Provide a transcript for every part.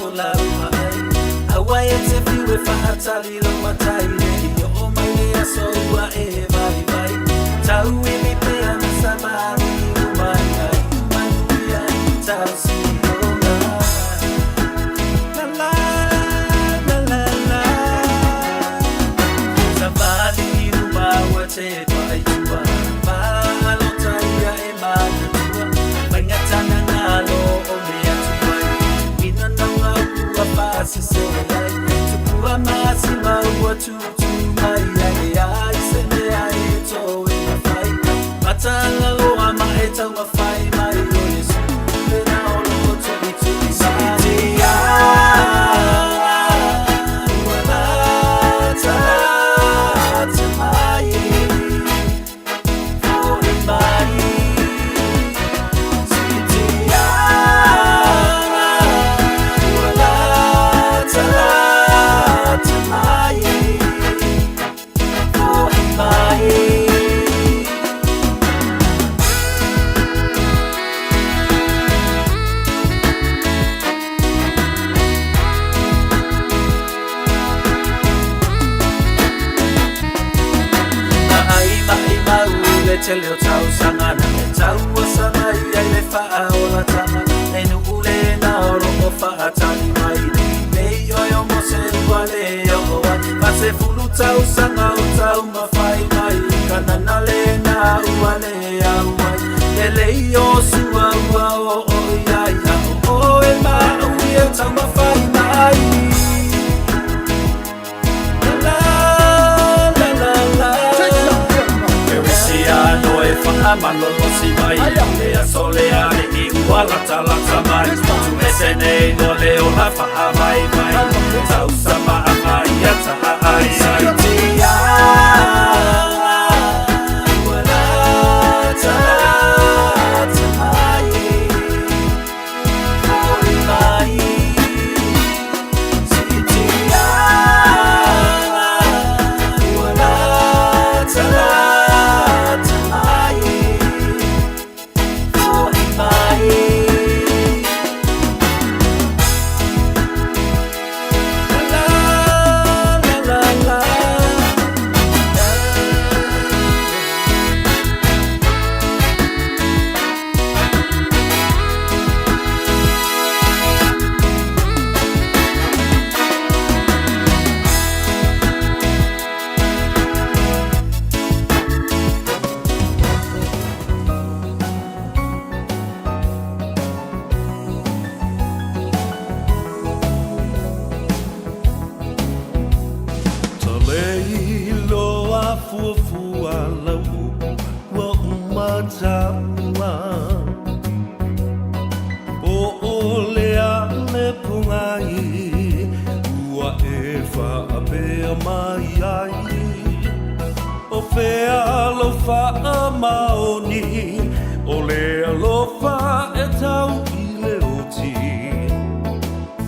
o lau vaai Aua e te whiu e whaatali lau matai Le i o mai le aso ua e vai vai Tau iwi pea na savali i mai ai Manuia i tau si ona La la la la la Savali i ruma ua te paetua Mālota ia e manatua Maingatana ngā lo o mea tuai Ina nau ua whaasese ai Tupua maasima ua tūtū mai ai E ai se mea e tō e mawhai Matalaloa ma e tau mawhai mai o Yesu Le na o lo to i tu i Sikitia Ua lata lata mai Foi mai Sikitia Ua lata lata mai Foi mai Ai mai mau le tele o tausaga na e taua sama ia i le faaolatanga E nuu le na o loo faatali mai nei Nei oe o Mose ua le oo ai Fasefulu tausaga o taumafai mai Kanana le na ua le au ai Le lei o sua ua oo i ai A o oe ma au ia taumafai mai La la la la Perisiano e whaamalolosi mai Le aso le ale i ua lata lata mai Tu ese nei no le o la whaamai mai Tau sama anga ia taha ai ai Tia Ua lata lata mai Foi mai Sikitia Ua lata lata mai Foi mai La la la la Ta lei loa fuafua lau upu ua uma taua Po o le a le pogai ua e faapea mai ai O fea lou faamaoni o le alofa e tau i le oti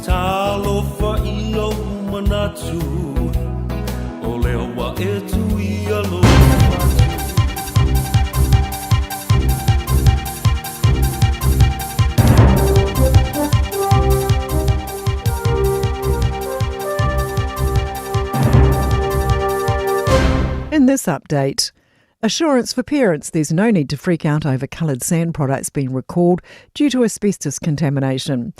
Talofa i ou manatu o lea ua e tui alofa atu. In this update, assurance for parents there's no need to freak out over coloured sand products being recalled due to asbestos contamination.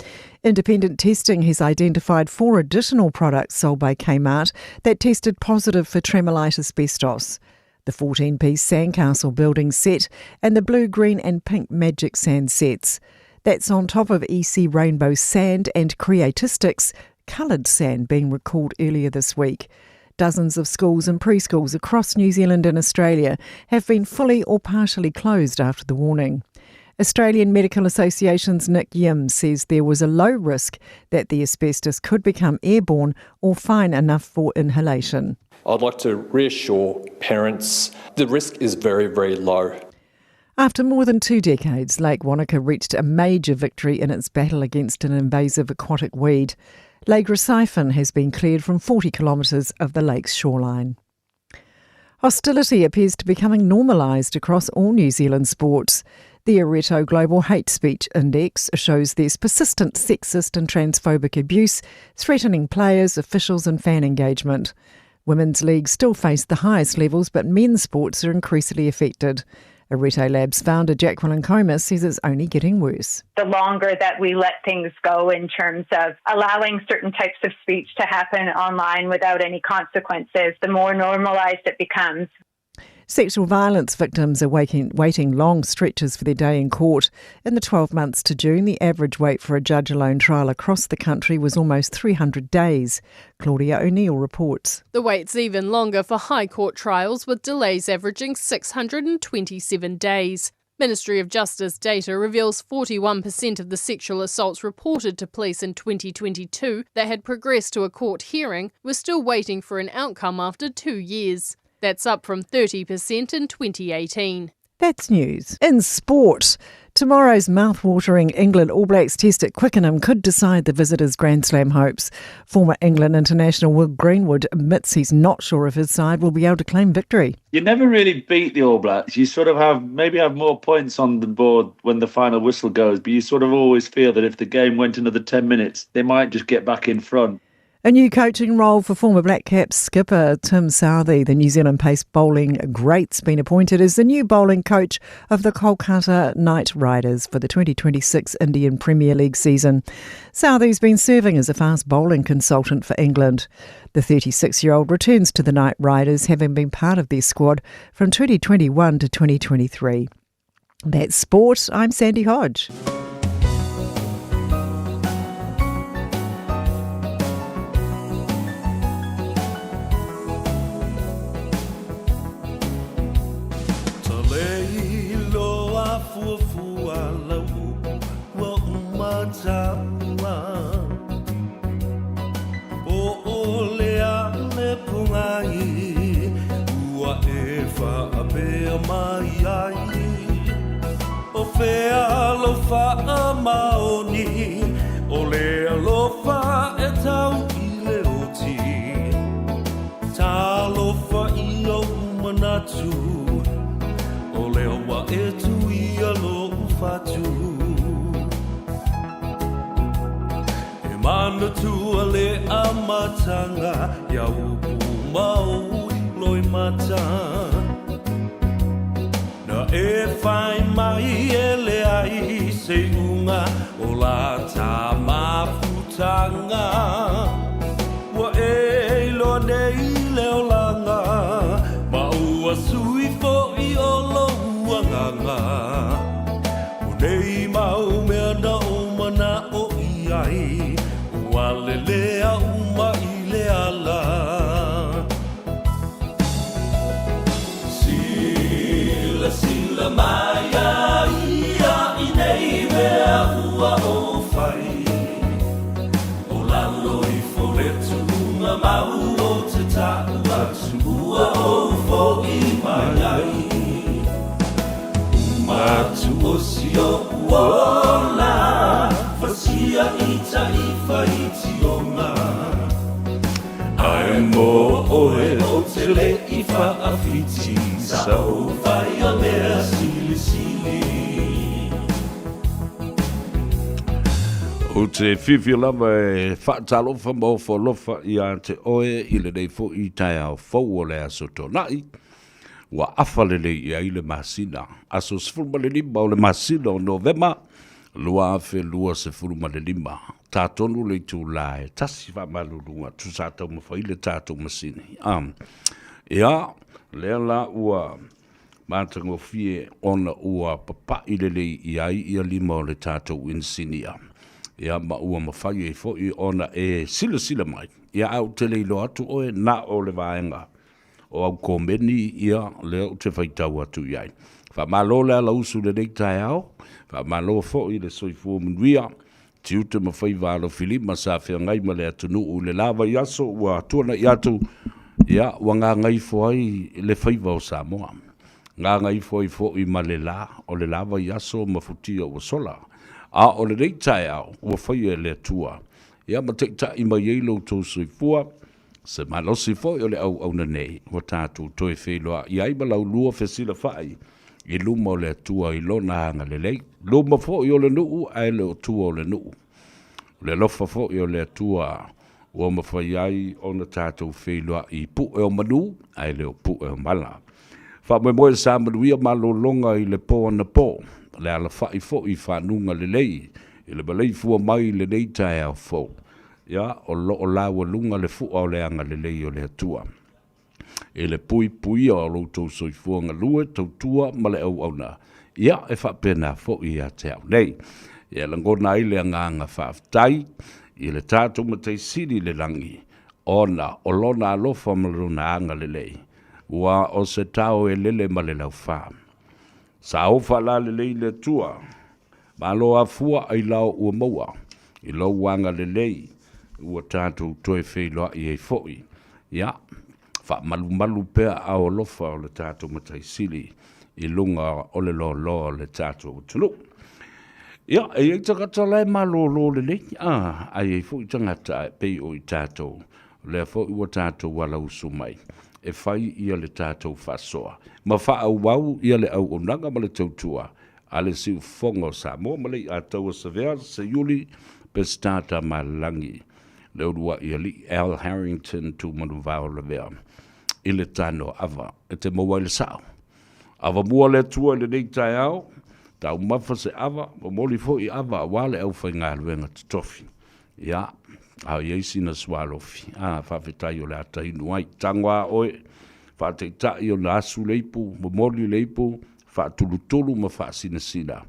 Independent testing has identified 4 additional products sold by Kmart that tested positive for tremolite asbestos. The 14-piece sandcastle building set and the blue, green and pink magic sand sets. That's on top of EC Rainbow Sand and Creatistics coloured sand being recalled earlier this week. Dozens of schools and preschools across New Zealand and Australia have been fully or partially closed after the warning. Australian Medical Association's Nick Yim says there was a low risk that the asbestos could become airborne or fine enough for inhalation. I'd like to reassure parents the risk is very, very low. After more than 2 decades, Lake Wanaka reached a major victory in its battle against an invasive aquatic weed. Lagarosiphon has been cleared from 40 kilometres of the lake's shoreline. Hostility appears to be becoming normalised across all New Zealand sports. The Areto Global Hate Speech Index shows there's persistent sexist and transphobic abuse threatening players, officials, and fan engagement. Women's leagues still face the highest levels, but men's sports are increasingly affected. Aretolabs founder Jacqueline Comer says it's only getting worse. The longer that we let things go in terms of allowing certain types of speech to happen online without any consequences, the more normalized it becomes. Sexual violence victims are waiting, waiting long stretches for their day in court. In the 12 months to June, the average wait for a judge alone trial across the country was almost 300 days. Claudia O'Neill reports. The wait's even longer for High Court trials, with delays averaging 627 days. Ministry of Justice data reveals 41% of the sexual assaults reported to police in 2022 that had progressed to a court hearing were still waiting for an outcome after two years. That's up from 30% in 2018. That's news. In sport, tomorrow's mouth-watering England All Blacks test at Twickenham could decide the visitors' Grand Slam hopes. Former England international Will Greenwood admits he's not sure if his side will be able to claim victory. You never really beat the All Blacks. You sort of have maybe have more points on the board when the final whistle goes, but you sort of always feel that if the game went another 10 minutes, they might just get back in front. A new coaching role for former Black Caps skipper Tim Southee, the New Zealand pace bowling great's been appointed as the new bowling coach of the Kolkata Knight Riders for the 2026 Indian Premier League season. Southee's been serving as a fast bowling consultant for England. The 36 year old returns to the Knight Riders, having been part of their squad from 2021 to 2023. That's sport. I'm Sandy Hodge. Ou te fiafia lava e faatalofa ma ofo alofa ia te oe i lenei foʻi taeao fou o le aso Tonaʻi, ua afa lelei i ai le masina, aso 15 o le masina o Novema 2025. Tā tonu le itulā e tasi faamaluluga atu sa taumafai le tatou masini. Um, ia, lea la ua matagofie ona ua papaʻi lelei i ai ia lima o le tatou inisinia. Ia ma ua mafai ai foʻi ona e silasila mai. Ia ae ou te le iloa atu oe na o le vaega o au komeni ia lea ou te faitau atu i ai. Faamalo le alausu i lenei taeao, faamalo foʻi le soifua manuia, tiute ma faiva alofilima sa feagai ma le atunuu i le la vaiaso ua tuanaʻi atu, ia ua gagaifo ai le faiva o Samoa. Gagaifo ai foʻi ma le la o le la vaiaso ma futia ua sola. A o lenei taeao ua faia e le Atua, ia ma taʻitaʻi mai ai lo outou soifua, se malosi foʻi o le auauna nei ua tatou toe feiloaʻi ai ma laulua fesilafaʻi. i luma o le Atua i Lona agalelei, luma foi o le nuu ae le o tua o le nuu. O le alofa foi o le Atua ua mafai ai ona tatou feiloai i pue o manu ae le o pue o mala. Faamoemoe sa manuia malologa i le po anapo, le alafai foi i fanuga lelei i le maleifua mai i lenei taeao fou. Ia, o lo o laualuga le fua o le agalelei o le Atua i le puipuia o lo outou soifua galue, tautua ma le auauna, ia, e faapena foi ia te au nei. Ia lagona ai le agaga faafetai i le tatou Matai Sili i le lagi, ona o Lona alofa ma Lona agalelei, ua o se tao e lele ma le laufa. Sa ou faalalelei i le Atua, malo afua ailao ua maua i lou agalelei ua tatou toe feiloai ai foi. Ia, faamalumalu pea aao alofa o le tatou Matai Sili i luga o le loaloa o le tatou atunuu. Ia, e i ai tagata la e malolo lelei, a, ae i ai foi tagata e pei o i tatou, o lea foi ua tatou alausu mai e fai ia le tatou faasoa ma faaauau ia le auaunaga ma le tautua a le Siufofoga o Samoa ma le Iataua Savea Seiuli Peseta Tamalelagi le uluai alii Al Harrington Tumanuvao Lavea i le tano ava e te maua ai le sao. Avamua le Atua i lenei taeao, taumafa se ava, momoli foi ava aua le aufaigaluega totofi. Ia, a o i ai sina sualofi, a, faafetai o le a tainu ai. Tago a oe, faataitai ona asu le ipu, momoli le ipu, faatulutulu ma faasinasina.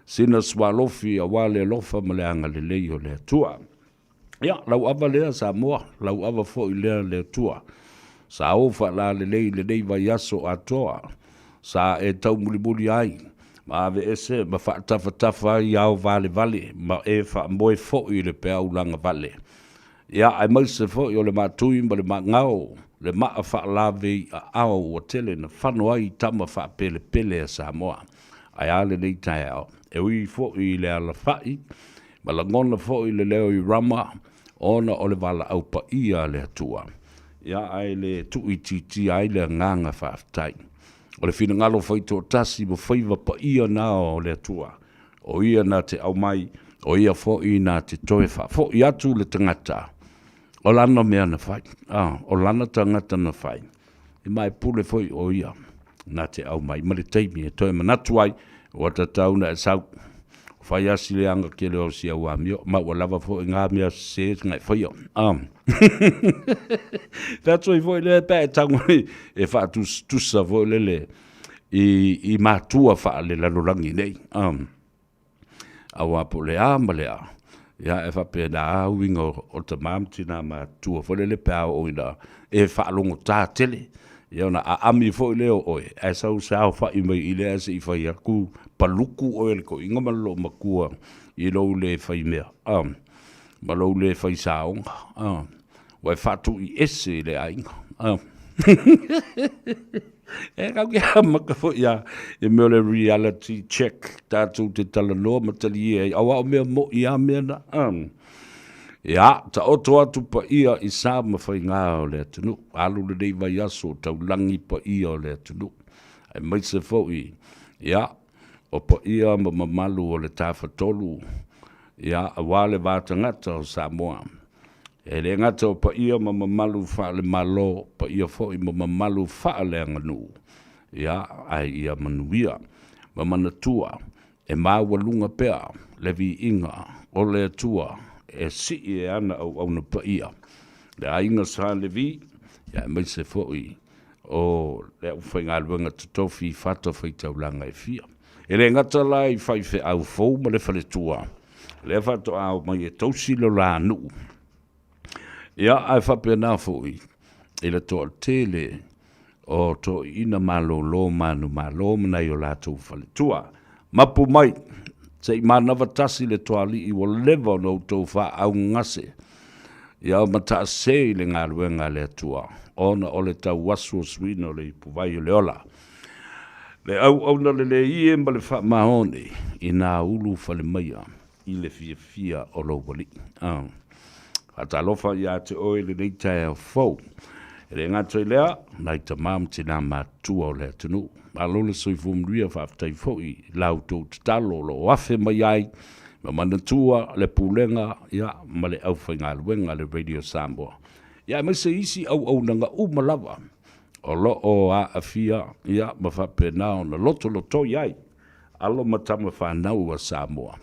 Sina sualofi aua le alofa ma le agalelei o le Atua. Ia, lau ava lea Samoa, lau ava foi lea le Atua. Sa ou faalalelei i lenei vaiaso atoa, sa e taumulimuli ai, ma aveese ma faatafatafa ai ao valevale, ma e faamoe foi i le peau lagavale. Ia, aemaise foi o le maatui ma le maagao, le maa faalave i aao ua tele na fano ai tama faapelepele a Samoa. Ae a lenei taeao? E ui foi i le alafai, ma lagona foi le leo i Rama, ona o le valaau paia a le Atua, ia ae le tuuitiitia ai le agaga faafetai. O le finagalo faitoatasi ma faiva paia na o le Atua, o Ia na te aumai, o Ia foi na te toe faafoi atu le tagata, o lana mea na fai, a, o lana tagata na fai, e ma e pule foi o Ia na te aumai ma le taimi e toe manatu ai, ua tatau ona e sau. Fai asi leaga tele o si au amio, ma ua lava foi ngā mea sese nga e faia. That's why foi lea pe e tango e whaatusatusa foi lele i, i matua whaalelalolagi nei. Aua po o le a ma le a, ia e faapena a uiga o tama ma tina matutua foi lele pe a oo ina e faalogotā tele, ia ona aami foi lea o oe, ae sau saofai mai i lea se i fai atu paluku oe e le toeaina ma le loomatua i lou le faimea, ma lou le fai saoga, ua e faatuiese i le aiga. E kau ke amata foi a i mea o le reality check tatou te talanoa ma talie ai, aua o mea mo'i a mea na. Ia, taoto atu paia i sa ma faigā o le atunuu, alu lenei vaiaso o taulagi paia o le atunuu, aemaise foi, ia, o paia ma mamalu o le Tafatolu, ia, aua le va tagata o Samoa. E le gata o paia ma mamalu faale-Malo, paia foi ma mamalu faaleaganuu, ia, ae ia manuia ma manatua e maualuga pea le viiga o le Atua e sii e ana auauna paia, le aiga Sa Levi, ia aemaise foi o le aufaigaluega totofi i fatafaitaulaga e fia. E le gata la i faifeau fou ma le faletua, lea faatoa omai e tausi lo la nuu. Ia, ae faapena foi i le toatele o toeaiina malolo manumalo ma nai o latou faletua. Mapu mai, se i manava tasi le toalii ua leva ona outou faaaugase ia ma taase i le galuega a le Atua, ona o le tauasuasuina o le ipuvai o le ola. Le auauna lelei e ma le faamaoni i nā ulu falemaia i le fiafia o lou alii. Faatalofa ia te oe i lenei taeao fou. E le gata i lea, nai tamā ma tinā matutua o le atunuu. Malo le soifua manuia, faafetai foi i la outou tatalo o lo o afe mai ai ma manatua le Pulega ia ma le aufaigaluega a le Radio Samoa. Ia aemaise isi auaunaga uma lava o lo o aafia ia ma faapena ona lotolotoi ai alo ma tama fanau a Samoa.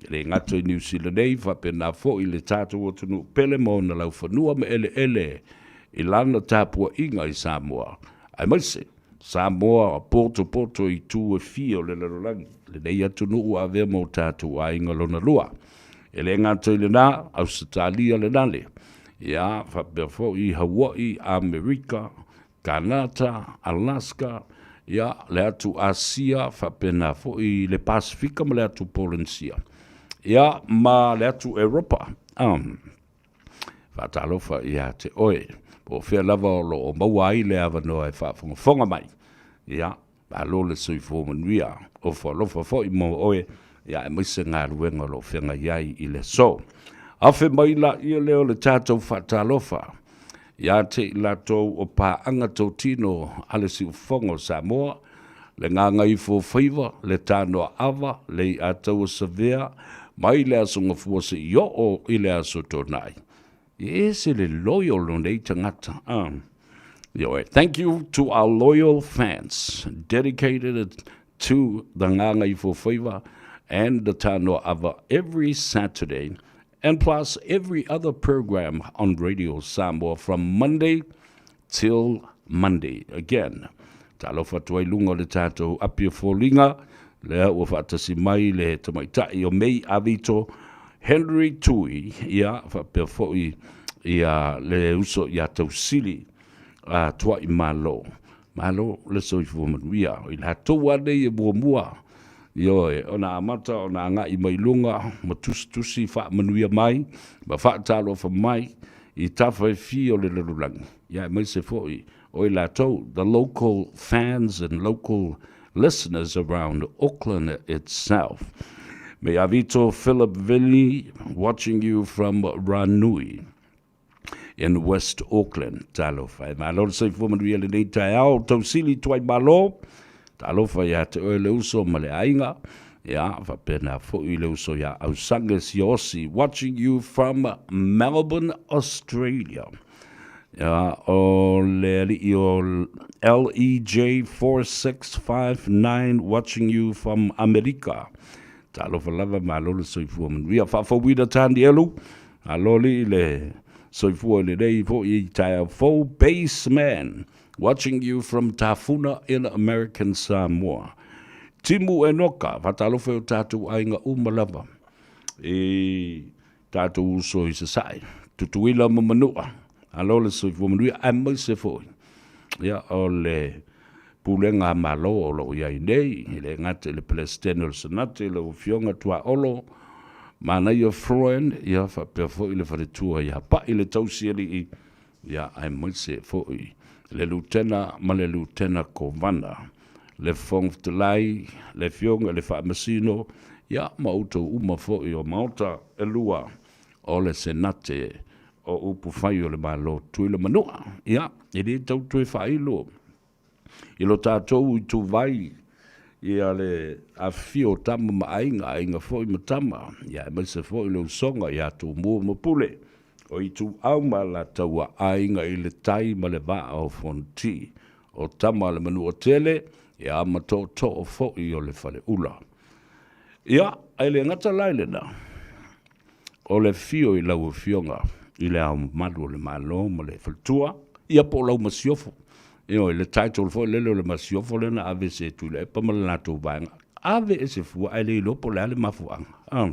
E le gata i Niu Sila nei, faapena foi le tatou atunuu pele ma ona laufanua ma eleele i lana tapuaiga i Samoa, aemaise Samoa potopoto i itu e fia o le lalolagi, lenei atunuu ua avea ma o tatou aiga lona lua. E le gata i lena, Ausetalia lenale, ia, faapea foi Hawaii, Amerika, Kanata, Alaska, ia, le atu Asia, faapena foi le Pasefika ma le atu Polenisia, ia, ma le atu Eropa. Um, faatalofa ia te oe, po o fea lava o lo o maua ai le avanoa e faafogafoga mai. Ia, malo le soifua manuia, ofo alofa foi mo oe, ia aemaise galuega o lo o feagai ai i le aso. Afe mai laia lea o le tatou faatalofa ia te i latou o paaga totino a le Siufofoga o Samoa, le Gagaifofaiva, le Tanoaava, le Iataua Savea, mai le Aso Gafua seia oo i le Aso Toonai. E ese le loyal o nei tagata. Ioe. Thank you to our loyal fans dedicated to the Gagaifofaiva and the Tanoaava every Saturday and plus every other program on Radio Samoa from Monday till Monday. Again, talofa atu ai luga o le tatou api o foliga, lea ua faatasi mai le tamaitai o May Avito, Henry Tui, ia, faapea foi ia le uso ia Tausili a Tuai Malo. Malo le soifua manuia. O i latou lava nei e muamua, ioe, ona amata ona agai mai luga ma tusitusi faamanuia mai ma faatalofa mai i tafa e fia o le lalolagi, ia aemaise foi o i latou, the local fans and local listeners around Auckland itself. May Avito Philip Vili watching you from Ranui in West Auckland. Talofa e malo le soifua manuia lenei taeao, tausili tuai malo, talofa ia te oe le uso ma le aiga, ia faapena foi le uso ia Ausange Siosi, watching you from Melbourne, Australia. Ia, o le alii o LEJ 4659, watching you from Amerika. Talofa lava, malo le soifua manuia. Faafouina Tanielu, alo alii le soifua i lenei foi i taeao fou. Baseman, watching you from Tafuna in American Samoa. Timu Enoka, faatalofa i o tatou aiga uma lava i tatou uso i Sasae, Tutuila ma Manua, alo le soifua manuia, aemaise foi ia o le pulega a Malo o lo o i ai nei, e le gata i le Peresetene o le Senate, lau Afioga Tuaolo Manaia Freund, ia faapea foi le faletua ia Pa'i le Tausialii, ia aemaise foi le Lutena ma le Lutena Kovana, le Fofoga Fetalai, le Afioga i le Faamasino, ia ma outou uma foi o Maota e lua o le Senate o upufai o le Malo Tutuila Manua. Ia, e le tau toe faailo i lo tatou ituvai ia le afifio o tama ma aiga, aiga foi ma tama, ia aemaise foi le usoga ia Tumua ma Pule, o Ituau ma Alataua, aiga i le tai ma le vaa o Fonoti, o tama a le Manuatele, ia ma tootoo foi o le Faleula. Ia, ae le gata la i lena, o le afio i lau Afioga i Le Ao Mamalu o le Malo ma le Faletua, ia po o lau Masiofo. Ioe, le title foi lele o le Masiofo lea na ave e Tuilaepa ma le latou vaega, ave ese fua ae le iloa po o le a le mafuaaga. Ah.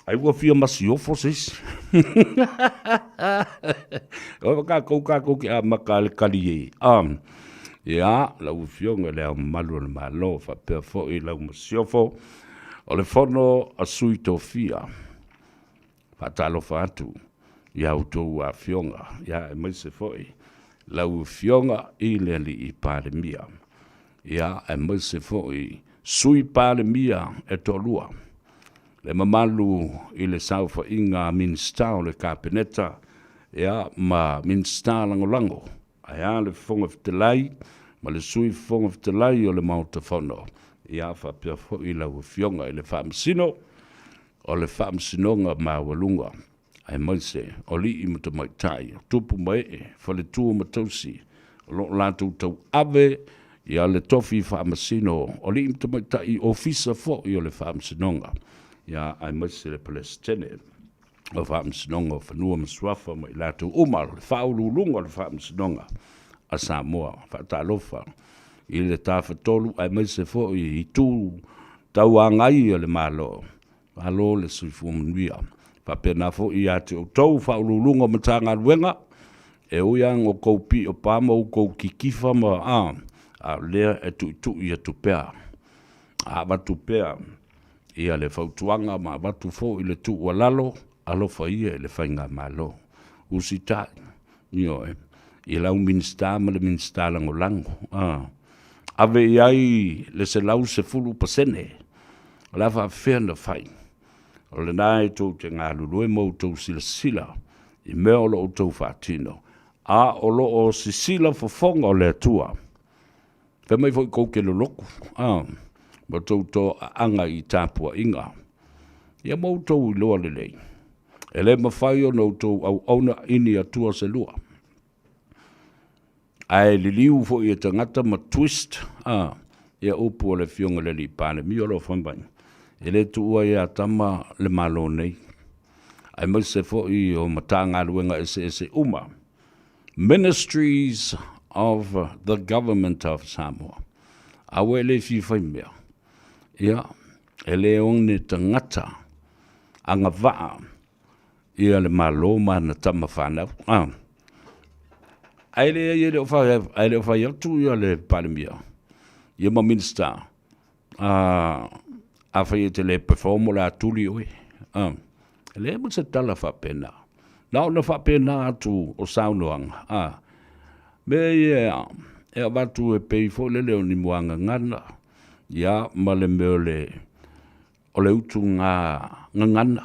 Ai ua fia masiofo se isi. O kākou, kākou ke amata a le kali e. Ah. Ia, lau Afioga i Le Ao Mamalu o le Malo, faapea foi lau Masiofo, O le fono a Sui Tofia, faatalofa atu i a outou afioga, ia aemaise foi lau Afioga i le Alii Palemia, ia aemaise foi Sui Palemia e toalua, le mamalu i le saofaiga a Minisita o le Kapeneta. ia, ma Minisita Lagolago, ae a le Fofoga Fetalai ma le Sui Fofoga Fetalai o le Maota Fono, ia, faapea foi lau Afioga i le Faamasino o le Faamasinoga Maualuga, aemaise o alii ma tamaitai, o tupu ma ee, faletua ma tausi, o lo o latou tauave ia le tofi faamasino, o alii ma tamaitai ofisa foi o le Faamasinoga, ia aemaise le Peresetene o Faamasinoga o Fanua ma Suafa ma i latou uma, o le Faauluuluga o le Faamasinoga a Samoa. Faatalofa i le Tafatolu aemaise foi i itu tauagai o le Malo. Malo le soifua manuia. Faapena foi ia te outou Faauluuluga o Matagaluega, e ui lava ina outou piipa ma outou kikifa ma a, a o lea e tuitui atu pea, a avatu pea ia le fautuaga ma avatu foi le tuualalo, alofa ia i le faigamalo. Usitai, ioe, i lau Minisita ma le Minisita Lagolago, a, ave i ai le 110%. O le a faapefea ona fai? O lena e tou te galulue ma outou silasila i mea o lo o outou faatino, a o lo o sisila fofoga o le Atua. Fai mai foi tou te lolotu, a, ma outou toaaga i tapuaiga. Ia ma outou iloa lelei, e le mafai ona outou auauna i ni atua se lua. Ae liliu foi e tagata ma twist, a, ia upu a le Afioga i le Alii Palemia o lo o fai mai, e le tuua ia Tama le Malo nei, aemaise foi o Matagaluega eseese uma, Ministries of the Government of Samoa. A ua e le fia fai mea, ia, e le one tagata agavaa ia le Malo ma ana tama fanau. Ah. Ae leai e le o fai, ae le o fai atu ia le Palemia, ia ma Minisita, ah, afai e te le perform o le a tuli oe. Ah. E leai ma se tala faapena. Na ona faapena atu o saunoaga, ah, mea ia e avatu e pei foi lele o ni muagagana, ia ma le mea o le o le utuga gagana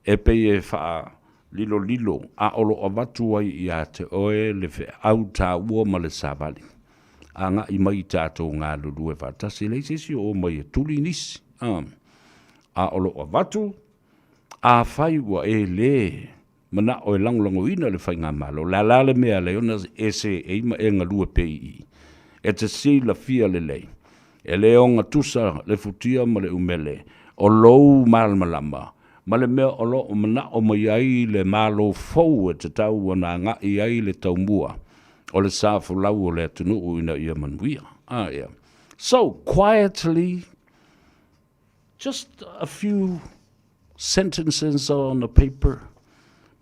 e pei e faalilolilo a o lo o avatu ai ia te oe le feau taua ma le savali. Agai mai tatou galulue faatasi, e leai se isi o omai e tuli nisi, a o lo o avatu, afai ua e le manao e lagolagoina le faigamalo, o le a la le mea e ala ai ona e seei ma e galue pea i i? E te silafia lelei, e le ogatusa le futia ma le umele o lou malamalama ma le mea o lo o manao mai ai le Malo fou e tatau ona agai ai le taumua o le sa folau o le atunuu ina ia manuia. Ah, yeah. So, quietly, Just a few sentences on a paper.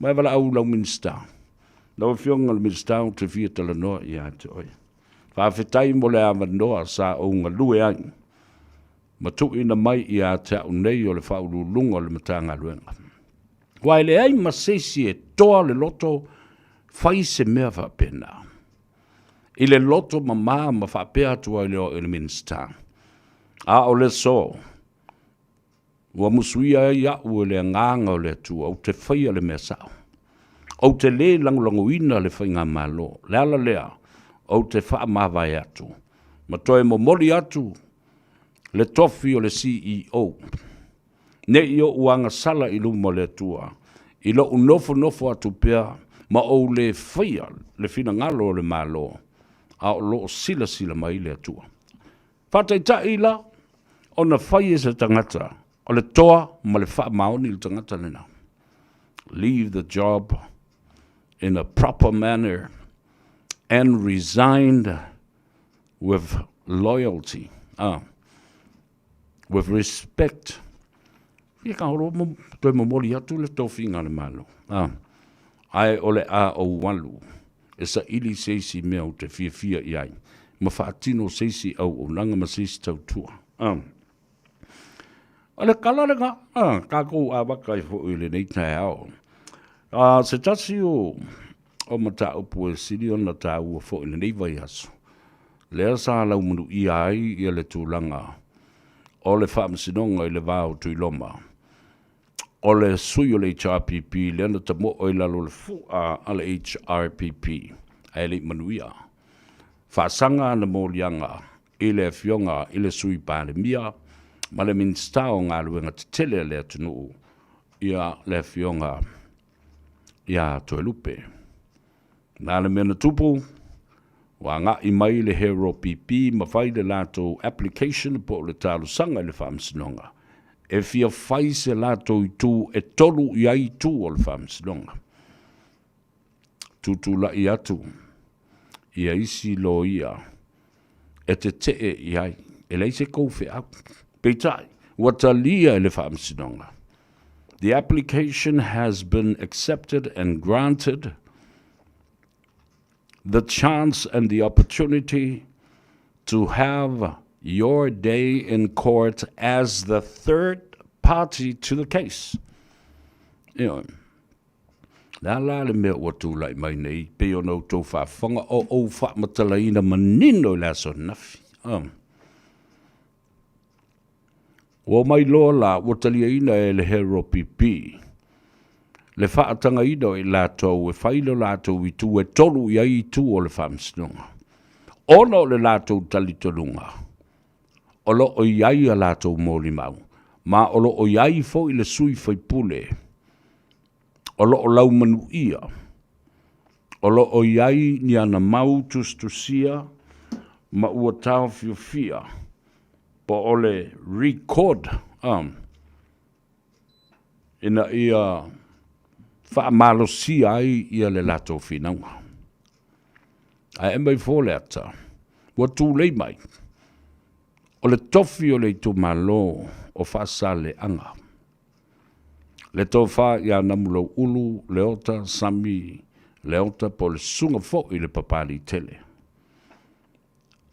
Ma e valaau i lau Minisita. Lau Afioga i le Minisita ou te fia talanoa ia te oe. Faafetai mo le avanoa sa ou galue ai ma tuuina mai ia te au nei o le Faauluuluga o le Matagaluega. Aua e leai ma se isi e toa le loto fai se mea faapena. I le loto mama ma faapea atu ai loa i le Minisita, A o le aso, ua musuia ai au e le Agaga o le Atua, ou te faia le mea sao. Ou te lē lagolagoina le faigamalo, le ala lea, ou te faamavae atu, ma toe momoli atu le tofi o le CEO, ne i ou agasala i luma o le Atua, i lou nofonofo atu pea ma ou lē faia le finagalo o le Malo, a o lo o silasila mai le Atua. Faataitai la ona fai e se tagata o le toa ma le faamaoni le tagata lena. Leave the job in a proper manner and resigned with loyalty, with respect. Ia ka holo mo toe momoli atu le tofiga a le Malo. Ae o le a ou alu e saili se isi mea ou te fiafia i ai, ma faatino se isi auaunaga ma se isi tautua. O le kala lena, tatou amata ai foi i lenei taeao. Se tasi o mataupu e sili ona taua foi i lenei vaiaso, lea sa laumanuia ai ia le tulaga o le Faamasinoga i le va o Tuiloma. O le sui o le HRPP lea na tamo'o i lalo o le fu'a a le HRPP ae le i manuia. Faasaga ana moliaga i le Afioga i le Sui Palemia ma le Minisita o Galuega Tetele a le atunuu, ia le Afioga ia Toelupe. Na le mea na tupu, ua agai mai le Hero PP ma fai le latou application po o le talosaga i le Faamasinoga e fia fai se latou itu e tolu i ai itu o le Faamasinoga. Tutulai atu ia isi loia e tetee i ai, e leai se kou feau. Peitai, ua talia e le Faamasinoga. The application has been accepted and granted the chance and the opportunity to have your day in court as the third party to the case. Ioe. Le a la le mea ua tulai mai nei, pei ona outou faafofoga o ou faamatalaina manino i le aso ananafi. Um. Ua omai loa la ua taliaina e le Hero PP le faatagaina o i latou e fai lo latou itu e tolu i ai itu o le faamasinoga, ona o le latou talitonuga o lo o i ai a latou molimau, ma o lo o i ai foi le sui faipule o lo o laumanuia, o lo o i ai ni ana mau tusitusia ma ua taofiofia po o le record ina ia faamalosia ai ia le latou finauga. Ae e mai fo le ata, ua tulei mai, o le tofi o le itumalo o Faasaleleaga. Le tofa ia Namulauulu Leota Sami Leota po o le susuga foi i le Papaliitele.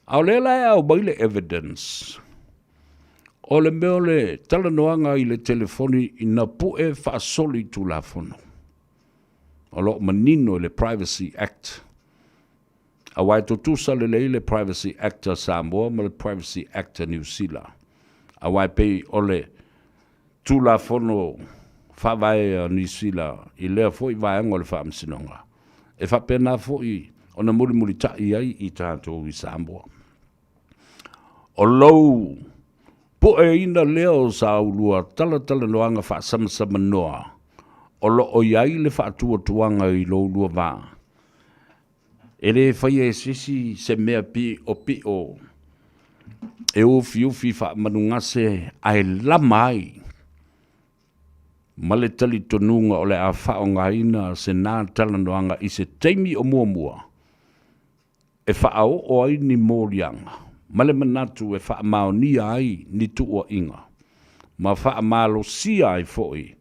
A o lea la e aumai le evidence, o le mea o le talanoaga i le telefoni ina pue faasolitulafono. O lo o manino i le Privacy Act. Aua e tutusa lelei le Privacy Act a Samoa ma le Privacy Act a Niu Sila. Aua e pei o le Tulafono Faavae a Niu Sila i lea foi vaega o le Faamasinoga, e faapena foi ona mulimulitai ai i tatou i Samoa. O lou pueina lea o sa ulua talatalanoaga faasamasamanoa o lo o i ai le faatuatuaga i lo ulua va, e le faia e se isi se mea piʻopiʻo e ufiufi faamanugase ae lama ai ma le talitonuga o le a faaaogaina se na talanoaga i se taimi o muamua e faaoo ai ni moliaga ma le manatu e faamaonia ai ni tuuaiga ma faamalosia ai foi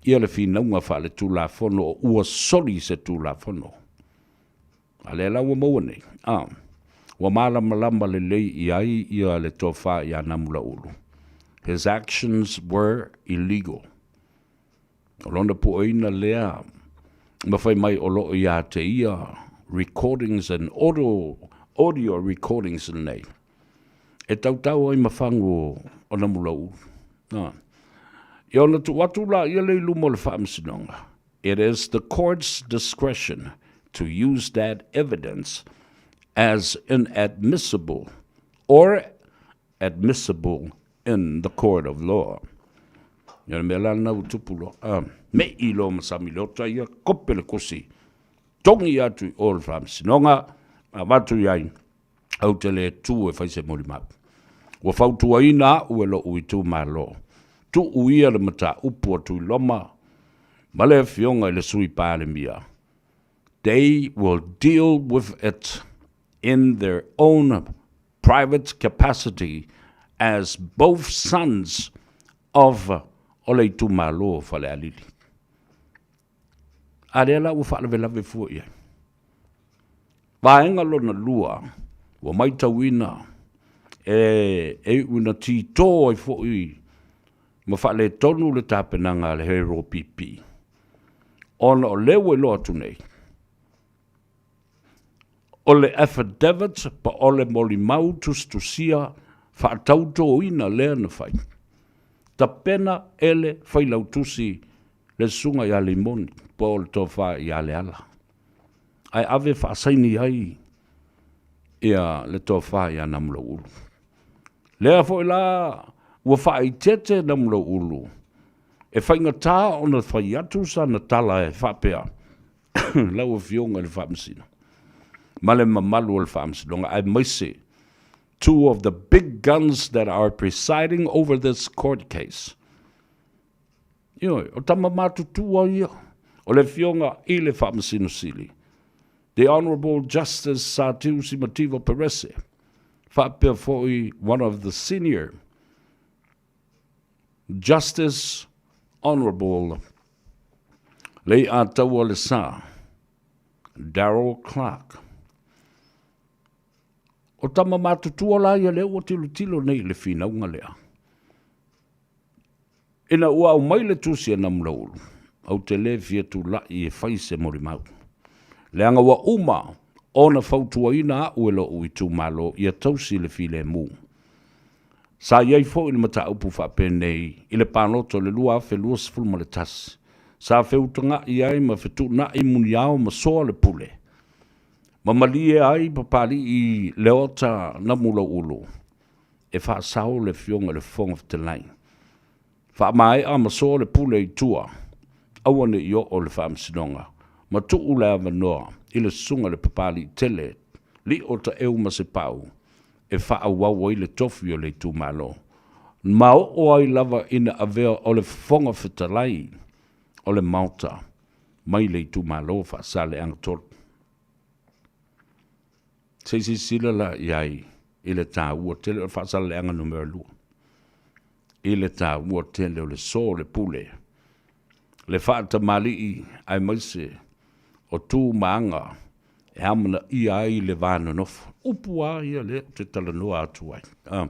ia le finauga faaletulafono o ua soli se Tulafono. A lea la ua maua nei, a, ua malamalama lelei i ai ia le tofa ia Namulauulu. His actions were illegal. O lona pueina lea ma fai mai o lo o ia te ia recordings and audio, audio recordings nei. E tautau ai ma fagu o Namulauulu. A. Ia ona tuu atu la ia le i luma o le faamasinoga. It is the court's discretion to use that evidence as inadmissible or admissible in the court of law. Ia le mea la lena ua tupu loa. Uh, me i loa ma Sami Leota ia, kope le kosi, togi atu i o le faamasinoga, avatu i ai, au te le tu e fai se molimau. Ua fautuaina a'u e lo'u itumalo, tuu ia le mataupu a Tuiloma ma le Afioga i le Sui Palemia, they will deal with it in their own private capacity as both sons of o le itumalo o Falealili. A lea la ua faalavelave fua i ai. Vaega lona lua, ua matauina e e iu ina titō ai foi ma faaletonu le tapenaga a le Hero PP, ona o lea ua iloa atu nei, o le affidavit po o le molimau tusitusia faatautoina lea na fai. Tapena e le Failautusi le Susuga ia Limoni po o le Tofa ia Leala, ae ave faasaini ai ia le Tofa ia Namulauulu. Lea foi la ua faaeteete Namulauulu e faigata ona fai atu sana tala e faapea, Lau Afioga i le Faamasino ma le mamalu o le Faamasinoga, aemaise two of the big guns that are presiding over this court case. Ioe, o tama matutua ia, o le Afioga i le Faamasino Sili, the Honourable Justice Satiu Simativa Perese, faapea foi one of the senior Justice Honourable Leiataua Lesa, Darrell Clarke. O tama matutua la ia lea ua tilotilo nei i le finauga lea. Ina ua aumai le tusi a Namulauulu, ou te le fia tulai e fai se molimau. Leaga ua uma ona fautuaina a'u e lo'u itumalo ia tausi le filemu. Sa i ai foi le mataupu faapenei i le palota o le 2021, sa feutaga'i ai ma fetuuna'i muniao ma soa le pule, ma malie ai Papali'i Leota Namulau'ulu e faasao le Afioga i le Fofoga Fetalai. Faamaea ma soa le pule i tua, aua ne i oo i le Faamasinoga, ma tuu le avanoa i le Susuga i le Papaliitele Lio Taeu Masepau e faaauau ai le tofi o le itumalo, ma oo ai lava ina avea o le Fofoga Fetalai o le Maota mai le itumalo o Faasaleleaga 3. Se i silasila la i ai i le taua tele o le Faasaleleaga numera 2, i le taua tele o le so o le pule, le faatamalii aemaise o tu ma aga e amanaia ai le va nonofo. Upu a ia lea ou te talanoa atu ai. Ah.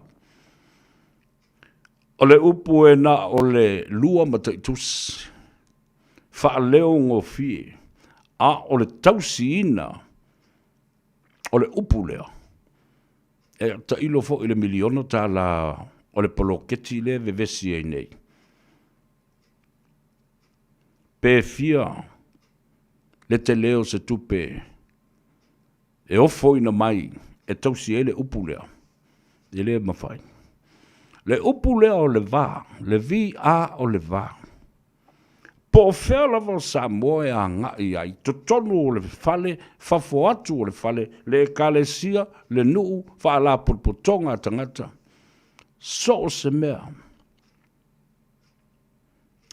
O le upu e na o le lua mataitusi, faaleogofie, a o le tausiina o le upu lea, e tailo foi i le miliona tala o le poloketi lea e vevesi ai nei. Pe fia le tele o se tupe e ofoina mai e tausi ai le upu lea, e le mafai. Le upu lea o le va, le VA o le va. Po o fea lava o Samoa e agai ai, totonu o le fale, fafo atu o le fale, le ekalesia, le nuu, faalapotopotoga a tagata, so o se mea.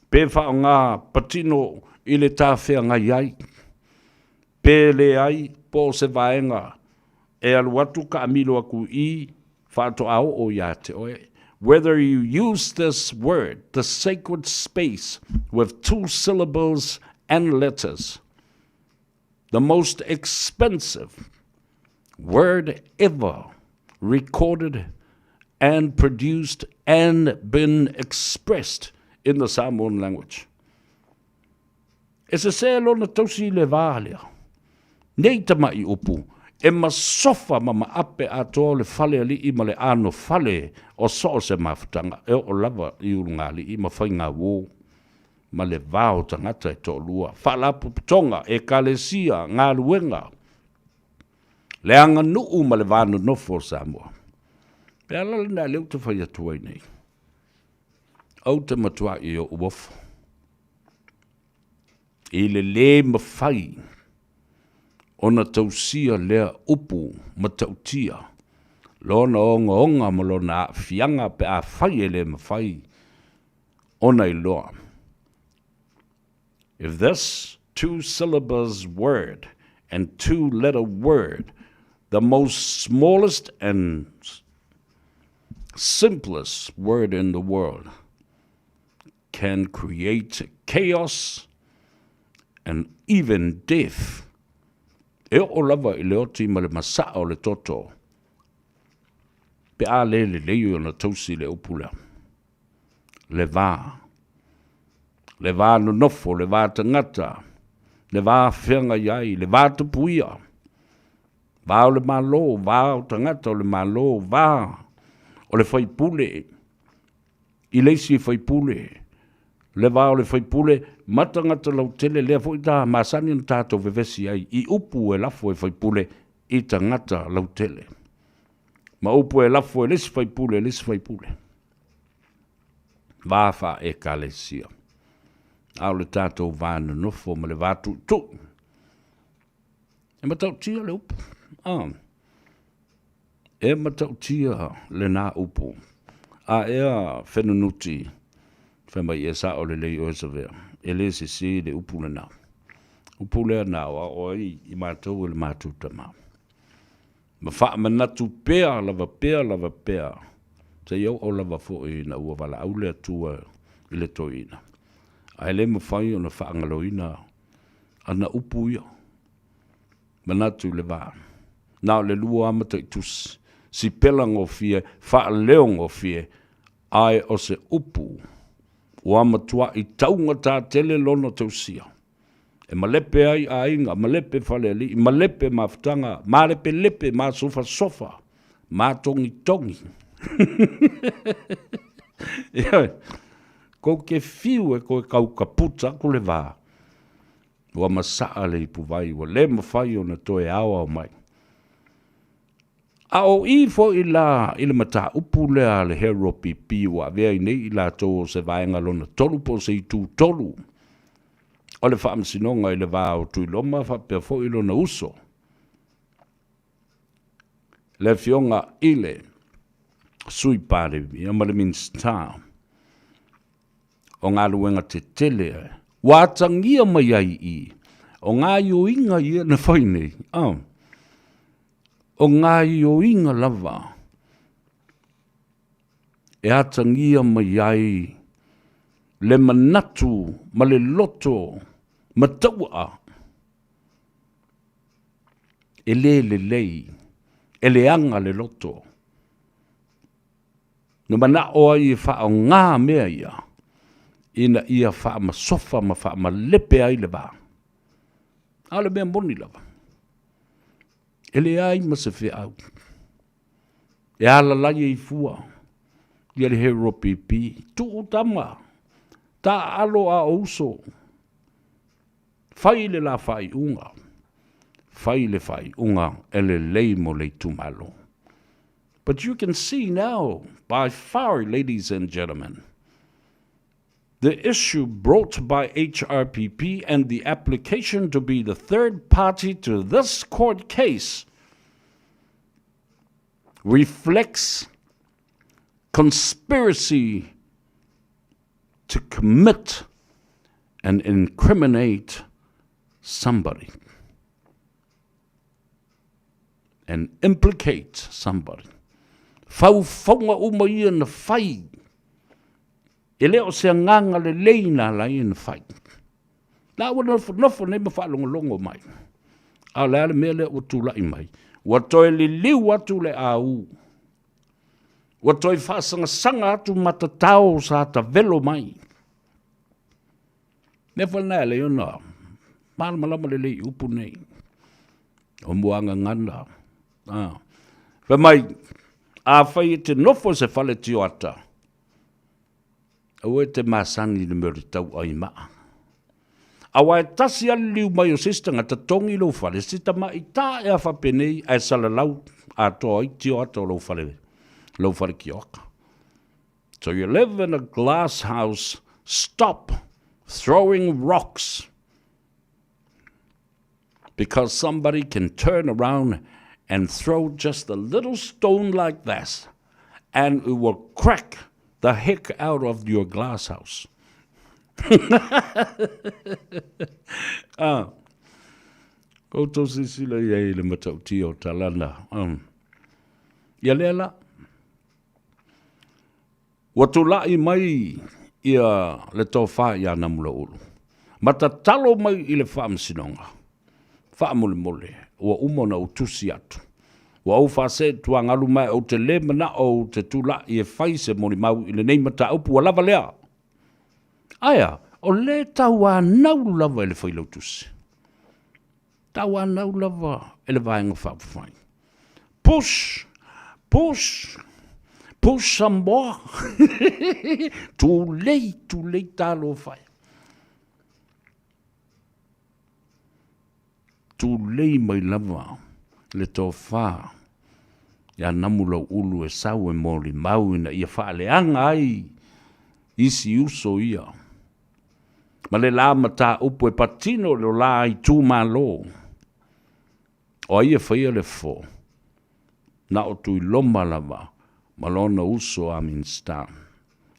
Pe faaaoga patino i le tafeagai ai, pe leai, po o se vaega e alu atu taamilo atu i i, faatoa oo ia te oe. Whether you use this word, the sacred space, with two syllables and letters, the most expensive word ever recorded and produced and been expressed in the Samoan language. E sesē lona tausi i le va lea. Nei tama'i upu, e masofa ma maape atoa o le fale ali'i ma le ano fale o so o se mafutaga e oo lava i ulugalii ma faigauō ma le va o tagata e toalua, faalapotopotoga, ekalesia, galuega, le aganuu ma le va nonofo o Samoa. Le ala lena lea ou te fai atu ai nei, ou te matua'i ou ofo i le lē mafai ona tausia lea upu matautia, lona ogaoga ma lona aafiaga pe afai e le mafai ona iloa. If this two syllables word and two letter word, the most smallest and simplest word in the world, can create chaos and even death, e oo lava i le oti ma le masaa o le toto, pe a le lelei ona tausi le upu lea. Le va. Le va nonofo, le va tagata, le va feagai ai, le va tapuia, va o le Malo, va o tagata o le Malo, va o le faipule. i le isi faipule, le va o le faipule ma tagata lautele, lea foi ta masani ona tatou vevesi ai i upu e lafo e faipule i tagata lautele, ma upu e lafo e le isi faipule i le isi faipule. Va faekalesia. A o le tatou va nonofo ma le va tuitui. E matautia le upu. Ah. E matautia lena upu. A ea fenunuti, fai mai e sao lelei oe Savea, e le sese le upu lena. Upu lea na aoao ai i matou e le matou tama. Ma faamanatu pea lava pea lava pea, seia oo lava foi ina ua valaau le Atua i le toeaina. Ae le mafai ona faagaloina ana upu ia. Manatu i le va. Na o le lua lava mataitusi, sipela gofie, faaleogofie, ae o se upu ua matuai taugata tele lona tausia. E malepe ai aiga, malepe falealii, malepe mafutaga, malepelepe, masofasofa, matogitogi. Ioe, kou te fiu e toe tau kaputa atu le va, ua masaa le ipuvai, ua le mafai ona toe aoao mai. A o i foi la i le mataupu lea a le HRPP ua avea ai nei i latou o se vaega lona tolu po o se itu tolu o le faamasinoga i le va o Tuiloma faapea foi lona uso, le Afioga i le Sui Palemia ma le Minisita o Galuega Tetele ua atagia mai ai i i, o gaoioiga ia na fai nei, oh, o gaoioiga lava e atagia mai ai le manatu ma le loto mataua e le lelei, e leaga le loto. Na manao ai e faaaoga mea ia ina ia faamasofa ma faamalepe ai le va. A o le mea moni lava, e leai ma se feau e alalai ai fua ia le HRPP. Tuu tama, taaalo a o uso, fai le la faaiuga, fai le faaiuga e lelei mo le itumalo. But you can see now, by far, ladies and gentlemen, the issue brought by HRPP and the application to be the third party to this court case reflects conspiracy to commit and incriminate somebody and implicate somebody. Faufauga uma ia na fai, e le o se agaga lelei na ala ai ona fai. La ua nofonofo nei ma faalogologo mai. A o le a le mea lea ua tulai mai? Ua toe liliu atu le au. Ua toe faasagasagaatu matatao sa tavelo mai. Mea foi lena e alai ona malamalama lelei i upu nei. O muagagana. Ah. Fai mai, afai e te nofo i se fale tioata, aua e te masani i le mea o le tauai maa. Aua e tasi lava le liu mai o se isi tagata togi lou fale, se tamaita ea faapenei ae salalau atoa ai tioata o lou fale, lou fale kioaka. So you live in a glass house, stop throwing rocks because somebody can turn around and throw just a little stone like that and it will crack the heck out of your glass house. ah. Koutou silasila i ai i le matautia o talana. Um. Ia lea la. Ua tulai mai ia le tofa ia Namulauulu, ma tatalo mai i le Faamasinoga, Faamolemole, ua uma ona ou tusi atu. Ua ou faasee tuagalu ma ou te le manao ou te tulai e fai se molimau i lenei mataupu, ua lava lea. Ae a? O lea e tauanau lava e le Failautusi. Tauanau lava e le Vaega Faaupufai. Push! Push! Push some more. Tulei, tulei talofa e. Tulei mai lava le tofa ia Namulauulu e sau e molimau ina ia faaleaga ai isi uso ia ma le la mataupu e patino i lo la itumalo. O ai e faia le fofo? Na o Tuiloma lava ma lona uso a Minisita,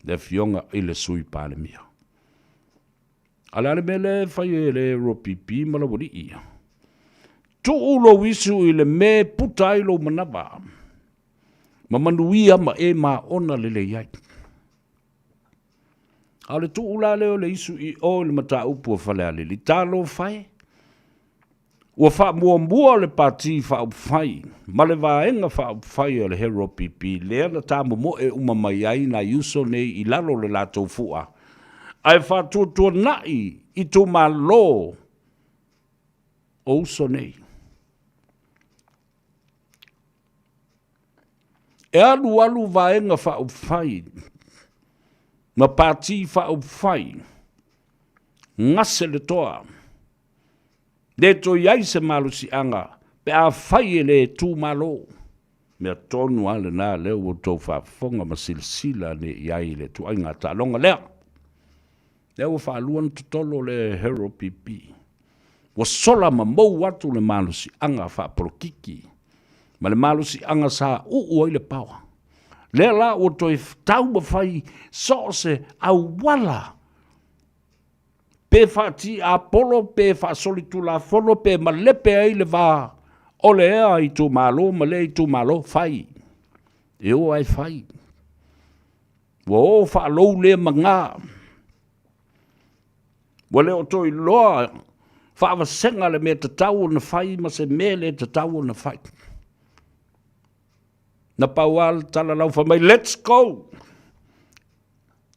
le Afioga i le Sui Palemia. A o le a le mea lea e fai e le Ropipi ma Laualii ia? Tuu lou isu i le mea e puta ai lou manava, ma manuia ma e maona lelei ai. A o le tuu la lea o le isu i o i le mataupu a Falealili, talofa e, ua faamuamua le Pati Faaupufai ma le Vaega Faaupufai a le HRPP lea na tamomoe uma mai ai nai uso nei i lalo o le latou fua, ae faatuatuanai itumalo o uso nei. E alu alu Vaega Faaupufai ma Pati Faaupufai, gase le toa. Le toe i ai se malosiaga pe afai e le tu malo. Mea tonu lava lena lea ua outou faafofoga ma silasila ane i ai i le ituaiga taaloga lea. Lea ua faalua ona totolo le HRPP. Ua sola ma mou atu le malosiaga faapolokiki ma le malosiaga sa uu ai le paoa. Lea la ua toe taumafai so o se auala pe faatiapolo pe faasolitulafono pe malepe ai le va o lea itumalo ma lea itumalo, fai. E o lava e fai. Ua o faalou lea maga. Ua le o toe iloa faavasega le mea tatau ona fai ma se mea le tatau ona fai. Na pau lava le tala lau fai mai, let's go!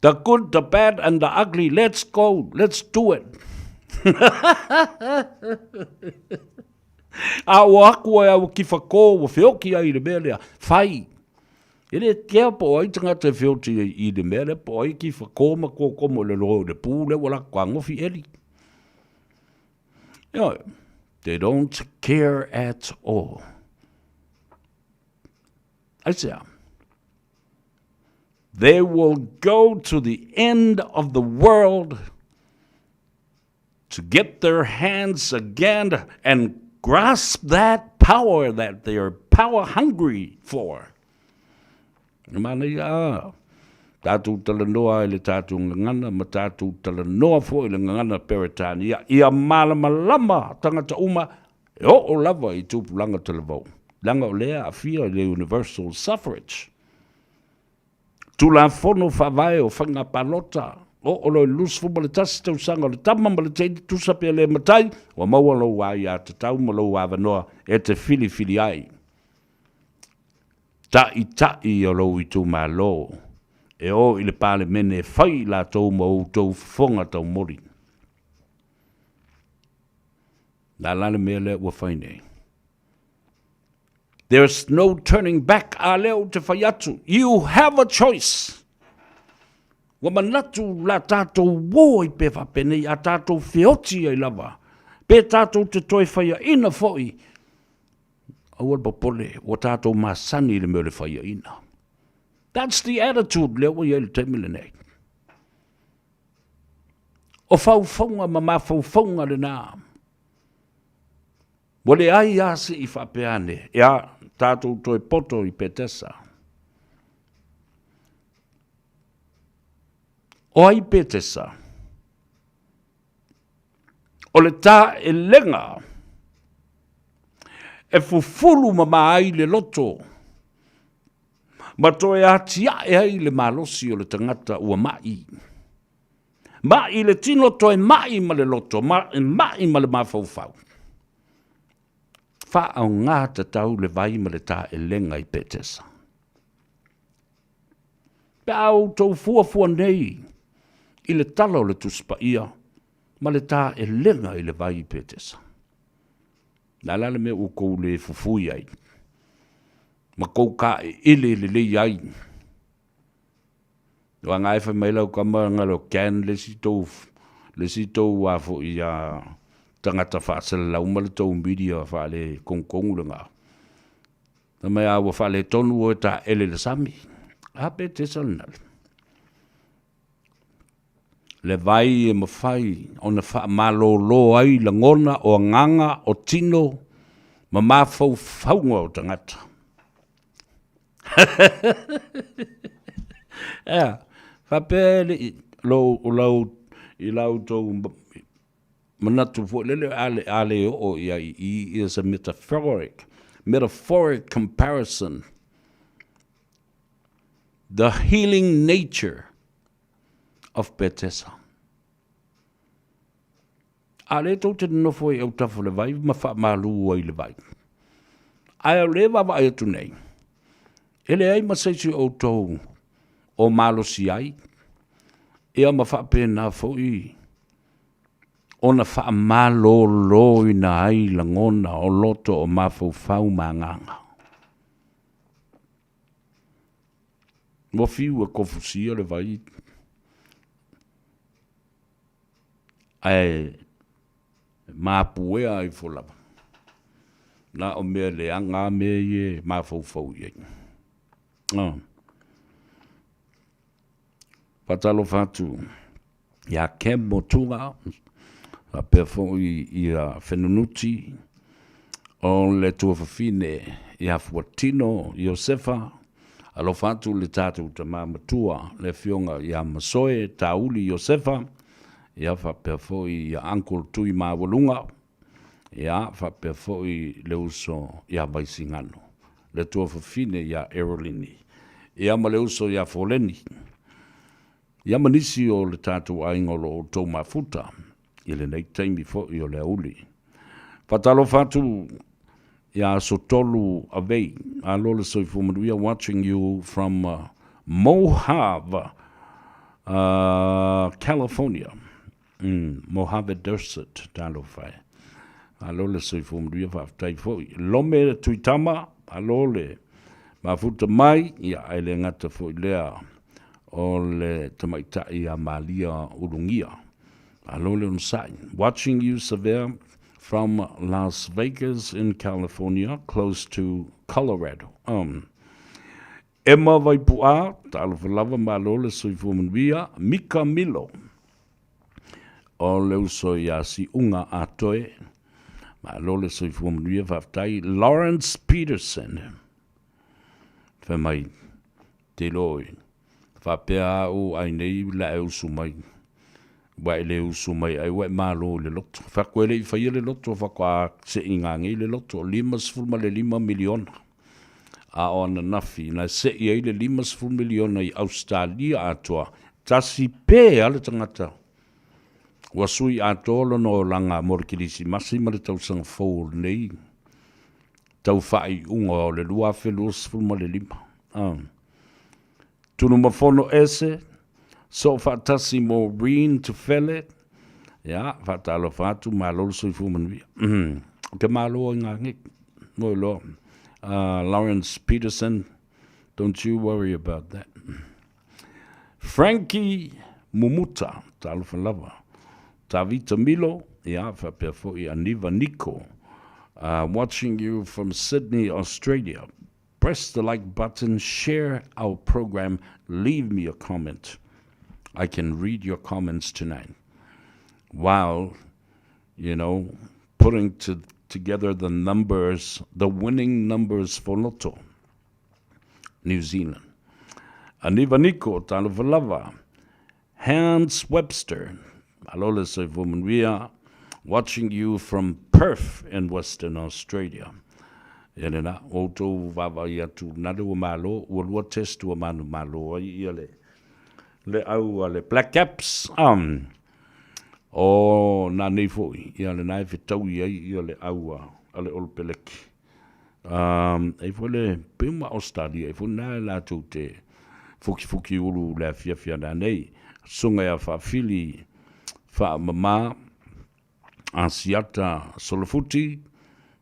The good, the bad and the ugly, let's go, let's do it. A ua aku ai a ua kifakō, ua feoti ai i le mea lea, fai. E le kea po o ai tagata e feoti ai i le mea lea, po o ai e kifakō ma kokomo i le loa o le pū lea ua latou fetagofi eli. Ioe, they don't care at all. Aisea? They will go to the end of the world to get their hands again and grasp that power that they are power hungry for. Manaia a, tātou talanoa ai le tātou gagana ma tātou talanoa foi le gagana Peretania ia malamalama tagata uma e oo lava i tupulaga talavou, leaga o lea e aafia i le universal suffrage. Tulafono Faavae o Faiga Palota, oo loa i le 21 tausaga o le tama ma le teine tusa pe le matai, ua maua lou aiatatau ma lou avanoa e te filifili ai Taitai o lou itumalo e o i le Palemene e fai i latou ma outou fofoga taumoli. Le a la le mea lea ua fai nei? There's no turning back, a lea ou te fai atu, you have a choice. Ua manatu la tātou ō ai pe faapenei a tātou feoti ai lava, pe tātou te toe faiaina foi, aua le popole, ua tātou masani i le mea o le faiaina. That's the attitude lea ua i ai i le taimi lenei. O faufauga ma mafaufauga lena. Ua leai lava se i faapea ane, ea, tatou toe poto i Petesa. O ai Petesa? O le taelega e fufulu mama ai le loto ma toe atiae ai le malosi o le tagata ua mai. Ma'i le tino toe ma'i ma le loto, ma'i ma le mafaufau. Faaaoga tatau le vai ma le taelega i Petesa. Pe a outou fuafua nei i le tala o le Tusi Paia ma le taelega i le vai i Petesa. Le a la le mea ua outou le fufui ai ma tou taeele lelei ai? Aua e fai mai lau tama na o can le isi tou le isi tou a foi a tagata faasalalau ma le tou media faaletonutonu lena. Fai mai a ua faaletonu oe taele i le sami. A Petesa lena. Le vai e mafai ona faamalolo ai lagona o agaga o tino ma mafaufauga o tagata. Ea, faapea e le i lou, lau, i la outou manatu foi lele a le, a le oo i ai i is a metaphoric, metaphoric comparison. The healing nature of Petesa. A lea tou te nonofo ai autafa o le vai ma faamalu ai i le vai. Ae o lea e vaavaai atu nei, e leai ma se isi o outou o malosi ai, ia ma faapena foi ona faamaloloina ai lagona o loto o mafaufau ma agaga. Ua fiu e tofusia le vai, ae mapuea ifo lava. Na o mea leaga lava mea ia e mafaufau i ai. Oh. Faatalofa atu ia Kem Motuga, faapea foi ia Fenunuti, o le tuafafine ia Fuatino Iosefa, alofa atu le tatou tama matua, le afioga ia Masoe Tauli Iosefa, ia faapea foi ia Uncle Tui Maualuga, ia faapea foi le uso ia Vaisigano, le tuafafine ia Erolini, ia ma le uso ia Foleni, ia ma nisi o le tatou aiga o lo o outou mafuta i lenei taimi foi o le aoauli. Faatalofa atu ia Asotolu Avei, malo le soifua manuia, watching you from Mojave, California. Mojave Desert, talofa e. Malo le soifua manuia, faafetai foi. Lome Tuitama, malo le mafuta mai, ia ae le gata foi lea o le tamaitai ia Malia Ulugia. Malo le onosai. Watching you, Savea, from Las Vegas in California, close to Colorado. Emma Vaipu'a, talofa lava, malo le soifua manuia. Mika Milo, o le uso ia Siuga Atoe, malo le soifua manuia, faafetai. Lawrence Peterson, fai mai, te iloa oe, faapea au ai nei la e usu mai, ua e le usu mai ai ua e malo i le loto. Fai atu e le i faia le loto, faatoa sei gagei le loto, 55 miliona. A o ananafi, na sei ai le 50 miliona i Ausetalia atoa, tasi pe a le tagata ua sui atoa lona olaga mo le Kerisimasi ma le tausaga fou o lenei tau faaiuga o le 2025. Tunumafono ese, soo faatasi Maureen Tufele, ia, faatalofa atu, malo le soifua manuia. O ke malo ai ngā mo iloa. Lawrence Peterson, don't you worry about that. Frankie Mumuta, talofa lava. Tavita Milo, ia, faapea foi Aniva Nico, watching you from Sydney, Australia. Press the like button, share our program, leave me a comment. I can read your comments tonight while, putting together the numbers, the winning numbers for Lotto, New Zealand. Aniva Nico, talofa lava. Hans Webster, malo le soifua manuia, watching you from Perth in Western Australia. Ia lena, o outou vaavaai atu, nale ua malo, ua lua test ua manumalo ai ia le le au a le Black Caps. O na nei foi, ia lena e fetaui ai ia le au a le Olopeleki. E foi le pei ma Australia, e foi na e latou te fukifuki ulu le afiafi ana nei. Susuga ia Faafili Faamama Asiata Solofuti,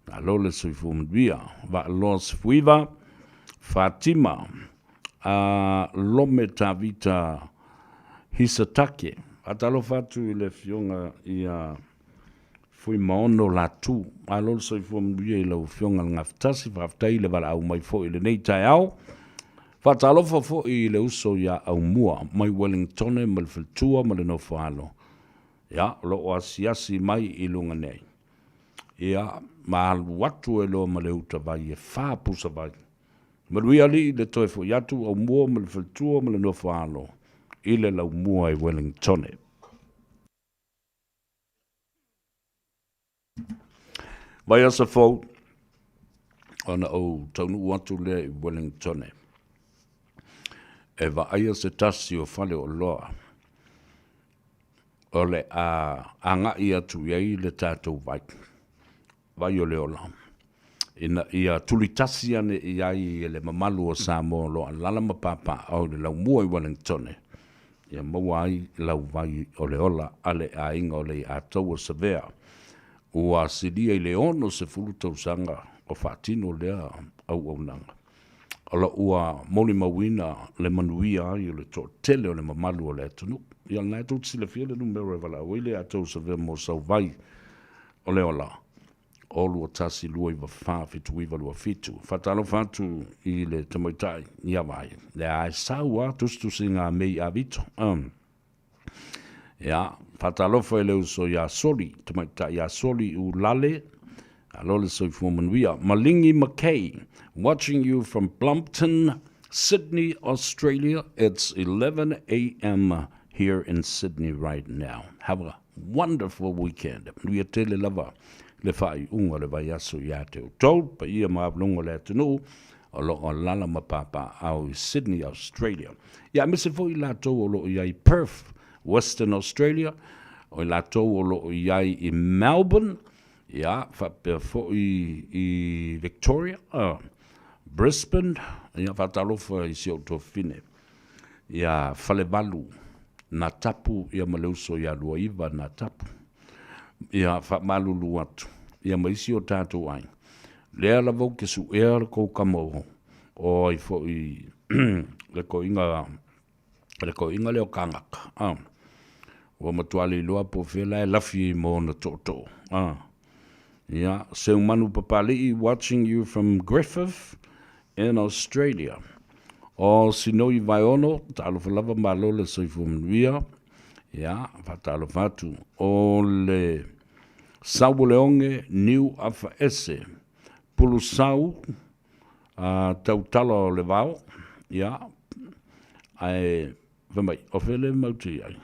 malo le soifua manuia. Vaaloa Sefuiva, Fatima. a Lome Tavita Hisatake. Faatalofa atu i le Afioga ia Fuimaono Latu. Malo le soifua manuia i lau Afioga i le Gafatasi, faafetai i le valaau mai foi i lenei taeao. Faatalofa foi i le uso ia Aumua mai Wellingtone ma le faletua ma le nofoalo, ia, o lo o asiasi mai i luga nei. Ia, ma alu atu ai loa ma le utavai e fa pusavai. Manuia alii le toe foi atu Aumua ma le faletua ma le nofoalo i le laumua i Wellingtone. Vaiaso fou, ona ou taunuu atu lea i Wellingtone e vaaia se tasi o faleoloa o le a agai atu i ai le tatou vai, vai o le ola, ina ia tulitasi ane i ai e le mamalu o Samoa o lo o alaala ma papaaao i le laumua i Wellingtone, ia maua ai lau vai o le ola a le aiga o Leiataua Savea, ua silia i le 60 tausaga o faatino lea auaunaga. O lo ua molimauina le manuia ai o le toatele o le mamalu o le atunuu. Ia lena e tou te silafia le numera e valaau ai Leiataua Savea mo sau vai o le ola, 0 2 1 2 9 4 7 9 2 7. Faatalofa atu i le tamaitai ia Vai. Lea e sau a tusitusiga a Mei Avito. Um. Ia, faatalofa i le uso ia Soli, tamaitai ia Soli Ulale, alo le soifua manuia. Malingi McKay, watching you from Plumpton, Sydney, Australia. It's 11 a.m. here in Sydney right now. Have a wonderful weekend. Manuia tele lava le faaiuga o le vaiaso ia te outou, paia ma avaloga o le atunuu o lo o alaala ma papaaao i Sydney, Australia. Ia aemaise foi i latou o lo o i ai i Perth, Western Australia, o i latou o lo o i ai i Melbourne, ia, faapea foi i Victoria, Brisbane, ia, faatalofa i si ou tuafafine, ia Falevalu Natapu, ia ma le uso ia Luaiva Natapu. Ia faamalulu atu, ia ma isi o tatou aiga, lea lava ou te suea le tou tama o ai foi le toeaina le toeaina lea o Kagaka, a, ua matua le iloa po o fea la e lafi ai ma ona tootoo, a. Ia, Seumanu Papali'i watching you from Griffith in Australia. O Sinoi Vaeono, talofa lava malo le soifua manuia. Ia, faatalofa atu. O le Sauoleoge Niu Afaese, Pulusau, Tautala o le Vao, ia, ae fai mai, o fea le mau te i ai?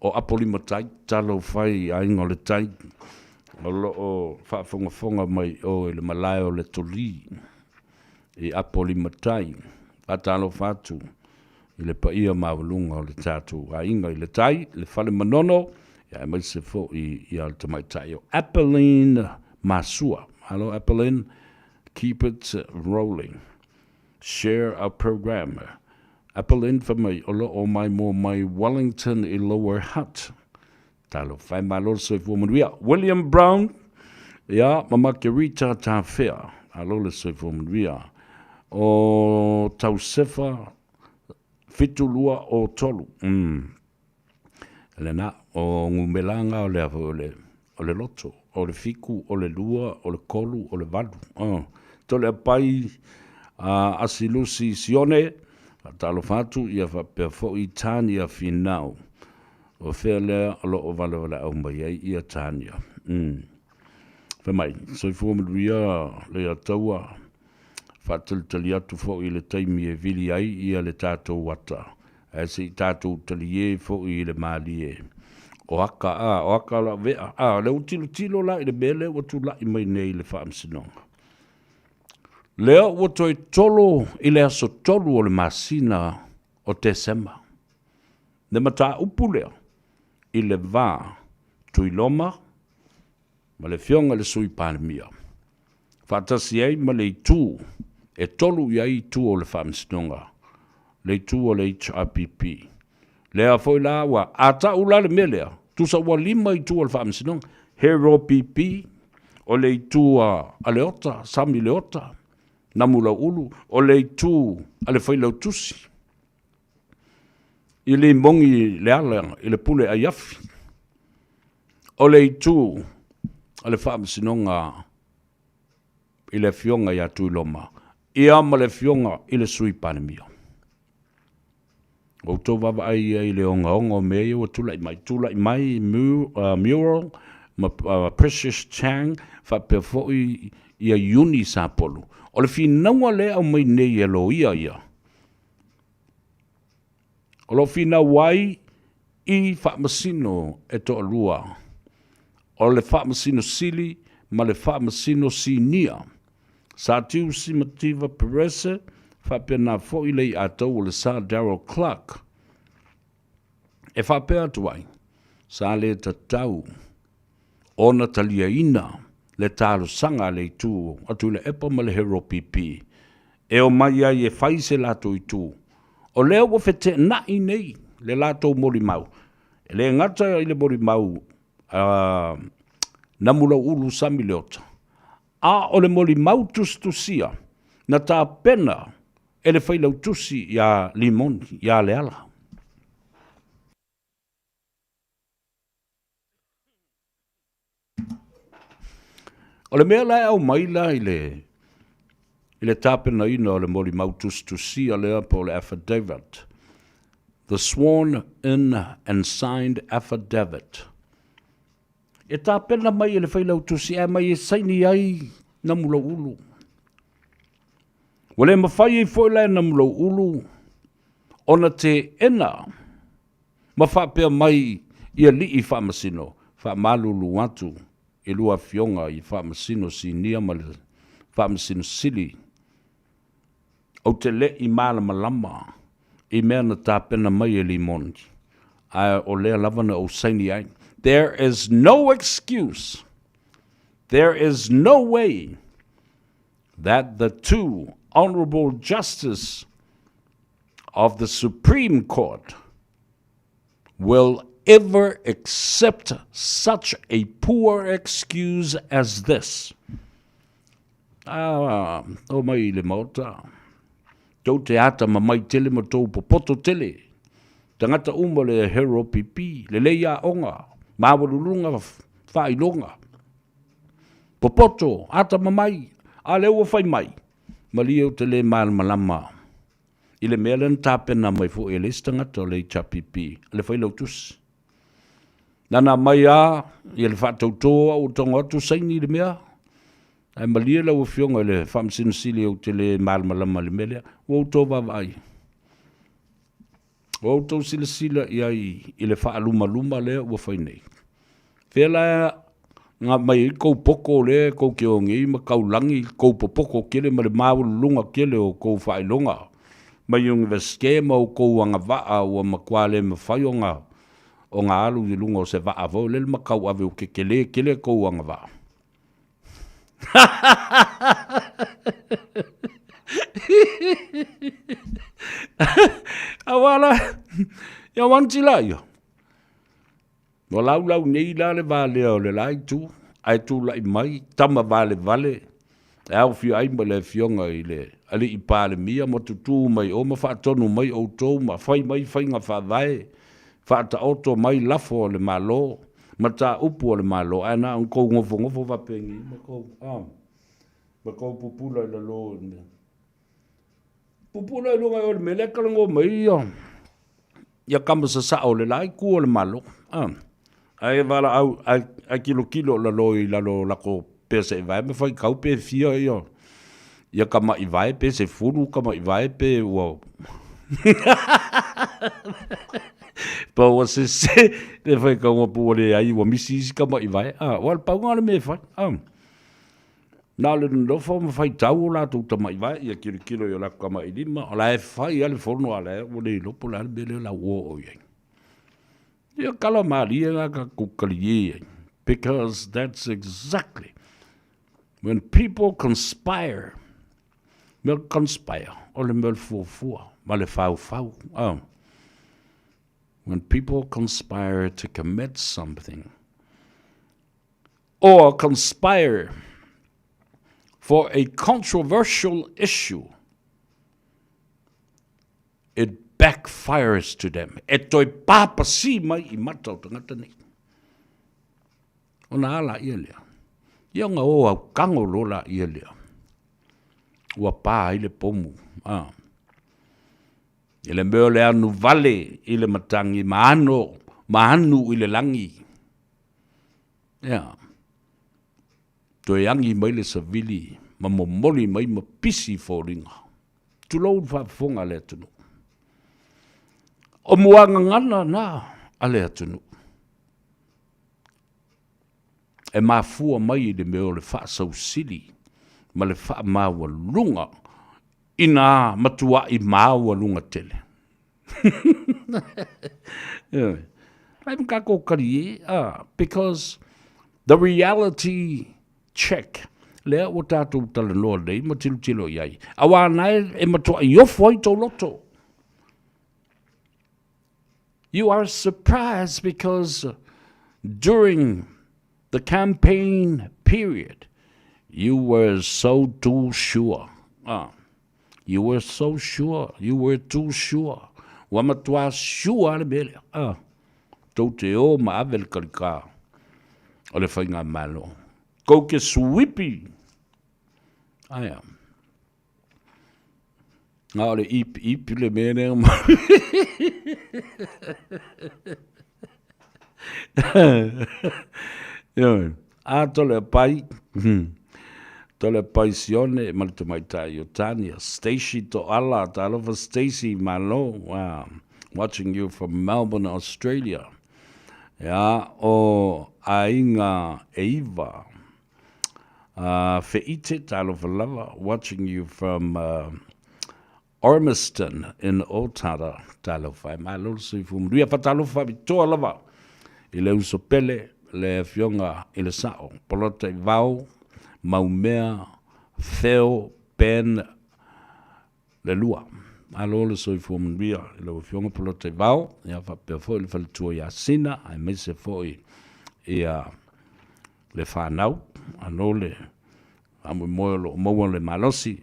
O Apolimatai, talofa e i aiga o le tai, o lo o faafogafoga mai o i le malae o le Toli i Apolimatai. Faatalofa atu i le paia maualuga o le tatou aiga i le tai, le Fale Manono, aemaise foi ia le tamaitai o Appeline Masua. Hello Appeline, keep it rolling. Share our program. Appeline fai mai, o lo o maimoa mai Wellington i Lower Hutt. Talofa e malo le soifua manuia. William Brown, ia, ma Makerita Tafea. Malo le soifua manuia. O Tausefa 72 o 3. Mm. Lena, o numera o le, o le, o le loto, o le fiku, o le lua, o le kolu, o le valu. Oh. Tole apai Asilusi Sione, faatalofa atu, ia faapea foi Tania Finau. O fea lea o lo o valevaleau mai ai ia Tania. Mm. Fai mai, soifua manuia Leiataua, faatalitali atu foi i le taimi e vili ai ia le tatou ata, ae se i tatou talie foi i le malie. O aka, a, o aka o lau vea, a, o lea ua tilotilo la i le mea lea ua tulai mai nei i le faamasinoga. Lea ua toe tolo i le aso 3 o le masina o Tesema. Le mataupu lea i le va Tuiloma ma le Afioga i le Sui Palemia, faatasi ai ma le itu e tolu i ai itu o le Faamasinoga, le itu o le HRPP. Lea foi la ua, a tau la le mea lea, tusa ua lima itu o le Faamasinoga, he ROPP, o le itu a Leota, Sami Leota, Namulauulu, o le itu a le Failautusi i Limogi Leala i le Pule Aiafi, o le itu a le Faamasinoga i le Afioga ia Tuiloma, ia ma le Afioga i le Sui Palemia. Ua outou vaavaai i ai i le ogaoga o mea ia ua tulai mai, tulai mai Muriel ma Precious Chang faapea foi ia Iuni Sapolu. O le finauga lea e aumai nei e loia ia, o lo o finau ai i faamasino e toalua, o le Faamasino Sili ma le Faamasino Sinia, Sir Tiu Simativa Perese, faapena foi le iatau o le Sir Darrell Clarke. E faapea atu ai, sa le tatau ona taliaina le talosaga a le itu a Tuilaepa ma le HRPP e omai ai e fai se latou itu. O lea ua feteenai nei le latou molimau, e le gata i le molimau a Namulauulu Sami Leota, a o le molimau tusitusia na tapena e le Failautusi ia Limoni, ia Leala. O le mea la e aumai la i le i le tapenaina o le molimau tusitusia lea po o le affidavit, the sworn in and signed affidavit, e tapena mai e le Failautusi ae aumai e saini ai Namulauulu. Ua le mafai ai foi la e Namulauulu ona teena ma faapea mai i alii faamasino, faamalulu atu i lua afioga i Faamasino Sinia ma le Faamasino Sili, ou te le i malamalama i mea na tapena mai e Limoni, ae o lea lava na ou saini ai. There is no excuse, there is no way that the two honourable justice of the Supreme Court will ever accept such a poor excuse as this. Ah, o mai i le maota. Tou te ata mamai tele ma tou popoto tele. Tagata uma le hero pipi, lelei aoga, maualuluga faailoga. Popoto, ata mamai, a lea ua fai mai, malie ou te le malamalama i le mea lea na tapena mai foi e le isi tagata o le HRPP, le Failautusi. Na na aumai lava ia le faatauto au ua tago atu saini i le mea, ae malie lau Afioga i le Faamasino Sili ou te le malamalama i le mea lea. Ua outou vaavaai, ua outou silasila i ai i le faalumaluma lea ua fai nei. Fea la na aumai ai kou poko lea kou te o nei ma taulagi kou popoko tele ma le maualuluga tele o kou faailoga mai Iunivesite ma outou agavaa ua matua le mafai ona ona alu i luga o se vaa foi lele ma tauave ua tetele tele kou agavaa. Aua la, ia wanti la ia. Ua laulau nei la le va lea o le la itu, ae tulai mai tama valevale e aofia ai ma le Afioga i le Alii Palemia ma tutū mai o ma faatonu mai outou ma fai mai faiga faavae, faataoto mai lafo a le Malo, mataupu a le Malo, ae na ona tou nofonofo faapeni ma tou, ma tou pupula i lalo i le mea. Pupula i luga o le mea lea talanoa mai ia ia kama sasao o le la itu o le Malo. Ae valaau, ae tilotilo lalo i lalo o lako pea se vae ma faitau pe fia ia ia tama'i vae pe 10 tama'i vae pe ua pe ua sese le faitauga pe ua leai ua misi isi tama'i vae. Aua o le pau lena o le mea e fai. Na o le nonofo ma faitau o latou tama'i vae, ia tilotilo i o latou tama'i lima, o la e fai lava le fono a o la e ua le iloa po o le a le mea lea o le a ua oo i ai. Ia tala malie la tatou talie ai, because that's exactly when people conspire, mea o le conspire, o le mea o le fuafua ma le faufau. When people conspire to commit something, or conspire. for a controversial issue, it backfires to them. E toe pāpasī mai i mata o tagata nei. Ona a laia lea. Ia ona o au kago loa laia lea. Ua pā ai le pomu. A. I le mea o le anu vale i le matagi ma ano, ma anu i le lagi. Ia. Toe agi mai le savili ma momoli mai ma pisi i foliga. Tulou le faafofoga a le atunuu. O muagagana na a le atunuu. E mafua mai i le mea o le faasausili ma le faamaualuga ina matuai maualuga tele. Ioe. Lai ma tatou talie, ah, because the reality check lea ua tatou talanoa nei ma tilotilo i ai, aua na e matuai ofo ai tou loto. You are surprised because during the campaign period, you were so too sure. Ah. You were so sure, you were too sure. Ua matuā sure le mea lea. Ah. Tou te o ma ave le kalikā o le faigamalo. Kou ke suipi. Aia. Nga o le ip ip le mea lea. Ioe. A tole pai. Tole pai Sione ma le tamaitai o Tania. Stacy Toala, talofa Stacy, malo. Wow. Watching you from Melbourne, Australia. Ia, o Aiga Eiva. Feite, talofa lava. Watching you from Ormiston in Otara, talofa e malo le soifua manuia. Faatalofa faapitoa lava i le uso pele, le Afioga i le Sao, Polota i Vao, Maumea, Theo Ben le Lua. Malo le soifua manuia i lau Afioga Polota i Vao, ia faapea foi le faletua ia Sina, aemaise foi ia le fanau, ano le faamoemoe o lo o maua le malosi,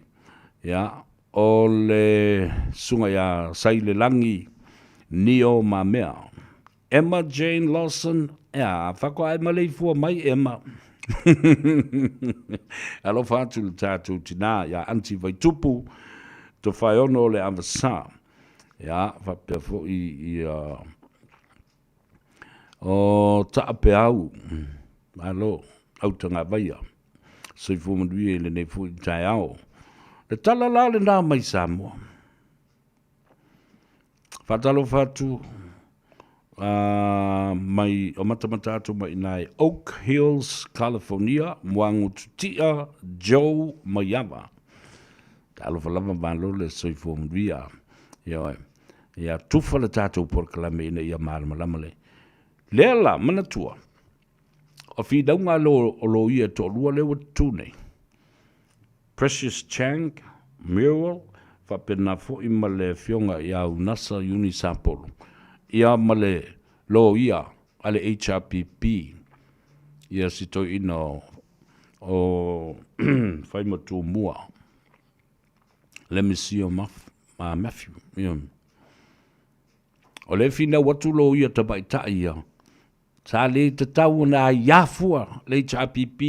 ia, o le susuga ia Sailelagi Nio Mamea. Emma Jane Lawson, ia, faatoa e maleifua mai Emma. Alofa atu le tatou tinā ia Aunty Vaitupu, Tofaeono o le Avasā. Ia, faapea foi ia O Taapeau, malo, Autagavaia, soifua manuia i lenei foi taeao. Le tala la lena mai Samoa. Faatalofa atu mai o matamata atu mai ina i Oak Hills, California, Muagututia Joe Maiava. Talofa lava malo le soifua manuia. Ioe. Ia tufa le tatou polokalame ina ia malamalama le. Lea la, manatua, o finauga a lo, o loia e toalua lea ua tutū nei. Precious Chang, Muriel, faapena foi ma le afioga ia Unasa Iuni Sapolu, ia ma le loia a le HRPP, ia si toeaina o, o Faimatuamua. Lemisio Matthew. Ia. O le finau atu lo ia tamaitai ia, sa le tatau ona aiā fua le HRPP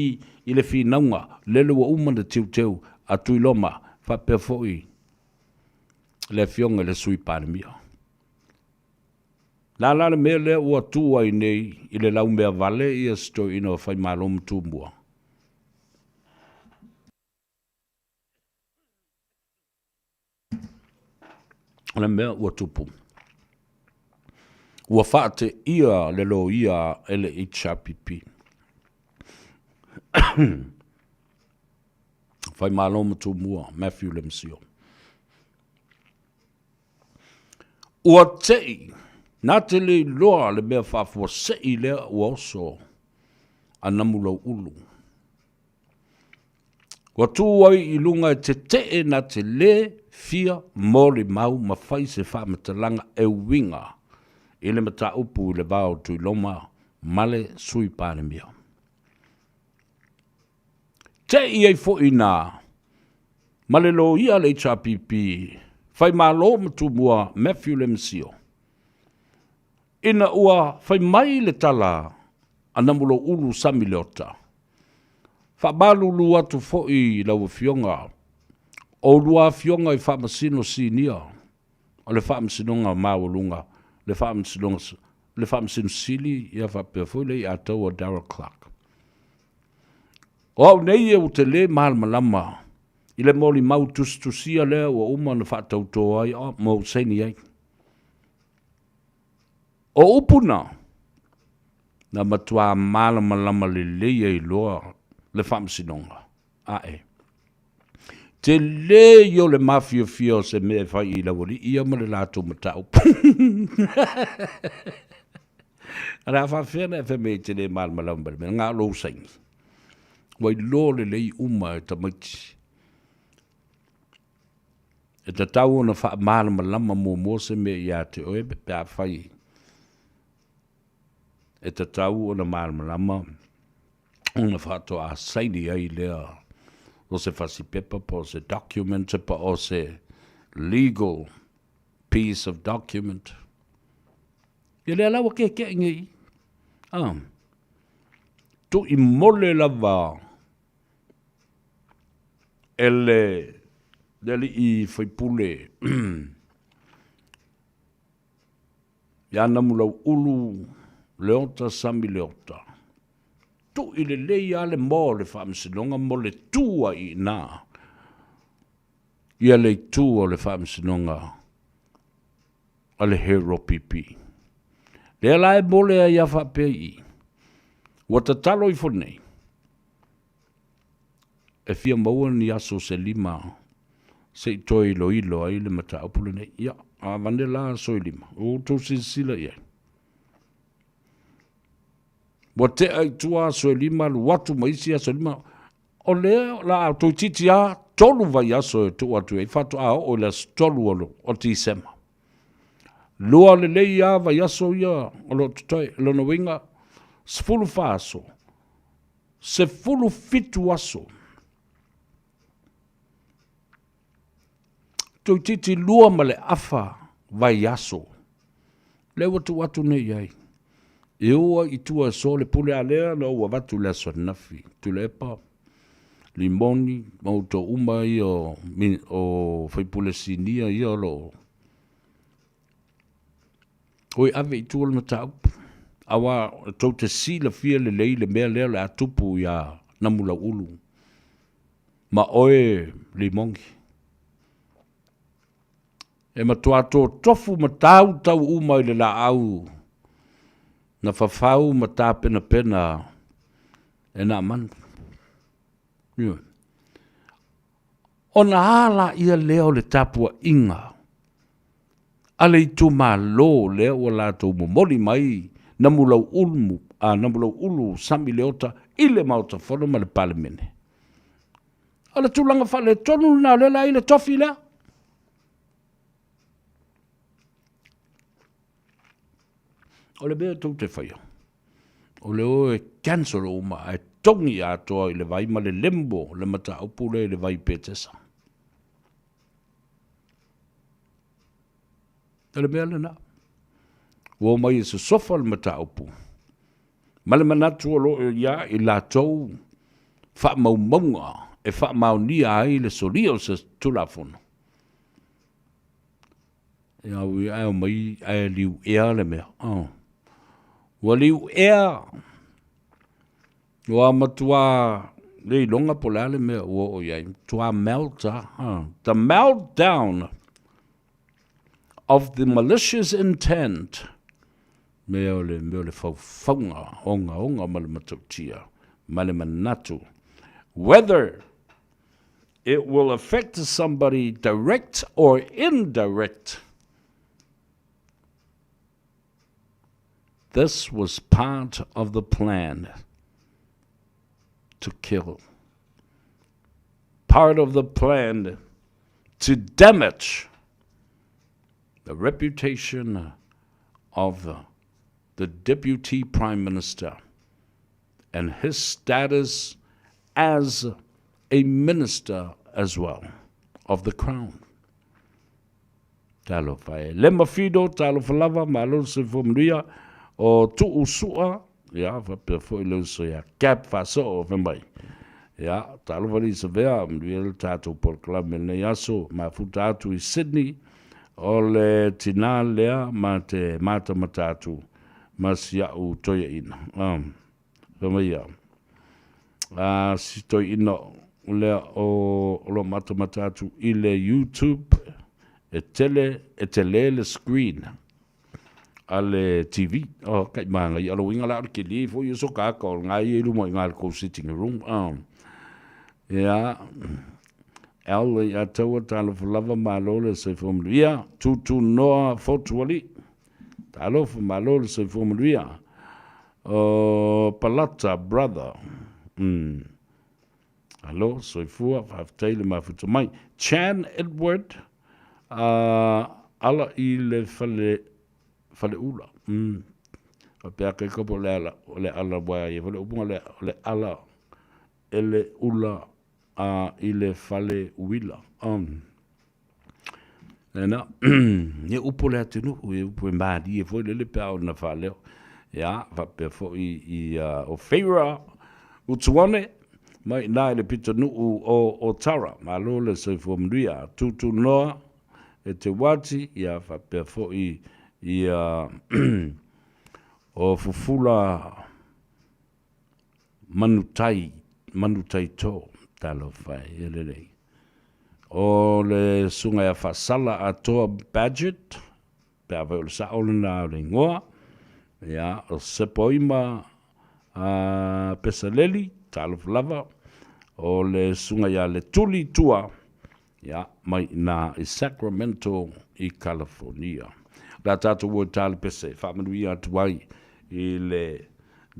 i le finauga, lele ua uma ona teuteu a Tuiloma faapea foi le Afioga i le Sui Palemia. La la le mea lea ua tu ai nei i le laumea vale ia si toeaina o Faimalo ma Tumua. O le mea ua tupu, ua faateia le loia e le HRPP. Faimalo ma Tumua, Matthew Lemsio. Ua tei, na te le iloa le mea faafuasei lea ua oso a Namulauulu. Ua tu ai i luga e tetee na te lē fia molimau ma fai se faamatalaga e uiga i le mataupu i le va o Tuiloma ma le Sui Palemia. Te'i ai foi i ina ma le loia a le HRPP, Faimalo ma Tumua Matthew Lemisio, ina ua fai mai le tala a Namulau'ulu Sami Leota, Faamalulu atu foi i lau Afioga, o lua Afioga i Faamasino Sinia o le Faamasinoga Maualuga, le Faamasinoga, le Faamasino Sili ia faapea foi le Iataua Darrell Clarke. O au nei ou te lē malamalama i le molimau tusitusia lea ua uma ona faatautō ai ma ou saini ai. O upu na, na matuā malamalama lelei ai loa le Faamasinoga. Ae, tele ia o le mafiafia o se mea e fai i lau alii ia ma le latou mataupu. O le a faafefea ona e fai mai e te le malamalama ma le mea, na o lou saini. Ua iloa lelei uma e tamaiti. E tatau ona faamalamalama muamua se mea ia te oe pe afai e tatau ona malamalama ona faatoa saini ai lea o se fasipepa po o se document po o se legal piece of document. Ia lea la ua keke'i nei i. Ah. Tuimole lava e le le alii faipule ia Namulau'ulu Leota Sami Leota. Tui lelei lava le moa o le Faamasinoga mo le tu ai i ina ia le itu o le Faamasinoga a le HRPP. Lea la e mole ai a faapea i i, ua tatalo ifo nei, e fia maua ni aso se lima se i toe iloilo ai le mataupu lenei. Ia, a avane la aso e lima, ua outou silasila i ai. Ua tea i tua aso e lima, alu atu ma isi aso e lima, O lea o le a toeitiiti lava tolu vaiaso e tuu atu i ai, faatoa oo i le aso 3 o Tesema. Lua lelei lava vaiaso ia o lo o totoe, o lona uiga, 14 aso, 17 aso. Toeitiiti lua ma le afa vaiaso lea ua tuu atu nei i ai. E o ai i tua e so le pule, a lea na ou avatu i le aso ananafi, Tuilaepa, Limoni ma outou uma ia o, o faipule sinia ia o lo o oi ave i tua le mataupu. Aua tou te silafia lelei le mea lea o le a tupu iā Namulauulu ma oe Limoni. E matua totofu ma tautau uma i le laau na fafau ma tapenapena e Naamanu. Ioe. Ona a laia lea o le tapuaiga a le itumalo lea ua latou momoli mai Namulauulu, a Namulauulu Sami Leota i le Maota Fono ma le Palemene. O le tulaga faaletonu lena o lea la i le tofi lea. O le mea tou te faia, o le o e cancel uma ae togi atoa i le vai ma le lembo le mataupu lea i le vai Petesa. O le mea lena. Ua omai e sosofa le mataupu ma le manatu o lo o ia i latou faamaumauga e faamaonia ai le solia o se Tulafono. Ia ui ae omai ae liuea le mea. Oh. Ua liuea, ua matua le iloga po o le a le mea ua oo i ai. Matua melt ah. The meltdown of the malicious intent mea o le mea o le faufauga ogaoga ma le matautia ma le manatu whether it will affect somebody direct or indirect this was part of the plan to kill part of the plan to damage the reputation of the, the deputy prime minister and his status as a minister as well of the crown. Talofa e. Lema Fido, talofa lava, malo le soifua manuia, o Tuu Sua, ia, faapea foi le uso ia Gab Faasoo fai mai. Ia, talofa alii Savea, manuia le tatou polokalame i lenei aso, mafuta atu i Sydney, o le tinā lea ma te matamata atu ma si a'u toeaina. Um, fai mai ia, a si toeaina lea o o lo matamata atu i le YouTube, e tele, e tele le screen a le TV. Oh, kai māngai, alo uiga la o le kelie foi o so kaka o ngā ia i luma i ngā le kou sitting room. Oh. Ia, Al i a taua talofa lava malo le soifua manuia. Tūtū noa Fotuali. Talofa malo le soifua manuia. O Palata brother. Mm. Alo, soifua, faafetai le mafuta mai. Chan Edward, uh, ala i le fale, fale ula. Mm. Faapea kai kopo le ala, o le ala wa i fale upunga le, o le ala ele ula a i le fale uila. Um. Lena, e upu le atunuu, e upu e malie foi lele pe a ona faaleo. Ia, faapea foi i uh, o Feira Utuone, mai nā i le pitonuu o Otara. Malo le soifua manuia. Tūtū noa e te wati, ia faapea foi i uh, o Fufula Manutai, Manutai tō, talofa e, e lelei. O le susuga ia Faasala Atoa Badgett, pe afai o le sao lena o le igoa, ia, o Sepoima a Pesaleli, talofa lava, o le susuga ia Letuli Tua, ia, mai i ina i Sacramento i California. O le a tatou o i Talapese e faamanuia atu ai i le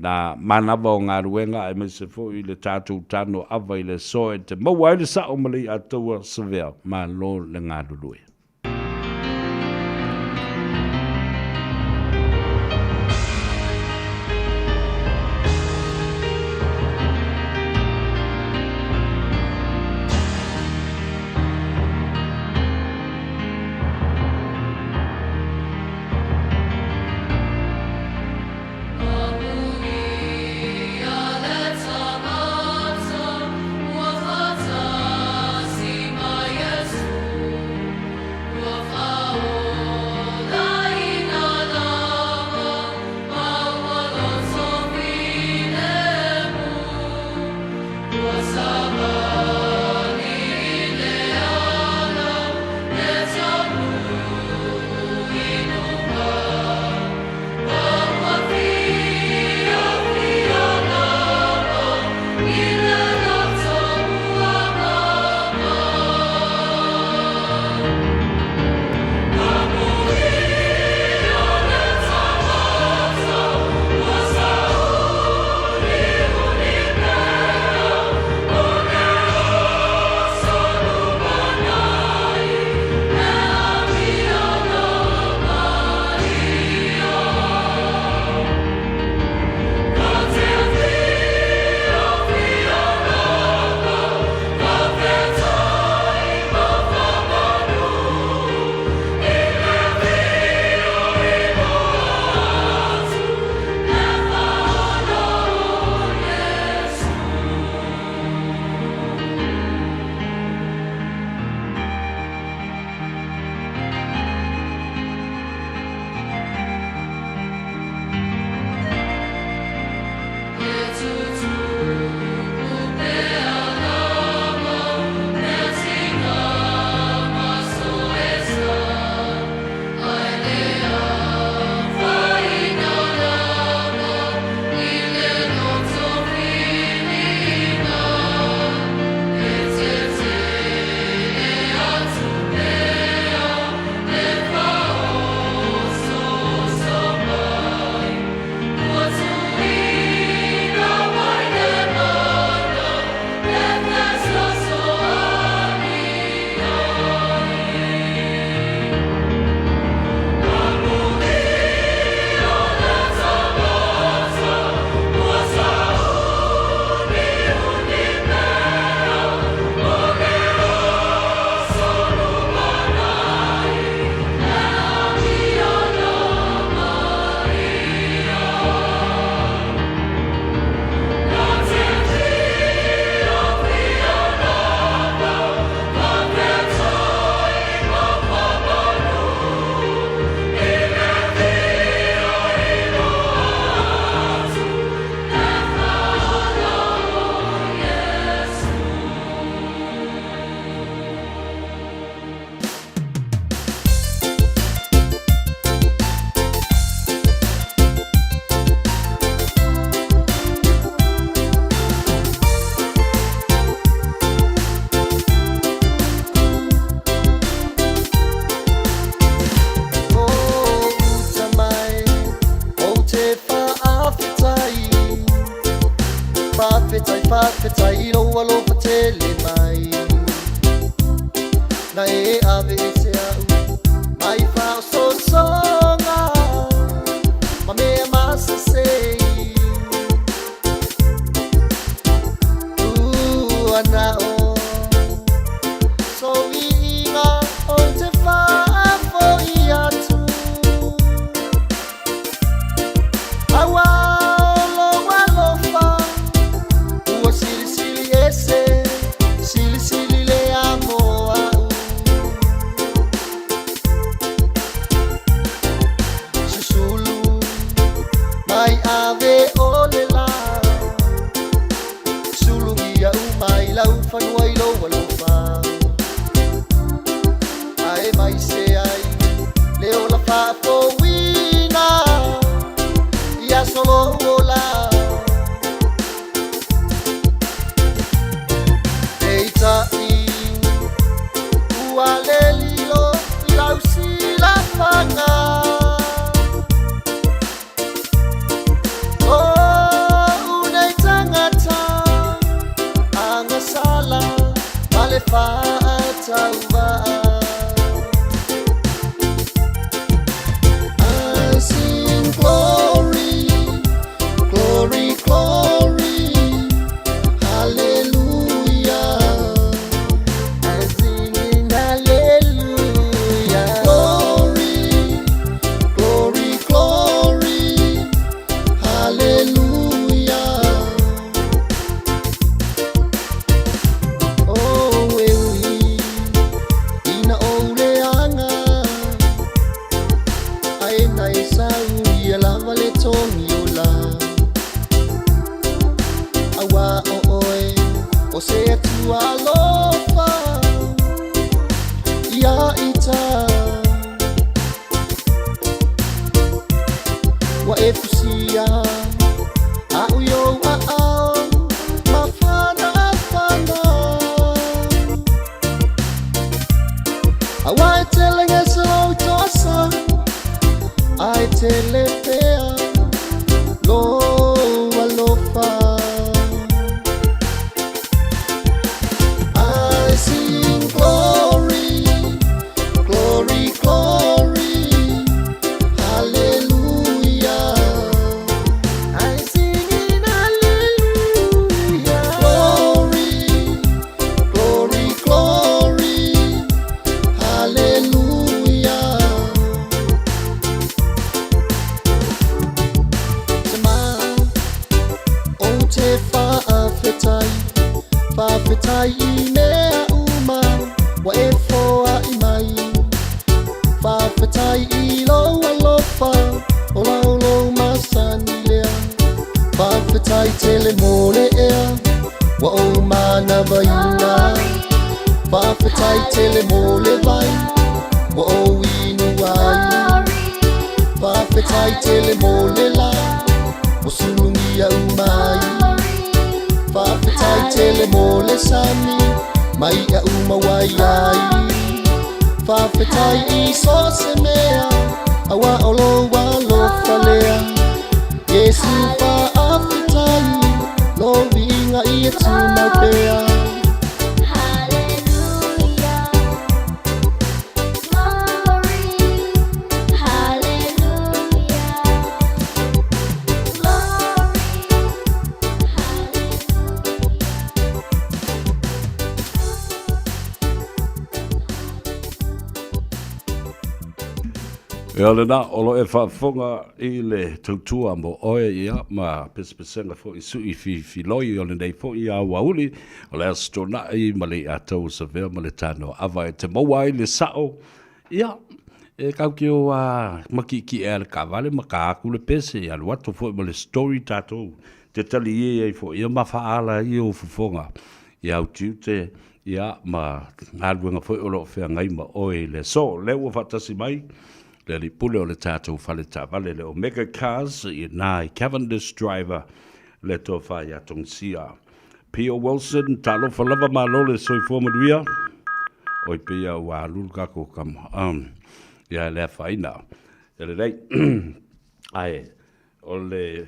nā manava o galuega aemaise foi le tatou tano ava i le aso e te maua ai le sao ma le iataua Savea. Malo le galulue. Faafetai i lou alofa tele mai Na e ave ese au mai faaosoosoga Ma mea masese Ua na o sou viiga ou te faafoi atu Aua o lou alofa ua silisili ese Silisili lea mo a'u Susulu mai ave o le la Sulugia uma i lau fanua i lou alofa Ae mai se ai le ola faafouina Ia solo ola Peitai ua le lilo i lau silafaga Lou nei tagata agasala ma le faatauvaa I sing glory, glory, glory, hallelujah. I sing in hallelujah. Glory, glory, glory, hallelujah. Oh, e ui, ina ou leaga, ae na e sau ia lava le togi ola. Aua o oe, o se Atua alofa, ia ita. Ua e fusia, a'u i ou aao, mafanafana. Aua e tele gese lou toasa, ae tele pea lou alofa. I sing glory, glory, glory, hallelujah. I sing in hallelujah. Glory, glory, glory, hallelujah. Tama, ou te faafetai, faafetai i mea uma ua e foai mai. Faafetai i lou alofa, o lau lou masani lea. Faafetai tele mo le ea, ua ou manavaina. Faafetai tele mo le vai, ua ou inu ai. Faafetai tele mo le la, ua sulugia uma ai. Faafetai tele mo le sami, ma i'a uma ua i ai. Faafetai i so o se mea, aua o lou alofa lea. Iesu faafetai, lou viiga ia tumau pea. Hallelujah. Glory. Hallelujah. Glory. Hallelujah. Ia lena, o lo e faafofoga i le tautua mo oe ia ma pesepesega foi sui filifiloi o lenei foi aoauli o le Aso Toonai ma le iatau o Savea ma le tanoa ava e te maua ai le sao ia e kau ke o a makiikiʻe a le kaavale ma ka aku le pese ia alu atu foi ma le story tatou te tali ie ai foi ia ma faaala ai ou fofoga ia au tiute ia ma galuega foi o lo o feagai ma oe i le aso. Lea ua faatasi mai le alii pule o le tatou fale taavale le Omega Cars i ina i Cavendish Driver le tofa ia Tongsia. P.O. Wilson, talofa lava malo le soifua manuia. Oi pei a ua alu le kako kama. Ia le afaina. E lelei. Ae, o le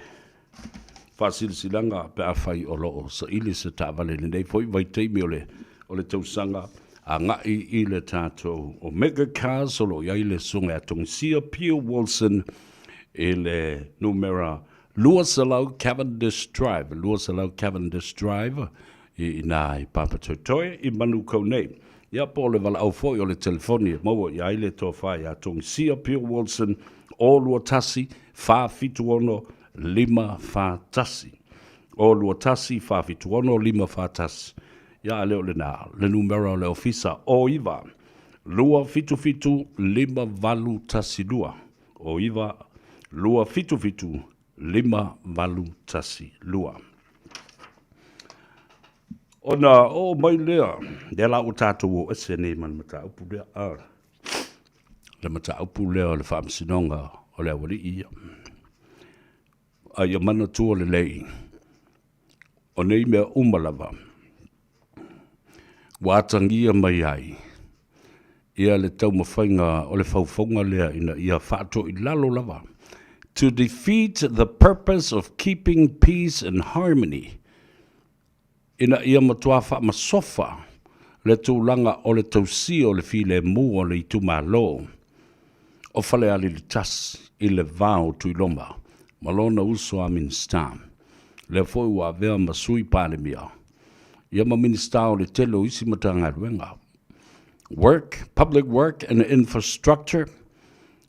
Faasilasilaga pe afai o lo o saili se taavale i lenei foi vaitaimi o le o le tausaga, agai i le tatou Omega Cars o lo o i ai le Susuga ia Togisia Pio Wilson i le numera 200 Cavendish Drive, 200 Cavendish Drive i ina i Papatoetoe i Manukau nei. Ia po o le valaau foi o le telefoni e maua i ai le tofa ia Togisia Pio Wilson o 21 476 541. O 21 476 541. Ia a le o lena, le numera o le ofisa o 9 277 5812. O 9 277 5812. Ona oo mai lea, lea la ua tatou o ese nei ma le mataupu lea, a, le mataupu lea o le faamasinoga o le aualii ia. A ia manatua lelei, o nei mea uma lava, ua atagia mai ai ia le taumafaiga o le faufauga lea ina ia faatoilalo lava, to defeat the purpose of keeping peace and harmony, ina ia matua faamasofa le tulaga o le tausia o le filemu o le itumalo o Falealili 1 i le va o Tuiloma ma lona uso a Minisita, lea foi ua avea ma Sui Palemia, ia ma Minisita o le tele o isi Matagaluega. Work, Public Work and Infrastructure,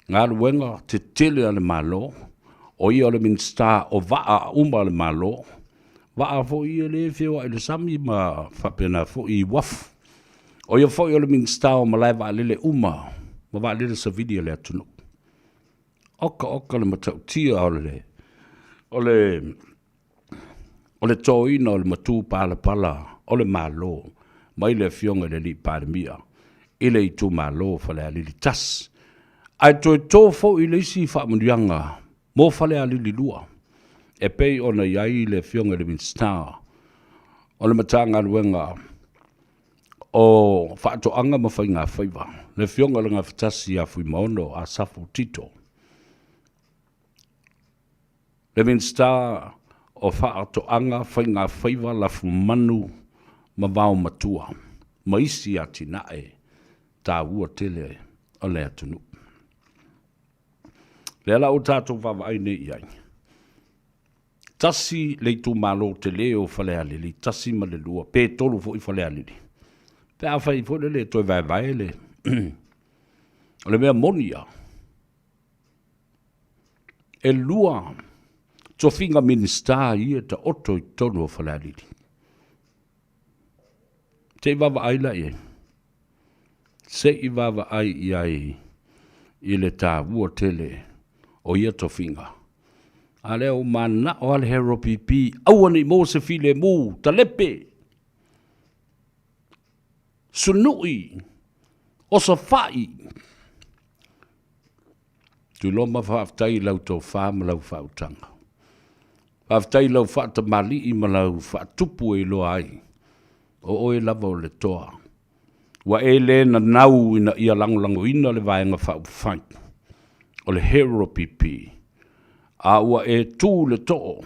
galuega tetele a le Malo, o ia o le Minisita o vaa uma a le Malo, vaa foi ia lea e feoai i le sami ma faapena foi i uafu. O ia foi o le Minisita o malae vaalele uma ma vaalele savili a le atunuu. Oka oka le matautia o le o le o le toina o le matu palapala o le Malo mai le Afioga i le Alii Palemia i le itumalo o Falealili 1. Ae toe to foi le isi faamanuiaga mo Falealili 2 e pei ona i ai le Afioga i le Minisita o le Matagaluega o Faatoaga ma Faigafaiva, le Afioga i le Gafatasi ia Fuimaono Asafo Tito, le Minisita o Faatoaga, Faigafaiva, Lafumanu ma Vaomatua ma isi atinae taua tele o le atunuu. Lea la ua tatou vaavaai nei i ai, tasi le itumalo tele o Falealili, 1 ma le 2, pe 3 foi Falealili, pe afai foi lele e toe vaevae le... O le mea moni ia, e 2 tofiga Minisita ia e taoto i totonu o Falealili. Se i vaavaai la i ai. Se i vaavaai i ai i le taua tele o ia tofiga. A lea ua mananao lava le Harold PP, aua ne i maua se filemu, talepe, sunui, osofai. Tuiloma, faafetai i lau tofa ma lau faautaga. Faafetai i lau faatamalii ma lau faatupu e iloa ai o oe lava o le toa. Ua e le nanau ina ia lagolagoina le Vaega Faaupufai o le Hero PP, a ua e tu i le too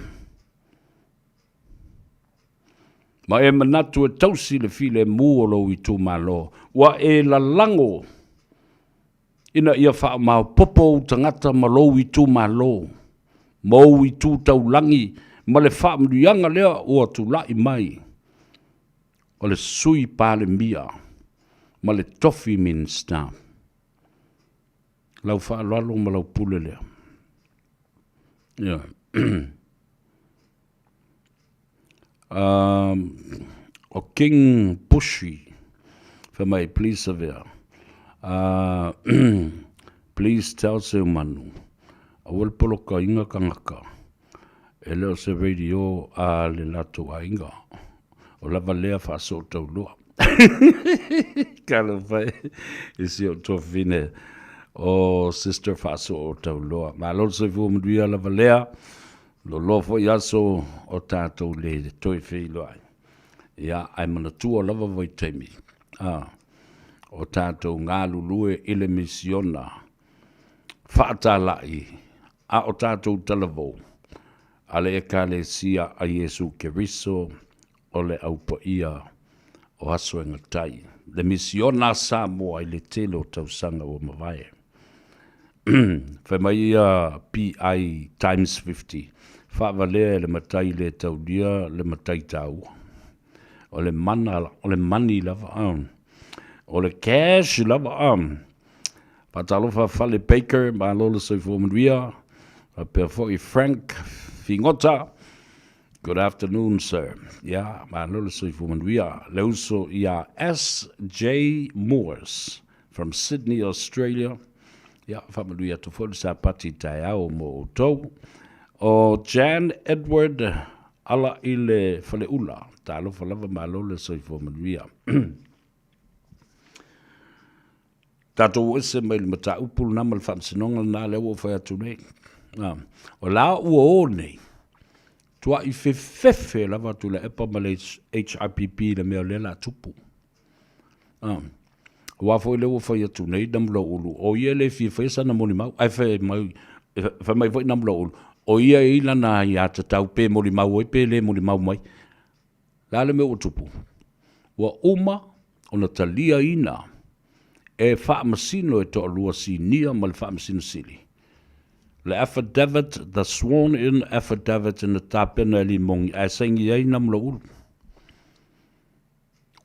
ma e manatu e tausi le filemu o lou itumalo. Ua e lalago ina ia faamaopoopo ou tagata ma lou itumalo, ma ou itu taulagi ma le faamanuiaga lea ua tulai mai o le Sui Palemia ma le tofi Minisita. Lau faaaloalo ma lau pule lea. Yeah. O King Bushy fai mai, please Savea, please tell Seumanu, aua le polokaina tagata, e le o se radio a le latou aiga, o lava lea faasootauloa. Talofa e i si ou tuafafine o Sister Faasootauloa. Malo le soifua manuia lava lea. Loloa foi aso o tatou le toe feiloai. Ia, ae manatua lava vaitaimi, a, o tatou galulue i le misiona faatalai a o tatou talavou. a le Ekalesia a Iesu Keriso o le Au Paia o Aso e Gatai, le misiona a Samoa i le tele o tausaga ua mavae. Fai mai ia PI times 50, faavalea e le matai le taulia le matai taua. O le mana, o le money lava, o le cash lava. Faatalofa Fale Baker, malo le soifua manuia. Faapea foi Frank Figota, good afternoon sir. Ia, malo le soifua manuia. Le uso ia SJ Moores from Sydney, Australia. Ia, faamanuia atu foi le Sapati taeao mo outou. O Jan Edward ala i le Faleula. Talofa lava, malo le soifua manuia. Tatou o ese mai le mataupu lena ma le faamasinoga lena lea ua ou fai atu nei. O la ua o nei, tuai fefefe lava Tuilaepa ma le HRPP i le mea o lea la tupu. Aua foi lea ua fai atu nei Namulauulu, o ia le fia faia sana molimau, ae fai mai, fai mai foi Namulauulu, o ia e i lana aiatatau pe molimau ai pe le molimau mai. Le a le mea ua tupu? Ua uma ona taliaina e Faamasino e toalua sinia ma le Faamasino Sili le affidavit, the sworn in affidavit na tapena e Limogi ae saini ai Namulauulu.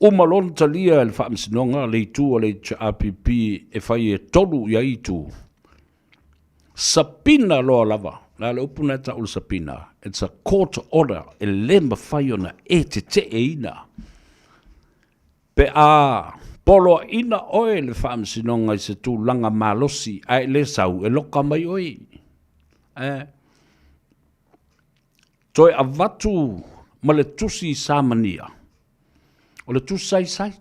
Uma loa ona talia e le Faamasinoga le itu a le HRPP e fai e tolu i ai itu. Sapina loa lava, le a le upu na e tau o le sapina? It's a court order, e le mafai ona e teteeina. Pe a poloaiina oe e le Faamasinoga i se tulaga malosi ae le sau, e loka mai oe. Eh, toe avatu ma le tusi samania, o le tusi saisai.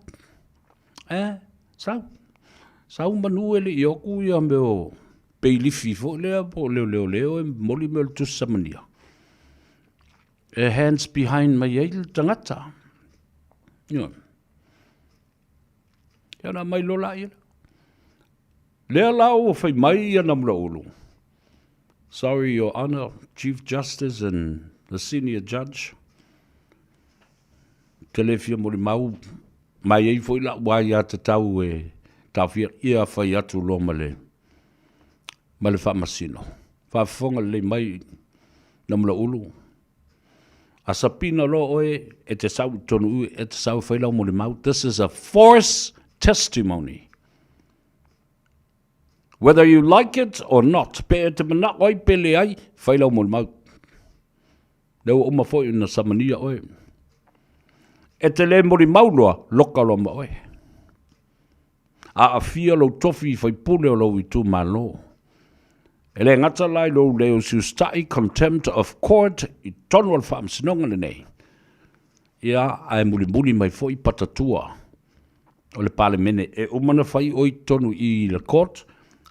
Eh, sau. Sau manu e le i oku ia mea o peilifi foi lea po o leoleoleo e momoli mea o le tusi samania. E hands behind mai ai le tagata. Ia. Ia ona aumai loa laia lea. Lea la ua fai mai ia Namulauulu, Sorry Your Honour, Chief Justice and the Senior Judge, te le fia molimau, ma e i ai foi la'u aiatatau e taofia, ia fai atu loa ma le, ma le Faamasino. Faafofoga lelei mai Namulauulu, A sapina loa oe e te sau i totonu i, e te sau e fai lau molimau, this is a force testimony. Whether you like it or not, pe e te manao ai pe leai, fai lau molimau. Lea ua uma foi ona samania oe. E te le molimau loa, loka loa ma oe. Aafia lou tofi i faipule o lou itumalo. E le gata la i lou le usiusitai, contempt of court, i totonu o le faamasinoga lenei, ia, ae mulimuli mai foi patatua o le Palemene. E uma ona fai oe i totonu i le court,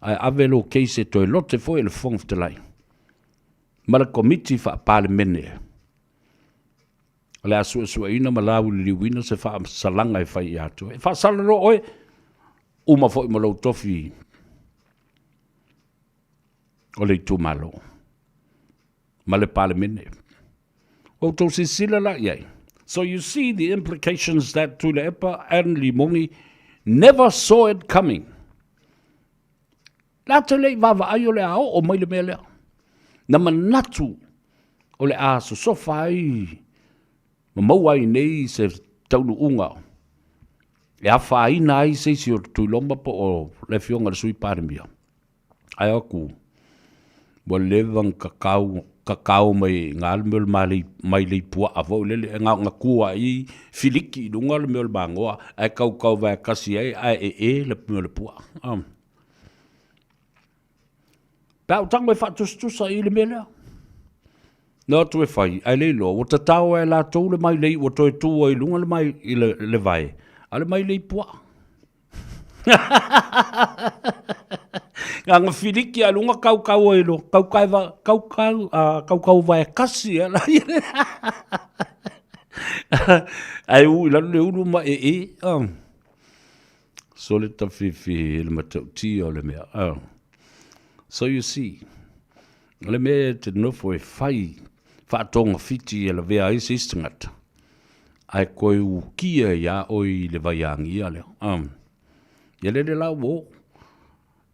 ae ave lou case e toe lote foi e le Fofoga Fetalai ma le Komiti Faa-Palemene. O le a suesueina ma lauliliuina se faasalaga e fai ia te oe. E faasala loa oe, uma foi ma lou tofi o le itumalo ma le Palemene. Ua outou silasila la i ai? So you see the implications that Tuilaepa and Limogi never saw it coming. Latou le i vaavaai o le a oo mai le mea lea. Na manatu o le a sosofa ai ma maua ai nei se taunuuga e afaina ai se isi o Tuiloma po o le afioga i le Sui Palemia. Ae o atu, ua leva ona kakau, kakao mai i ina le mea o le malei, mailei puaa foi lele, e na ona tu lava i filiki i luga le mea o le magoa, ae kaukau vaetasi ai ae ee le mea o le puaa. Pe a ou tago e faatusatusa i le mea lea. Na o atu e fai, ae le iloa, ua tatao e latou le mailei ua toe tu ai i luga le, mai, i le, le vae, a le mailei puaa. Na filiki a luga kaukau ai loa, kaukau, kaukau, uh, kaukau vae kasi e la. Ae u i lalo le ulu ma e e. Sole tafifi i le matautia o le mea. Oh. So you see, o le mea e te nofo e fai, faatogafiti e lavea ai se isi tagata, ae toe ukia iā oe i le vaiagia lea. Um, ia lele la ua oo.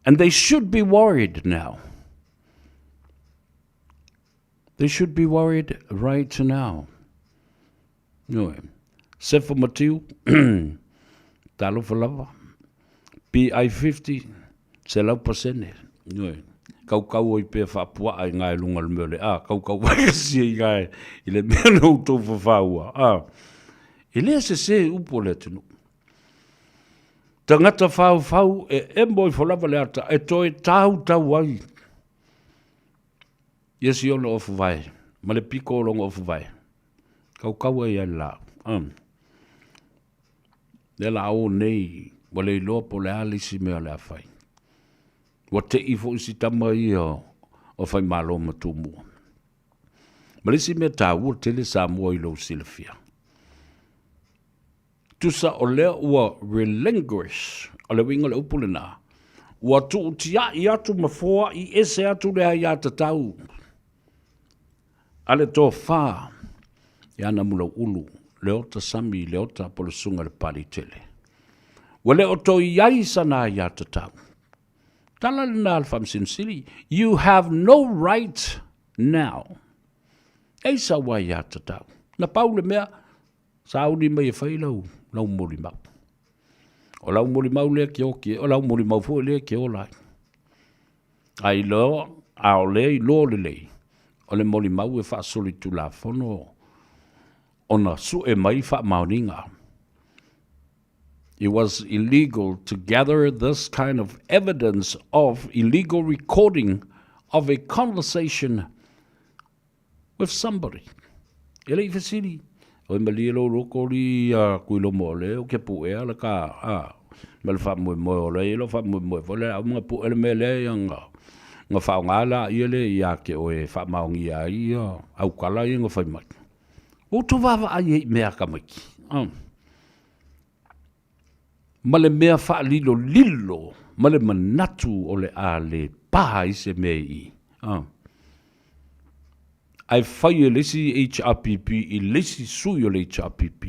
And they should be worried now. They should be worried right now. Ioe. Sefa Matiu, talofa lava. PI50, 100%. Ioe. Kaukau oi pea faapuaa i ngā e lunga le mea o le a, kaukau vaikasi i ngā i le mea na outou fafaua. A, e le sese upu o le atunuu. Tagata faufau e emo ifo lava le ata e toe tautau ai ia si ona ofu vae ma le piko o lona ofu vae. Kaukau ai ai le laau. Um. Lea la o nei, ua le iloa po o le a le isi mea o le a fai. Ua te'i foi si tama ia o Faimalo ma Tumua. Ma le isi mea taua tele Samoa i lou silafia. Tusa o lea ua relinguish, o le uiga o le upu lena, ua tuutia'i atu ma foa'i ese atu le aiatatau a le tofa ia Namulau'ulu, Leota Sami Leota po o le Susuga i le Papaliitele. Ua le o toe i ai sana aiatatau. Tala lena a le Faamasino Sili, You have no right now. Ei sau aiatatau. Na pau le mea, Sauni mai e fai lau, lau molimau. O lau molimau lea ke oki, o lau molimau foi lea ke ola ai. A iloa, a o lea iloa lelei, o le molimau e faasolitulafono ona sue mai faamaoniga. It was illegal to gather this kind of evidence of illegal recording of a conversation with somebody. E le i fesili, oi malie lou loko li a Kuilomo o le o ke puʻea le ka a ma le faamoemoe o le lo faamoemoe foi le au mga puʻe le mea lea ia nga nga faaaoga la ia le ia te oe e faamaonia ai ia aukala ia nga fai mai. Ua outou vaavaai ai i mea akamai. Ma le mea faalilolilo ma le manatu o le a le pa ai se mea i i. Ae fai e le isi HRPP i le isi sui o le HRPP.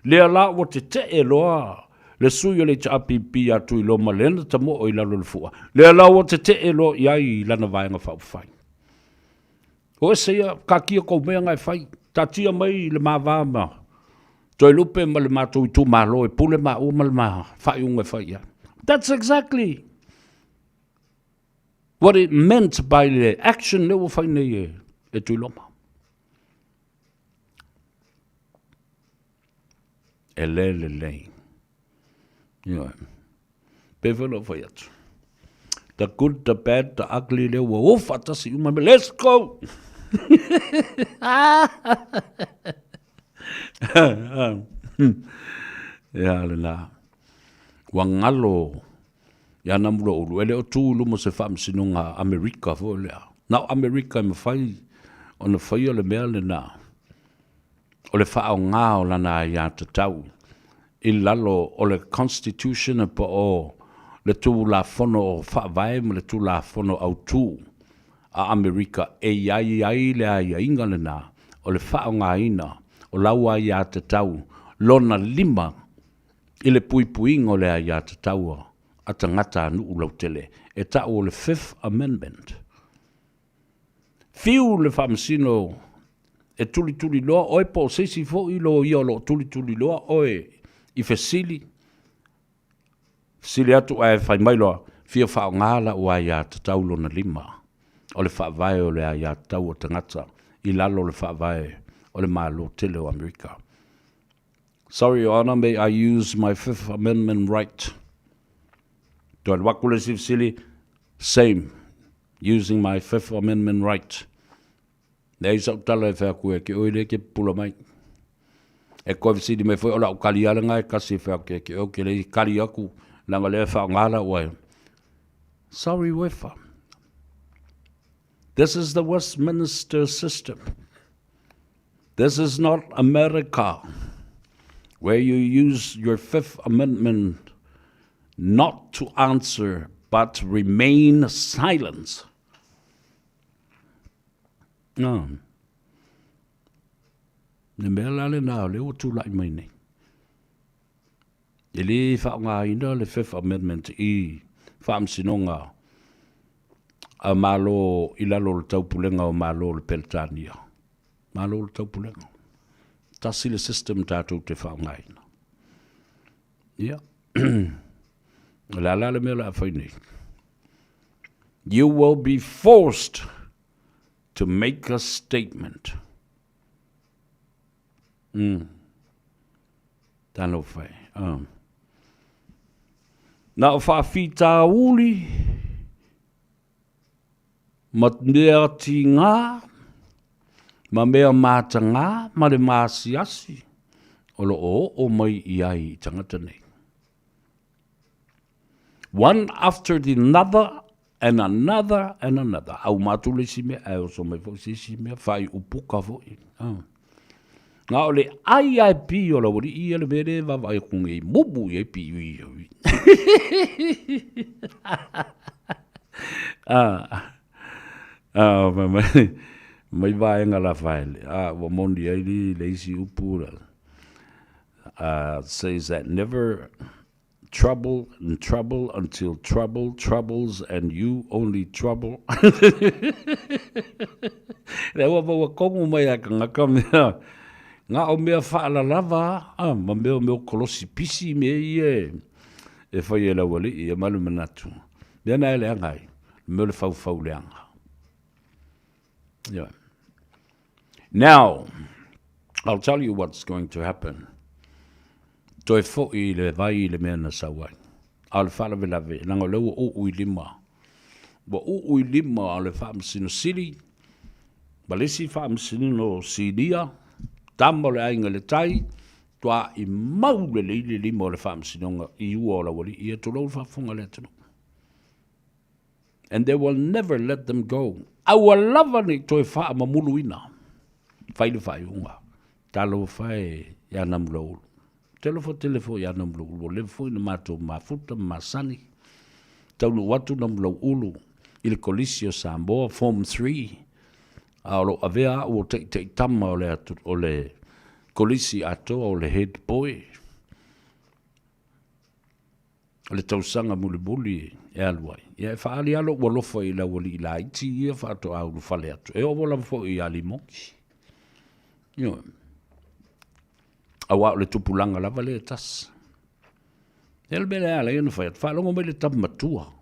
Lea la ua tetee loa le sui o le HRPP ia Tuiloma lea na tamoo i lalo o le fua. Lea la ua tetee loa i ai i lana Vaega Faaupufai. O ese ia, taatia tou mea na e fai, taatia mai le ma va ma Toelupe ma le matou itumalo e pule maua ma le ma faaiuga e fai i ai. That's exactly what it meant by the action lea ua fai nei e, e Tuiloma. E le lelei. Ioe. Pei foi lou fai atu. The good, the bad, the ugly lea ua o faatasi uma me let's go! Ia lena. Ua galo ia Namulauulu, e le o tu i luma o se faamasinoga Amerika foi lea. Na o Amerika e mafai ona faia le mea lena. O le faaaoga o lana aiatatau i lalo o le Constitution po o le Tulafono Faavae ma le Tulafono Autu a Amerika e i ai ai le aiaiga lena o le faaaogaina o lau aiatatau lona lima i le puipuiga o le aiatatau a tagatanuu lautele e ta'u o le Fifth Amendment. Fiu le Faamasino e tulituliloa oe po o se isi foi loia o lo o tulituliloa oe i fesili, fesili atu ae fai mai loa, fia faaaoga lau aiatatau lona lima o le faavae o le aiatatau a tagata i lalo o le faavae o le Malo tele o Amerika. Sorry Your Honor, may I use my Fifth Amendment right? Toe alu atu le isi fesili, same. Using my Fifth Amendment right. Leai sau tala e fai atu e ke oe lea ke pupula mai. E koe fesili mai foi o lau kali lava lena e kasi e fai atu e ke oe ou te le i kali atu leaga lea e faaaoga lau ai. Sorry Wefa. This is the Westminster system. This is not America where you use your Fifth Amendment not to answer but remain silent. No. Le mea la lena o lea ua tulai mai nei. E le faaaogaina le Fifth Amendment i faamasinoga a Malo i lalo o le taupulega o Malo o le Peretania. Malo o le taupulega. Tasi le system tatou te faaaogaina. Ia. O le a la le mea o le a fai nei? You will be forced to make a statement. Mm. Talofa e. Oh. Na o faafitauli ma mea tigā ma mea matagā ma le maasiasi o lo o oo mai i ai i tagata nei. One after the another and another and another. Auma atu le isi mea, ae oso mai foi se isi mea, faaiupuka foi. Oh. Na o le ai ae pi o la wali ia le mea le vaavaai atu nei, mumu i ai pi i ia. Ah, ah, mai, mai, mai vaenga la faele. Ah, ua moni ai li le isi upu la. Says that never trouble and trouble until trouble troubles and you only trouble. Lea ua maua komu mai a kangaka mea, nga o mea faalalava a, ma mea o mea o kolosi pisi mea ia e fai e le aualii e malu manatu. Mea na e leaga ai, mea o le faufau leaga. Yeah. Now, I'll tell you what's going to happen. Toe foi le vai i le mea na sau ai. A o le faalavelave, leaga o lea ua uu i lima. Ua uu i lima o le Faamasino Sili, ma le isi Faamasino Sinia, tama o le Aiga i le Tai, tuaai mau lelei le lima o le Faamasinoga i ua o Laualii, ia tulou le faafofoga a le atunuu. And they will never let them go. Aua lava ne i toe faamamuluina. Fai le faaiuga. Talofa e ia Namulauulu. Ou te alofa tele foi ia Namulauulu, ua leva foi ona matou mafuta ma masani. Taunuu atu Namulauulu i le Kolisi o Samoa, Form 3, a o lo o avea au o taitaitama o le, o le Kolisi atoa o le Head Boy. O le tausaga mulimuli e alu ai, ia e faaali lava lou alofa i le aualii laiti ia faatoa ulufale atu, e oo lava foi ia Limoki. Ioe. Aua o le tupulaga lava lea e tasi. Ia le mea lea e ala ai ona fai atu, faalogo mai le tama matua.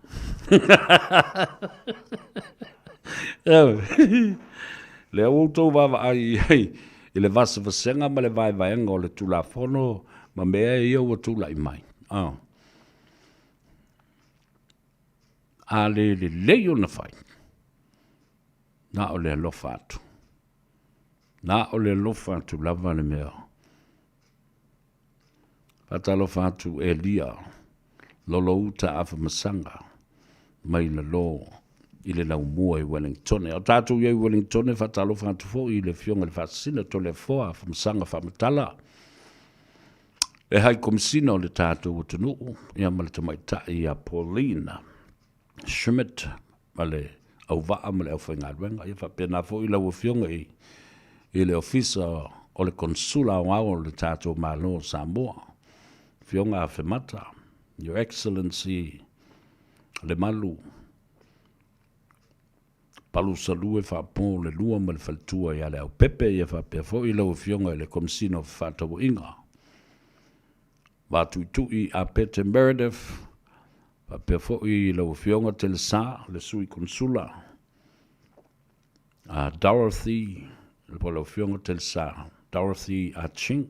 Lea ua outou vaavaai i ai i le vasevasega ma le vaevaega o le Tulafono ma mea ia ua tulai mai. Oh. A le lelei ona fai, na o le alofa atu. Na o le alofa atu lava le mea. Faatalofa atu Elia, Lolouta Afamasaga, mai lalo i le laumua i Wellingtone. A o tatou i ai i Wellingtone, faatalofa atu foi i le Afioga i le Faasisina Toleafoa Afamasaga Faamatala, le Hai Komisina o le tatou atunuu, ia ma le tamaitai ia Paulina Schmidt ma le auvaa ma le aufaigaluega. Ia faapena foi lau Afioga i, i le Ofisa o le Konsula Aoao o le tatou Malo o Samoa, Afioga Afemata, Your Excellency Lemalu Palusalue Faapo le Lua ma le Faletua ia Leaupepe, ia faapea foi lau Afioga i le Komesina o Fefaatauaiga, Vatuitui Apete Meredith, faapea foi lau Afioga Telesa, le Sui Konesula, a Dorothy, po o lau Afioga Telesa Dorothy Aching,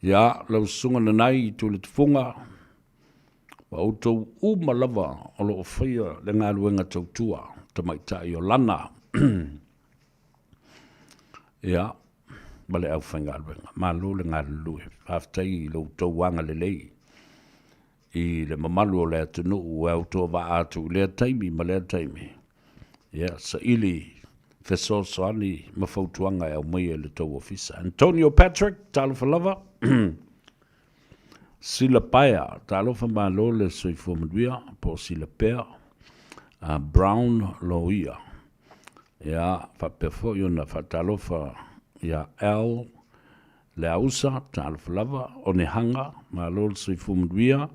ia lau Susuga Nanai Tuletufuga, ma outou uma lava o lo o faia le galuega tautua tamaitai o Lana. Ia, ma le aufaigaluega. Malo le galulue. Faafetai i lo outou agalelei i le mamalu o le atunuu ua autovaa atu i lea taimi ma lea taimi. Ia, saili fesoasoani ma fautuaga e aumaia i le tou ofisa. Antonio Patrick, talofa lava. Sila Paea, talofa malo le soifua manuia, po o Sila Pea, Brown Loia. Ia, faapea foi ona faatalofa Ia Al Leausa, talofa lava, Onehanga, malo le soifua manuia,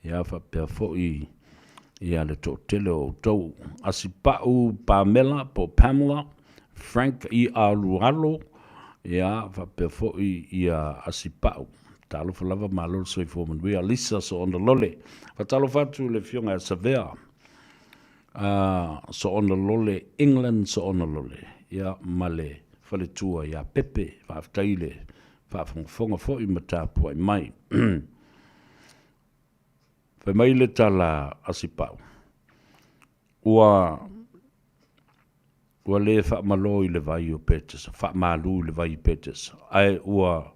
ia faapea foi ia le toatele o outou. Asipau Pamela po o Pamela, Frank I Alualo, ia faapea foi ia Asipau. Talofa lava, malo le soifua manuia. Lisa Soonalole, faatalofa atu i le Afioga ia Savea Soonalole, England Soonalole, ia ma le faletua ia Pepe. Faafetai i le faafogafoga foi ma tapuai mai. Fai mai le tala a Sipau, ua ua le faamalo i le vai o Petesa, faamalu i le vai i Petesa, ae ua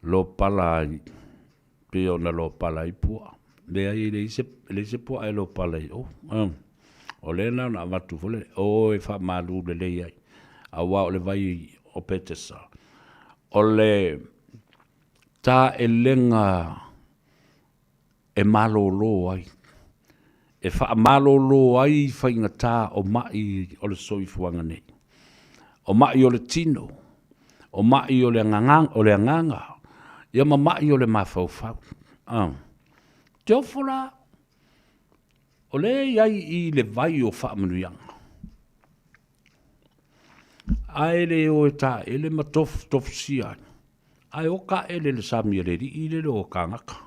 lopala ai, pei ona lopala ai puaa. Leai, e leai se, e leai se puaa e lopala i o. O lea na ona avatu foi le, o e faamalu lelei ai, aua o le vai o Petesa, o le taelega e malolo ai, e faamalolo ai faigata o mai o le soifuaga nei, o mai o le tino, o mai o le agaga, ia ma mai o le mafaufau. Te ofo la, o lea e i ai i le vai o faamanuiaga, ae le o e taele ma tofutofusia ai, ae o taele i le sami a le alii lele o kānaka.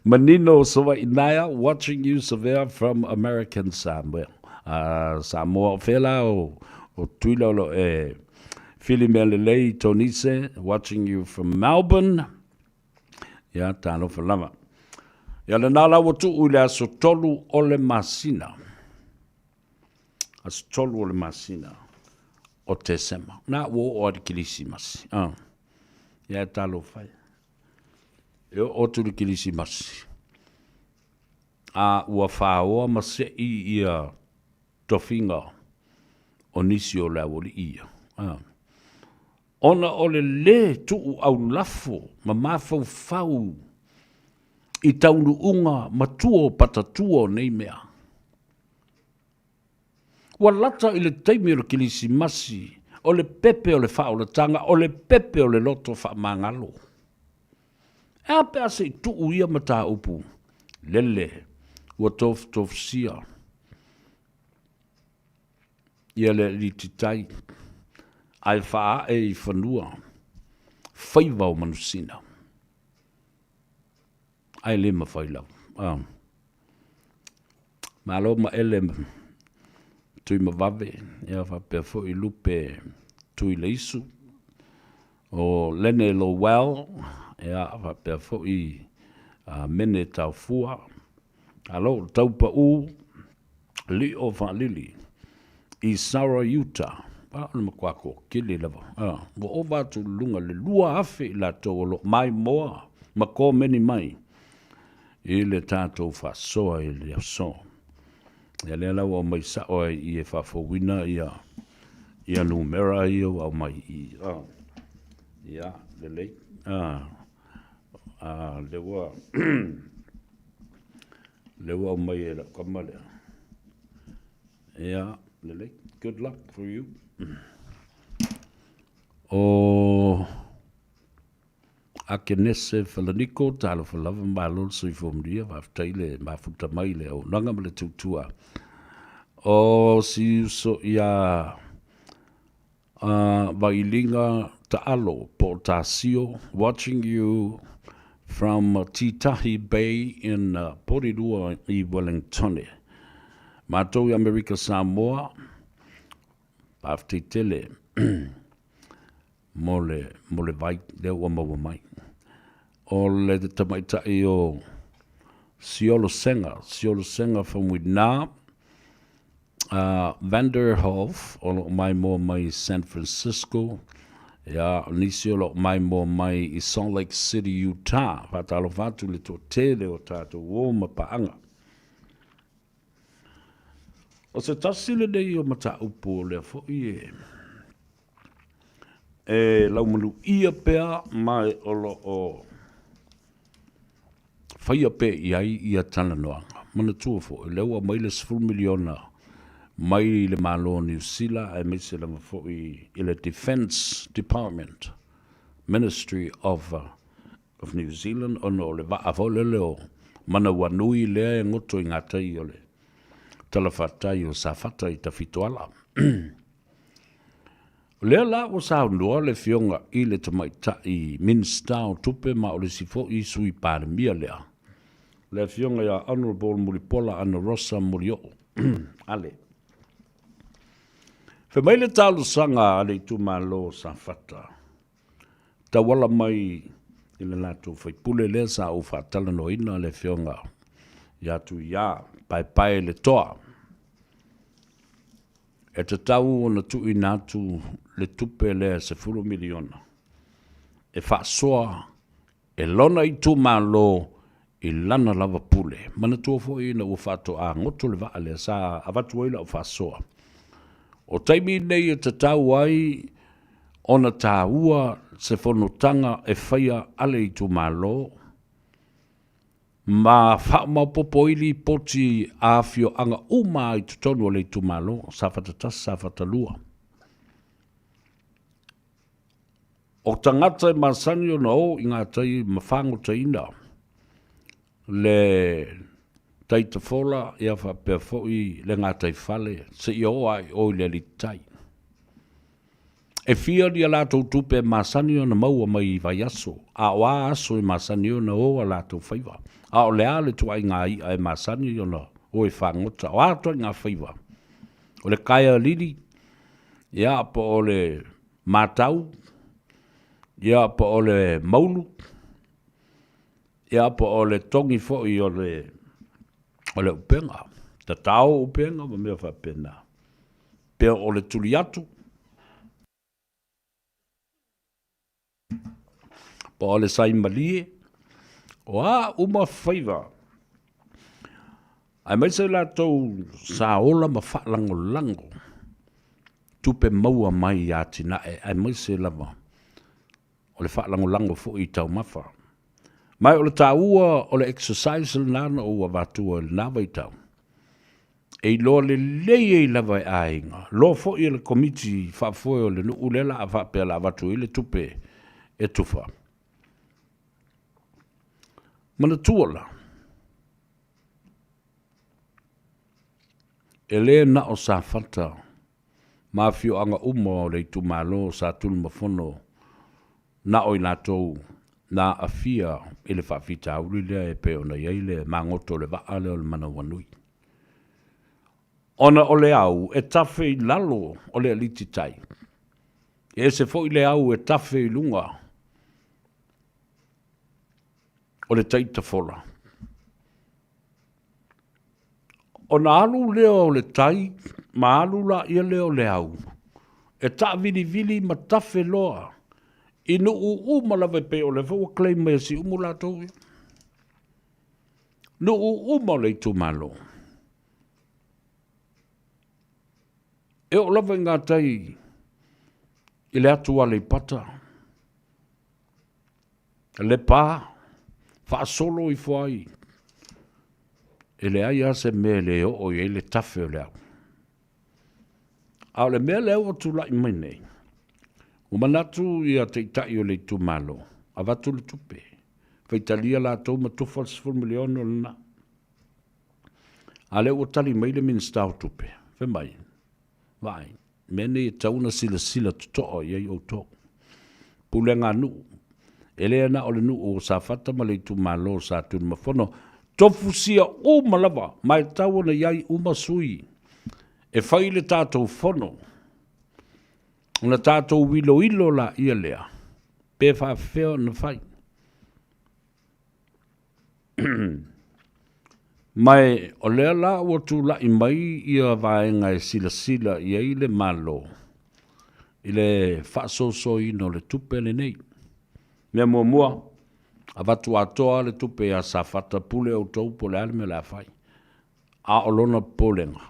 Manino Savaii Naea, watching you Savea from American Samoa. Samoa o fea la o Tutuila o lo e fili mea lelei Tonise, watching you from Melbourne. Ia, talofa lava. Ia, lena la ua tuu i le aso 3 o le masina. Aso 3 o le masina o Tesema. Na ua oo lava i le Kerisimasi. Ah. Ia, talofa e. E oo atu i le Kerisimasi, a ua faoa ma sei ia tofiga o nisi o le aualii ia. Ah. Ona o le lē tuu aulafo ma mafaufau i taunuuga matua o patatua o nei mea. Ua lata i le taimi o le Kerisimasi, o le pepe o le faaolataga, o le pepe o le loto faamagalo. E a pe a se i tuu ia mataupu lele ua tofutofusia ia le alititai ae faaae i fanua faiva o manusina. Ae le mafai lava. Ah. Malo maele Tuimavave, ia faapea foi Lupe Tuileisu, o Lene Lowell, ia faapea foi Mene Taofua, alo Taupau Lio Faalili i Sarah Utah. A o le matua toatele lava. A, ua ova atu i luga le 2,000 i latou o lo o maimoa ma komeni mai i le tatou faasoa i le aso. Ia lea la ua aumai sao ai i e faafouina ia ia numera ia ua aumai i i. Ia, lelei. A, lea ua lea ua aumai e lau tama lea. Ia, lelei. Good luck for you. O Akenese Falaniko, talofa lava, malo le soifua manuia, faafetai le mafuta mai le auaunaga ma le tautua. O si uso ia Vailiga Taalo po o Tasio, watching you from Titahi Bay in Porirua i Wellingtone. Matou i Amerika Samoa, faafetai tele mo le, mo le vai lea ua maua mai. O le tamaitai o Siolo Senga, Siolo Senga from Vietnam, Vanderhof o lo o maimoa mai i San Francisco, ia, o nisi o lo o maimoa mai i Salt Lake City, Utah. Faatalofa atu i le toatele o tatou uo ma paaga. O se tasi lenei o mataupu o lea foi e e laumanuia pea ma o lo o faia pea i ai ia talanoaga. Manatua foi, o lea ua aumai le $10 miliona mai le Malo o Niu Sila aemaise lava foi i le Defence Department, Ministry of of New Zealand ona o le vaa foi lele o Manawanui lea e goto i gatai o le talafatai o Safata i Tafitoala. O lea la ua saunoa le Afioga i le Tamaitai Minisita o Tupe ma o le isi foi Sui Palemia lea, le Afioga ia Honourable Mulipola Anarosa Molioo Ale. Fai mai le talosaga a le itumalo o Safata, tauala mai i le latou faipule lea sa ou faatalanoaina le Afioga ia Tuia Paepae Le Toa, e tatau ona tuuina atu le tupe lea e $10 miliona e faasoa e lona itumalo i lana lava pule. Manatua foi ina ua faatoa goto le vaa lea sa avatu ai lau faasoa. O taimi nei e tatau ai ona taua se fonotaga e faia a le itumalo ma faamaopoopo ai lipoti a afioaga uma i totonu o le itumalo, Safata 1, Safata 2. O tagata e masani ona o i gatai ma fagotaina le tai tafola ia faapea foi le gataifale seia oo lava i o i le alititai. E fia ni a latou tupe e masani ona maua mai i vaiaso, a o a aso e masani ona o a latou faiva, a o le a le ituaiga i'a e masani ona o e fagota, o a ituaiga faiva, o le kaea lili, ia, po o le matau, ia, po o le maulu, ia, po o le togi foi o le o le upega, tatao upega ma mea faapena. Pe o le tuli atu, po o le sai malie, o a uma faiva, aemaise latou sa ola ma faalagolago tupe maua mai i atinae, aemaise lava o le faalagolago foi i taumafa. Ma o le taua o le exercise lena na ou avatua i lena vaitau, e iloa lelei ai lava e aiga, loa foi e le komiti faafoe o le nuu lea la a faapea la avatu ai le tupe e tufa. Manatua la, e le na o Safata ma afioaga uma o le itumalo o Satunumafono na o i latou na aafia i le faafitauli lea e pei ona i ai le magoto o le vaa lea o le Manawanui. Ona o le au e tafe i lalo o le aliti tai, e ese foi le au e tafe i luga o le tai tafola. Ona alu lea o le tai ma alu laia lea o le au e taavilivili ma tafe loa i nuu uma lava e pei o lea foi ua claim mai e Siumu latou ia. Nuu uma o le itumalo. E oo lava i gatai i le atu Aleipata, Lepa, faasolo ifo ai, e leai lava se mea e le oo i ai le tafe o le au. A o le mea lea ua tulai mai nei, ua manatu ia taitai o le itumalo, avatu le tupe, faitalia latou ma tufa le $10 miliona lena. A o lea ua tali mai le Minisita o Tupe, fai mai, vaai, mea nei e tatau ona silasila totoa i ai outou. Pulega a nuu, e le na o le nuu o Safata ma le itumalo o Satunumafono, tofusia uma lava, ma e tatau ona i ai uma sui e fai le tatou fono, ona tatou iloilo laia lea, pe faapefea ona fai. Ma o lea la ua tulai mai ia vaega e silasila i ai le Malo i le faasoasoaina o le tupe lenei. Mea muamua, avatu atoa le tupe ia Safata, pule outou po o le a le mea o le a fai. A o lona popolega,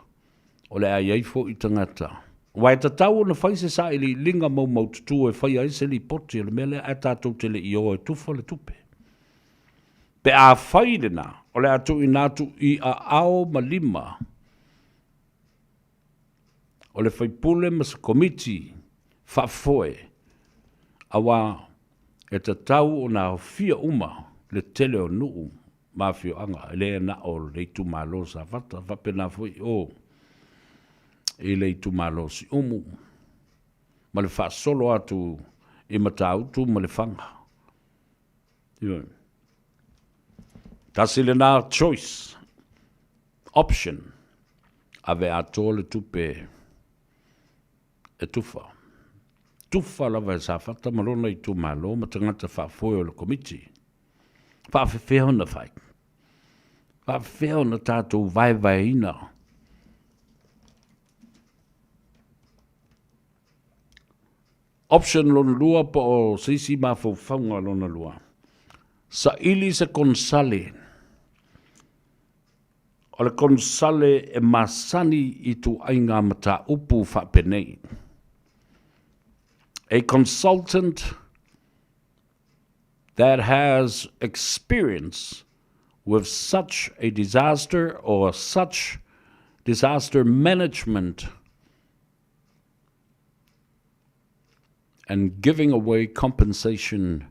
o le a i ai foi tagata, aua e tatau ona fai se sailiiliga maumaututu e faia ai se lipoti o le mea lea ae tatou te le i o e tufa le tupe. Pe a fai lena, o le a tuuina atu i aao ma lima. O le faipule ma se komiti faafoe, auā e tatau ona aofia uma le tele o nuu ma afioaga, e le na o le itumalo o Safata, faapena foi o i le itumalo o Siumu, ma le faasolo atu i Matautu ma Lefaga. Ioe. Tasi lena choice, option, ave atoa le tupe e tufa. Tufa lava e Safata ma lona itumalo ma tagata faafoe o le Komiti. Faafefea ona fai? Faafefea ona tatou vaevaeina Option lona lua po o se isi mafaufauga lona lua, saili se konesale. O le konesale e masani i ituaiga mataupu faapenei. A consultant that has experience with such a disaster or such disaster management and giving away compensation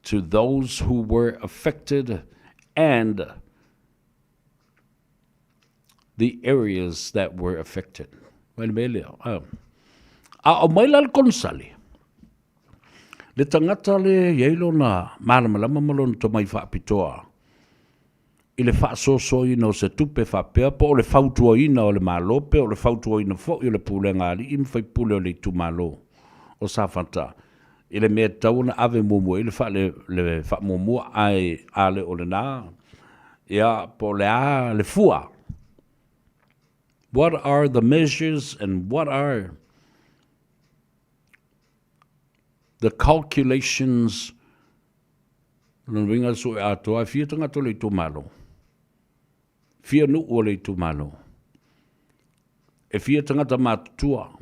to those who were affected and the areas that were affected. Mai le mea lea. A, a o mai la le konesale, le tagata le i ai lona malamalama ma lona tomai faapitoa i le faasoasoaina o se tupe faapea po o le fautuaina o le Malo pe o le fautuaina foi o le pulega a alii ma faipule o le itumalo o Safata i le mea e tatau ona ave muamua i ai le faamuamua ae a le o lena, ia, po o le a le fua. What are the measures and what are the calculations? Lona uiga e sue atoa e fia tagata o le itumalo, fia nuu o le itumalo, e fia tagata matutua,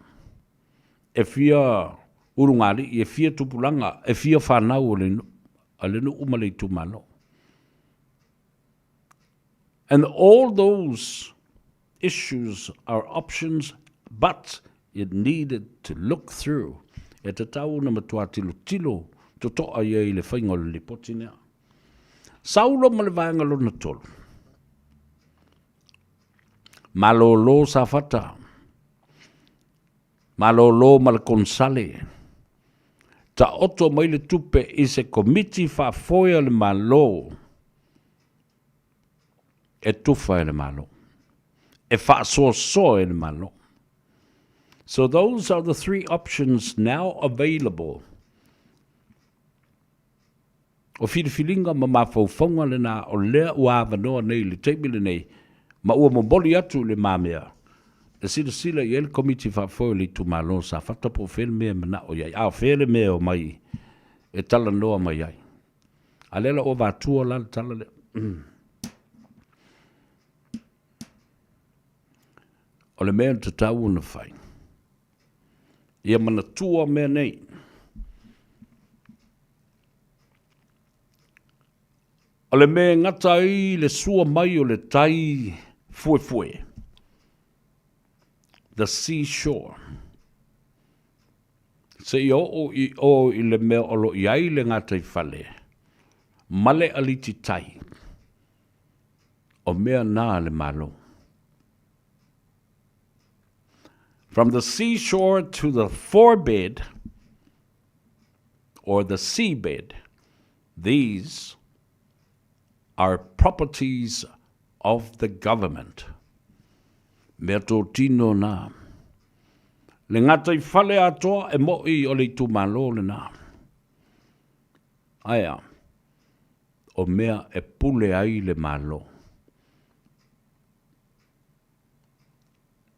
e fia ulugalii, e fia tupulaga, e fia fanau o le, a le nuu ma le itumalo. And all those issues are options but it needed to look through. E tatau ona matua tilotilo totoa ia i le faiga o le lipoti lea. Saulo ma le vaega lona tolu. Malolo Safata. Malolo ma le konesale. Taoto mai le tupe i se komiti faafoe a le Malo e tufa e le Malo, e faasoasoa e le Malo. So those are the three options now available. O filifiliga ma mafaufauga lena o lea ua avanoa nei i le taimi lenei ma ua momoli atu i le mamea e silasila i ai le Komiti Faafoe o le Itumalo o Safata po o fea le mea e manao i ai, a o fea le mea e omai e talanoa mai ai. A lea la ua avatua la le tala lea. O le mea e tatau ona fai, ia manatua mea nei. O le mea e gata ai le sua mai o le tai fuefue, the sea shore, seia oo i o i le mea o lo o i ai le gataifale ma le aliti tai, o mea na a le Malo. From the sea shore to the forebed, or the seabed, these are properties of the government. Mea tōtino nā. Le gataifale atoa e moʻi o le itumalo lenā. Aea, o mea e pule ai le Malo.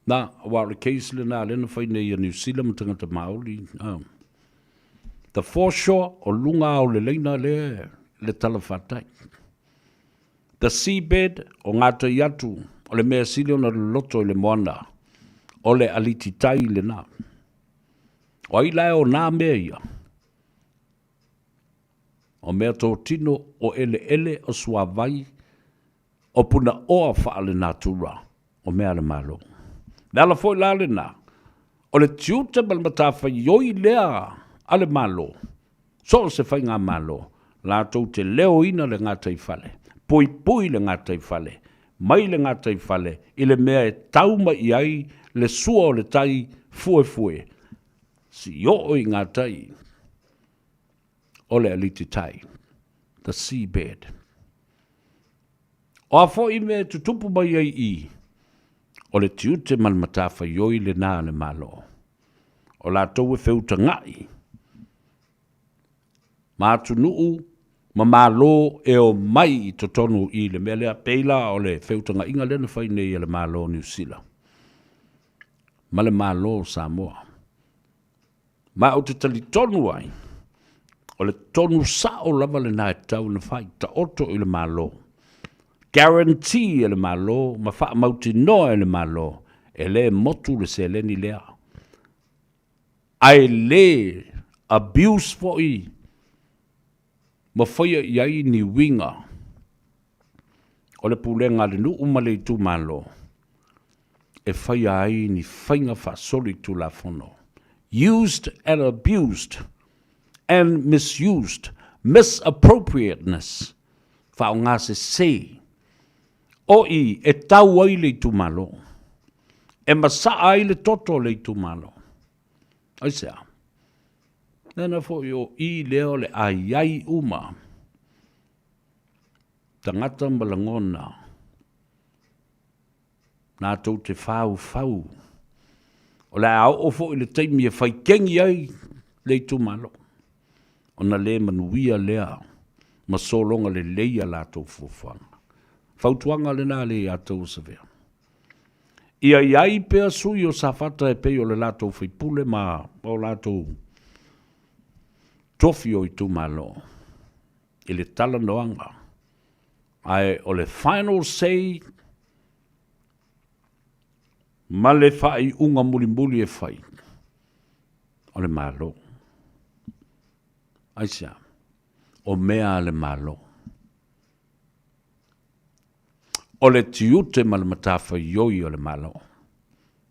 Nā, aua o le case lenā lea na fai nei a Niu Sila ma tagata Māori. The foreshore, o luga o le laina lea le talafatai. The seabed, o gatai atu, o le mea sili ona loloto i le moana, o le alititai lenā. O ai la e ona mea ia? O mea tōtino, o eleele, o suavai, o punaoa faalenatura, o mea a le Malo. Le ala foi la lena. O le tiute ma le matafaioi lea a le Malo, so o se faigamalo, latou te leoina le gataifale, puipui le gataifale, mai le gataifale i le mea e tau mai i ai le sua o le tai fuefue, sioo i gatai o le aliti tai, the seabed. O a foi mea e tutupu mai ai i i, o le tiute ma le matafaioi lena a le Malo. O latou e feutaga'i ma atunuu ma Malo e omai i totonu i le mea lea, pei la o le feutaga'iga lea na fai nei e le Malo o Niu Sila ma le Malo o Samoa. Ma ou te talitonu ai, o le tonu sao lava lena e tatau ona fai, taoto i le Malo, guarantee e le Malo ma faamautinoa e le Malo, e le motu le seleni lea, ae le abuse foi ma faia i ai ni uiga o le pulega a le nuu ma le itumalo e faia ai ni faiga faasolitulafono, used and abused and misused, misappropriateness, faaaogasese, o i e tau ai le itumalo, e masaa ai le toto o le itumalo. Aisea? Lena foi o i lea o le aiai uma tagata ma lagona latou te faufau. O le a oo foi le taimi e fai kegi ai le itumalo, ona le manuia lea ma sologa lelei a latou fuafuaga. Fautuaga lena le ia outou o Savea. Ia i ai pea sui o Safata e pei o le latou faipule ma o latou tofi o itumalo i le talanoaga, ae o le final say ma le faaiuga mulimuli e fai, o le Malo. Aisea? O mea a le Malo. O le tiute ma le matafaioi o le Malo.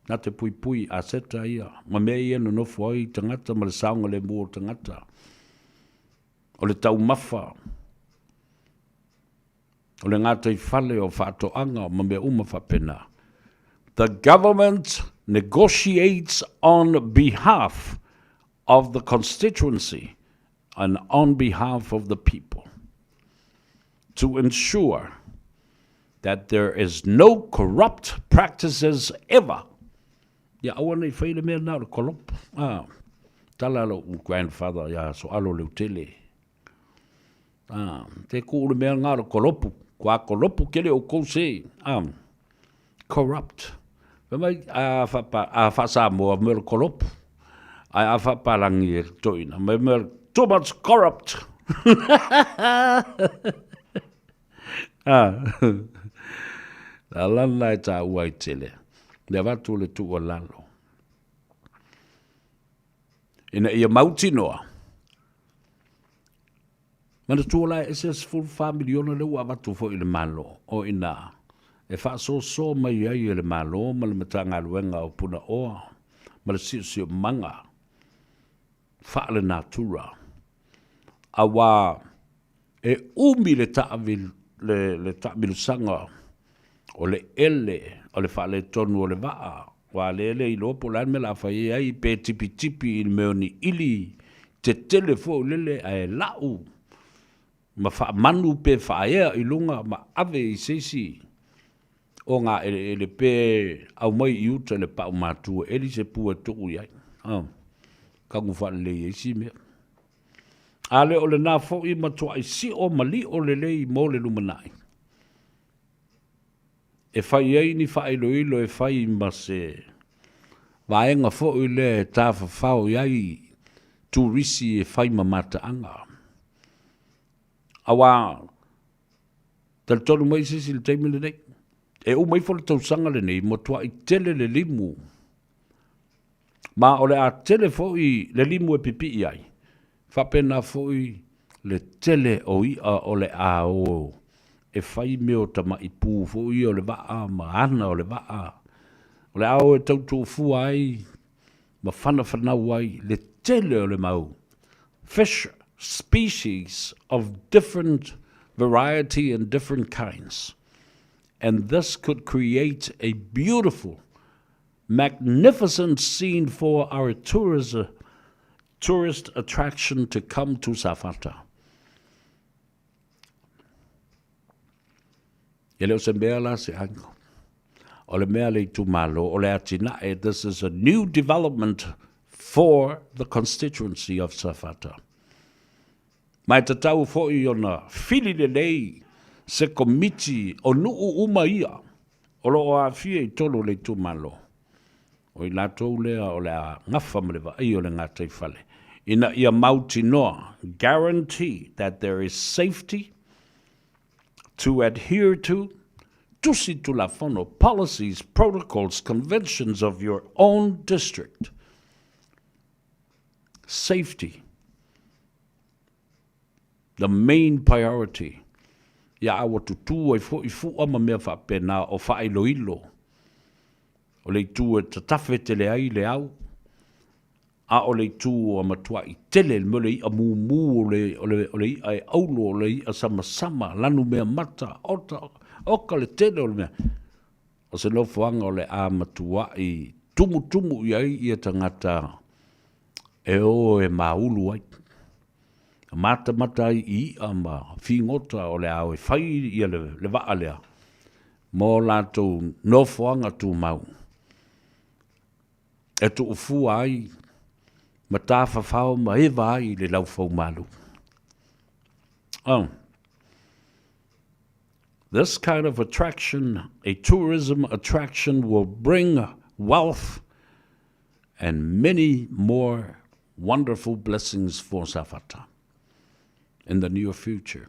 Na te puipui aseta ia ma mea ia nonofo ai tagata ma le saogalemu o tagata. O le taumafa, o le gataifale o faatoaga ma mea uma faapena. The government negotiates on behalf of the constituency and on behalf of the people to ensure that there is no corrupt practices ever. Ia aua nei fai le mea na o le kolopo. Ah, tala lo grandfather ia Soalo Leutele. Ah, te ku le mea ngā o le kolopu. Kua kolopu kele o kou se. Ah, corrupt. Fai mai, a whapa, a whasamoa me o le kolopu. Ai a whaparangi e toina. Me me too much corrupt. ah. La lana e tā ua i tele. Le avatu le tua lalo. Ina ia mautinoa, manatua la e ese le 14 miliona lea ua avatu foi i le Malo, o i ina e faasoasoa mai ai e le Malo ma le Matagaluega o Punaoa ma le Siosiomaga Faalenatura, auā e umi le le taamilosaga o le ele o le faaletonu o le vaa, aua lea e le iloa po o le a le mea o le a fai ai, pe tipitipi i le mea o ni ili tetele foi lele ae lau ma faamanu pe faaea i luga ma ave i se isi o ngā eleele pe aumai i uta i le pau matua e eli se pua e tuu i ai. Kagu faalelei ai isi mea. A le o lena foi matuai sio ma lio lelei mo le lumanai. E fai ai ni faailoilo e fai ma se vaega foi lea e tafafao i ai turisi e fai ma mataaga. Aua talitonu mai se isi i le taimi lenei, e uma ifo le tausaga lenei, matuai tele le limu. Ma o le a tele foi le limu e pipii ai, faapena foi le tele o i'a o le a o e fai mea o tama'i pu foi ia o le vaa ma ana o le vaa, o le a o e tautuufua ai. ma fanafanau ai le tele o le mau fish species of different variety and different kinds. And this could create a beautiful, magnificent scene for our tourism, tourist attraction to come to Safata. E le o se mea la se aiga. O le mea le itumalo, o le atinae, this is a new development for the constituency of Safata. Ma e tatau foi ona fili lelei se komiti o nuu uma ia o lo o aafia i totonu o le itumalo. O i latou lea o le a gafa ma le vaai o le gataifale ina ia mautinoa, guarantee that there is safety to adhere to, tusi tulafono, policies, protocols, conventions of your own district. Safety, the main priority. Ia a ua tutū ai foi fua ma mea faapena o faailoilo o le itu e tatafe tele ai le au, a o le itu ua matuai tele le mea o le iʻa mumu, o le, o le, o le iʻa e aulo, o le iʻa samasama, lanu mea mata, ota, oka le tele o le mea. O se nofoaga o le a matuai tumutumu i ai ia tagata e o e māulu ai. Matamata ai i iʻa ma figota o le a o e fai ia le, le vaa lea mo latou nofoaga tumau e tuufua ai ma tafafao ma eva ai le laufaumalu. Oh. This kind of attraction, a tourism attraction, will bring wealth and many more wonderful blessings for Safata in the near future.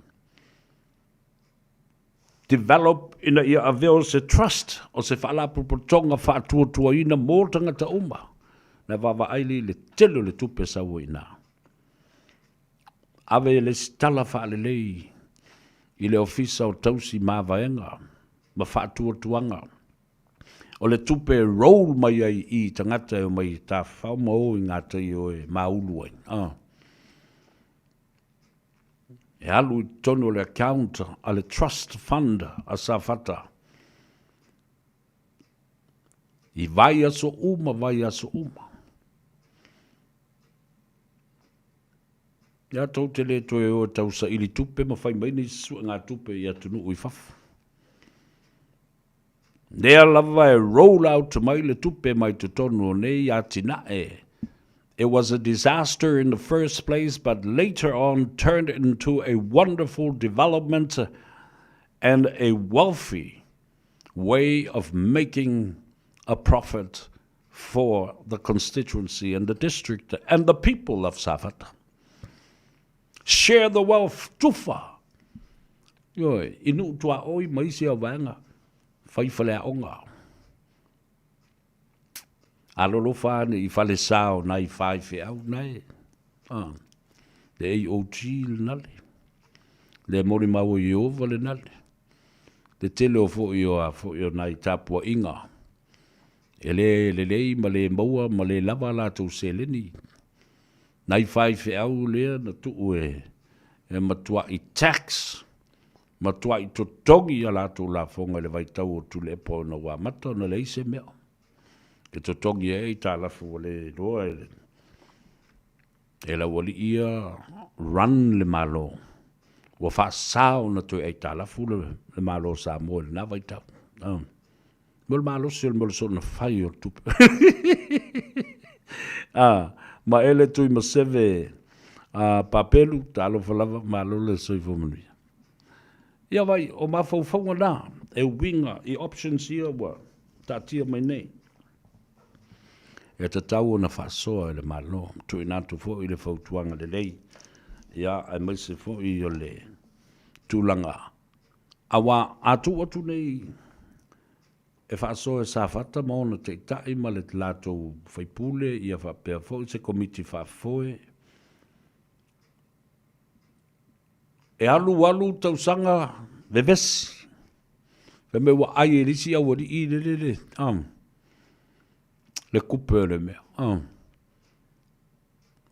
Develop ina ia avea o se trust, o se faalapotopotoga faatuatuaina mo tagata uma, na vaavaai lea i le tele o le tupe e sau ai i ina. Ave le isi tala faalelei i le Ofisa o Tausi Mavaega ma Faatuatuaga o le tupe e roll mai ai i tagata e omai e tafafao ma o i ngā tai o e māulu ai. Ah. E alu i totonu o le account a le trust fund a Safata. I vaiaso uma, vaiaso uma. Ia tou te le toe o e tausaili tupe ma fai mai nisi suega tupe i atunuu i fafo. Lea lava e roll out mai le tupe mai totonu o nei atinae. It was a disaster in the first place but later on turned into a wonderful development and a wealthy way of making a profit for the constituency and the district and the people of Safata. Share the wealth, tufa! Ioe, i nuu tuaoi ma isi au vaega, fai faleaoga. Alolofa ane i falesa o nai faifeau nae. Ah, le AOG le nale. Le molimau o Ieova le nale. Le tele o foi o a foi o nai tapuaiga. E le lelei ma le maua ma le lava a latou seleni. Nai faifeau lea na tuu e e matuai tax, matuai totogi a latou lafoga i le vaitau o Tuilaepa ona ua amata ona leai se mea e totogi ai aitalafu ua le iloa e le e le aualii ia run le Malo. Ua faasa ona toe aitalafu le, le Malo o Samoa i lena vaitau. Mo le malosi o le mea o le soona fai o le tupe. Ah, ma ele tui ma seve a papelu, talofa lava, malo le soifua manuia. Ia vai, o mafaufauga na, e uiga i options ia ua taatia mai nei. E tatau ona faasoa e le Malo, tuuina atu foi le fautuaga lelei, ia, aemaise foi o le tulaga Aua a tuu atu nei e faasoa e Safata ma ona taitai ma le latou faipule ia faapea foi se komiti faafoe, e alualu tausaga vevesi, fai mai ua ai e le isi aualii le, le, le, le kupe o le mea.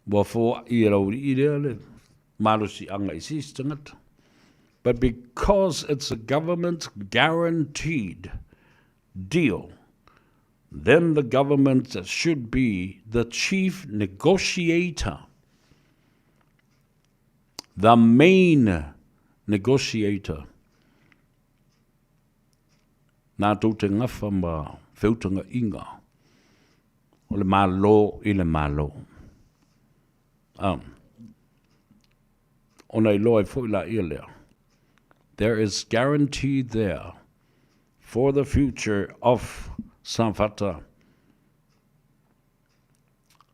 Ua foai e le aualii lea le malosiaga i se isi tagata. But because it's a government guaranteed deal, then the government should be the chief negotiator, the main negotiator. Nā tou te gafa ma feutagaiga o le Malo i le Malo. Um, ona iloa ai foi laia lea. There is guarantee there for the future of Safata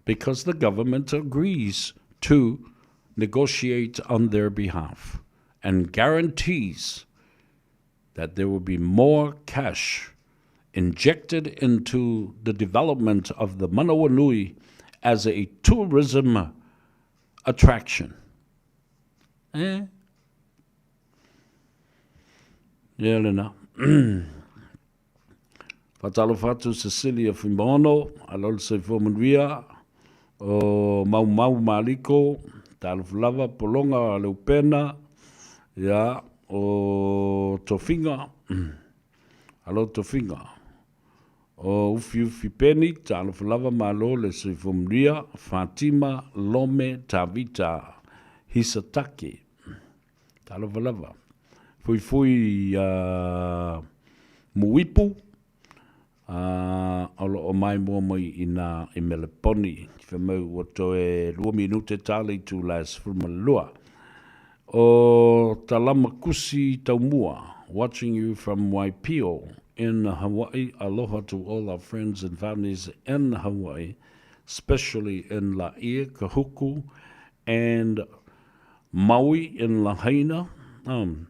because the government agrees to negotiate on their behalf and guarantees that there will be more cash injected into the development of the Manawanui as a tourism attraction. Eh? Ia lena. Faatalofa atu Cecilia Fuimaono, alo le soifua manuia, o Maumau Maliko, talofa lava, Pologa Leupena, ia, o Tofiga, alo Tofiga, o Ufiufi Peni, talofa lava, malo le soifua manuia, Fatima Lome Tavita Hisatake, Talofa lava. Fuifui a Muipu, a o lo o maimoa mai i nā i Meleponi. Fai mai ua toe lua minute ta le itula e 12. O Talama Kusi Taumua, watching you from Waipio in Hawaii. Aloha to all our friends and families in Hawaii, especially in Laie, Kahuku, and Maui in Lahaina, um,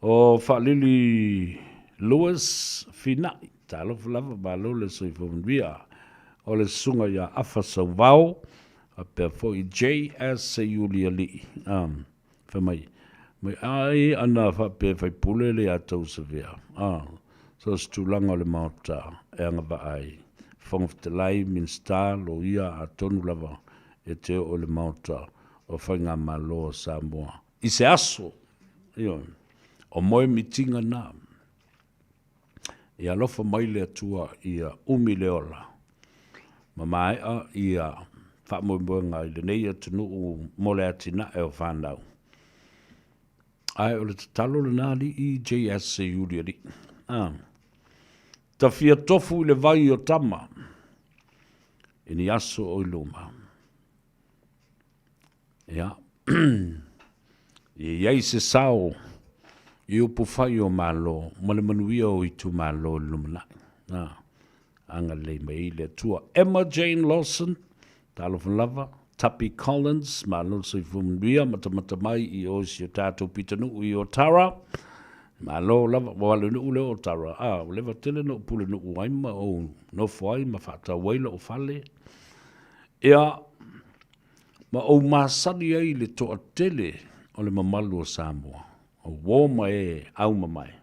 o Faalili Lewis Fina'i, talofa lava, malo le soifua manuia, o le susuga ia Afa Sauvao, faapea foi JS Seiulialii, um, fai mai, mai ai ana faapea e faipule le ia Tausavea, ah, so o se tulaga o le Maota e agavaa ai, Fofoga Fetalai, Minisita, Loia, atonu lava e te oo i le Maota o Faigamalo a Samoa i se aso, ioe, o moe mitiga na. Ia alofa mai le Atua ia umi le ola ma maea ia faamoemoega i lenei atunuu mo le atinae o fanau. Ae o le tatalo lena alii JS Seiuli alii. Ah. Tafia tofu i le vai o tama i ni aso o i luma. Ia, ia i ai se sao i upufai o Malo ma le manuia o itumalo i le lumanai. Na, agalelei mai ai le Atua. Emma Jane Lawson, talofa lava, Tuppy Collins, malo le soifua manuia, matamata mai i o i si o tatou pitonuu i Otara. Malo lava, ua wale nuu lea o Otara. Ah, ua leva tele na ou pule nuu ai ma ou nofo ai ma faatau ai lou fale. Ia, ma ou masani ai i le toatele o le mamalu o Samoa, o uō ma e aumamae.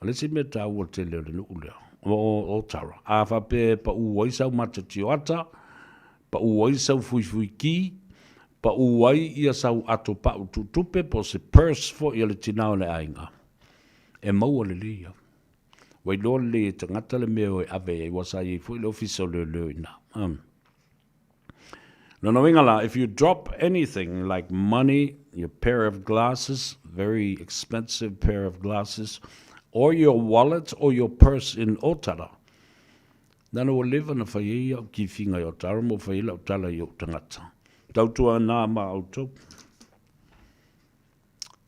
O le isi mea taua tele o le nuu lea, o Otara, a faapea e paʻu ai sau mata tioata, paʻu ai sau fuifuikī, paʻu ai ia sau ato paʻu tuutupe po o se purse foi a le tinā o le aiga, e maua lelei ia. Ua iloa lelei e tagata le mea e ave ai, aua sa i ai foi le ofisa o leoleo i ina. Lona uiga la, if you drop anything like money, your pair of glasses, very expensive pair of glasses, or your wallet or your purse in Otara, nana ua leva na fai ai au kifiga i Otara mo fai ai lau tala i ou tagata. Tautua nā ma outou.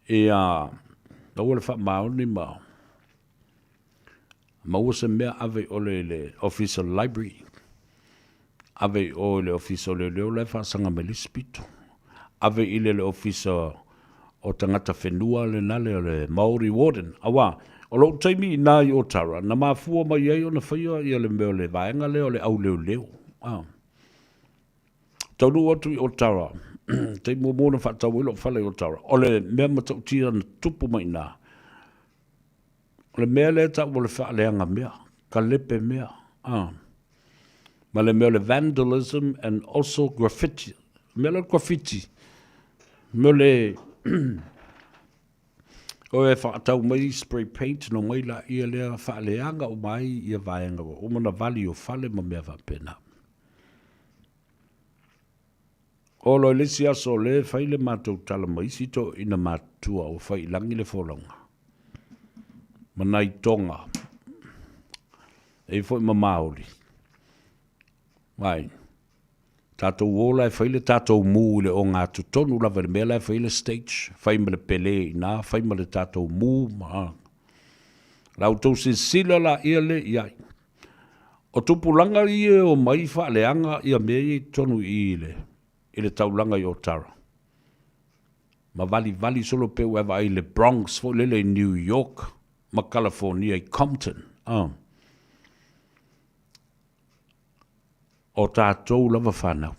Ia, aua le faamaoni ma maua se mea ave i ole i le ofisa o le library, ave i o i le ofisa o leoleo la e faasaga mai le isi pito, ave i le le ofisa o tagata whenua le nale o le Maori Warden. Aua, o lou taimi i nā i Otara, na mafua mai ai ona faia ia le mea o le vaega lea o le au leoleo. Ah. Taunuu atu i Otara, taimi muamua na faatau ai lou fale i Otara, o le mea matautia na tupu mai i ina, o le mea lea e tau o le faaleaga mea, kalepe mea, a. Ma le mea o le vandalism and also graffiti. Mea la graffiti, mea o le o e whaatau mai spray paint no mai la ia lea whaaleanga o mai ia vaenga ua uma na vali o fale ma mea faapena. O lo le isi aso le fai le matou tala ma isi toeaiina matutua ua fai i lagi le folauga ma nai toga e i ai foi ma Maoli. Vai, tatou o la e fai le tatou mu i le ogatotonu lava i le mea la e fai ai le stage, fai ma le pele i ina, fai ma le tatou mu ma la outou silasila laia lea i ai. O tupulaga ia e omai faaleaga ia mea ia i totonu i i i le taulaga i Otara. Ma valivali solo pei ua e vaai i le Bronx foi lele i New York ma California i Compton. Oh. O tatou lava fanau.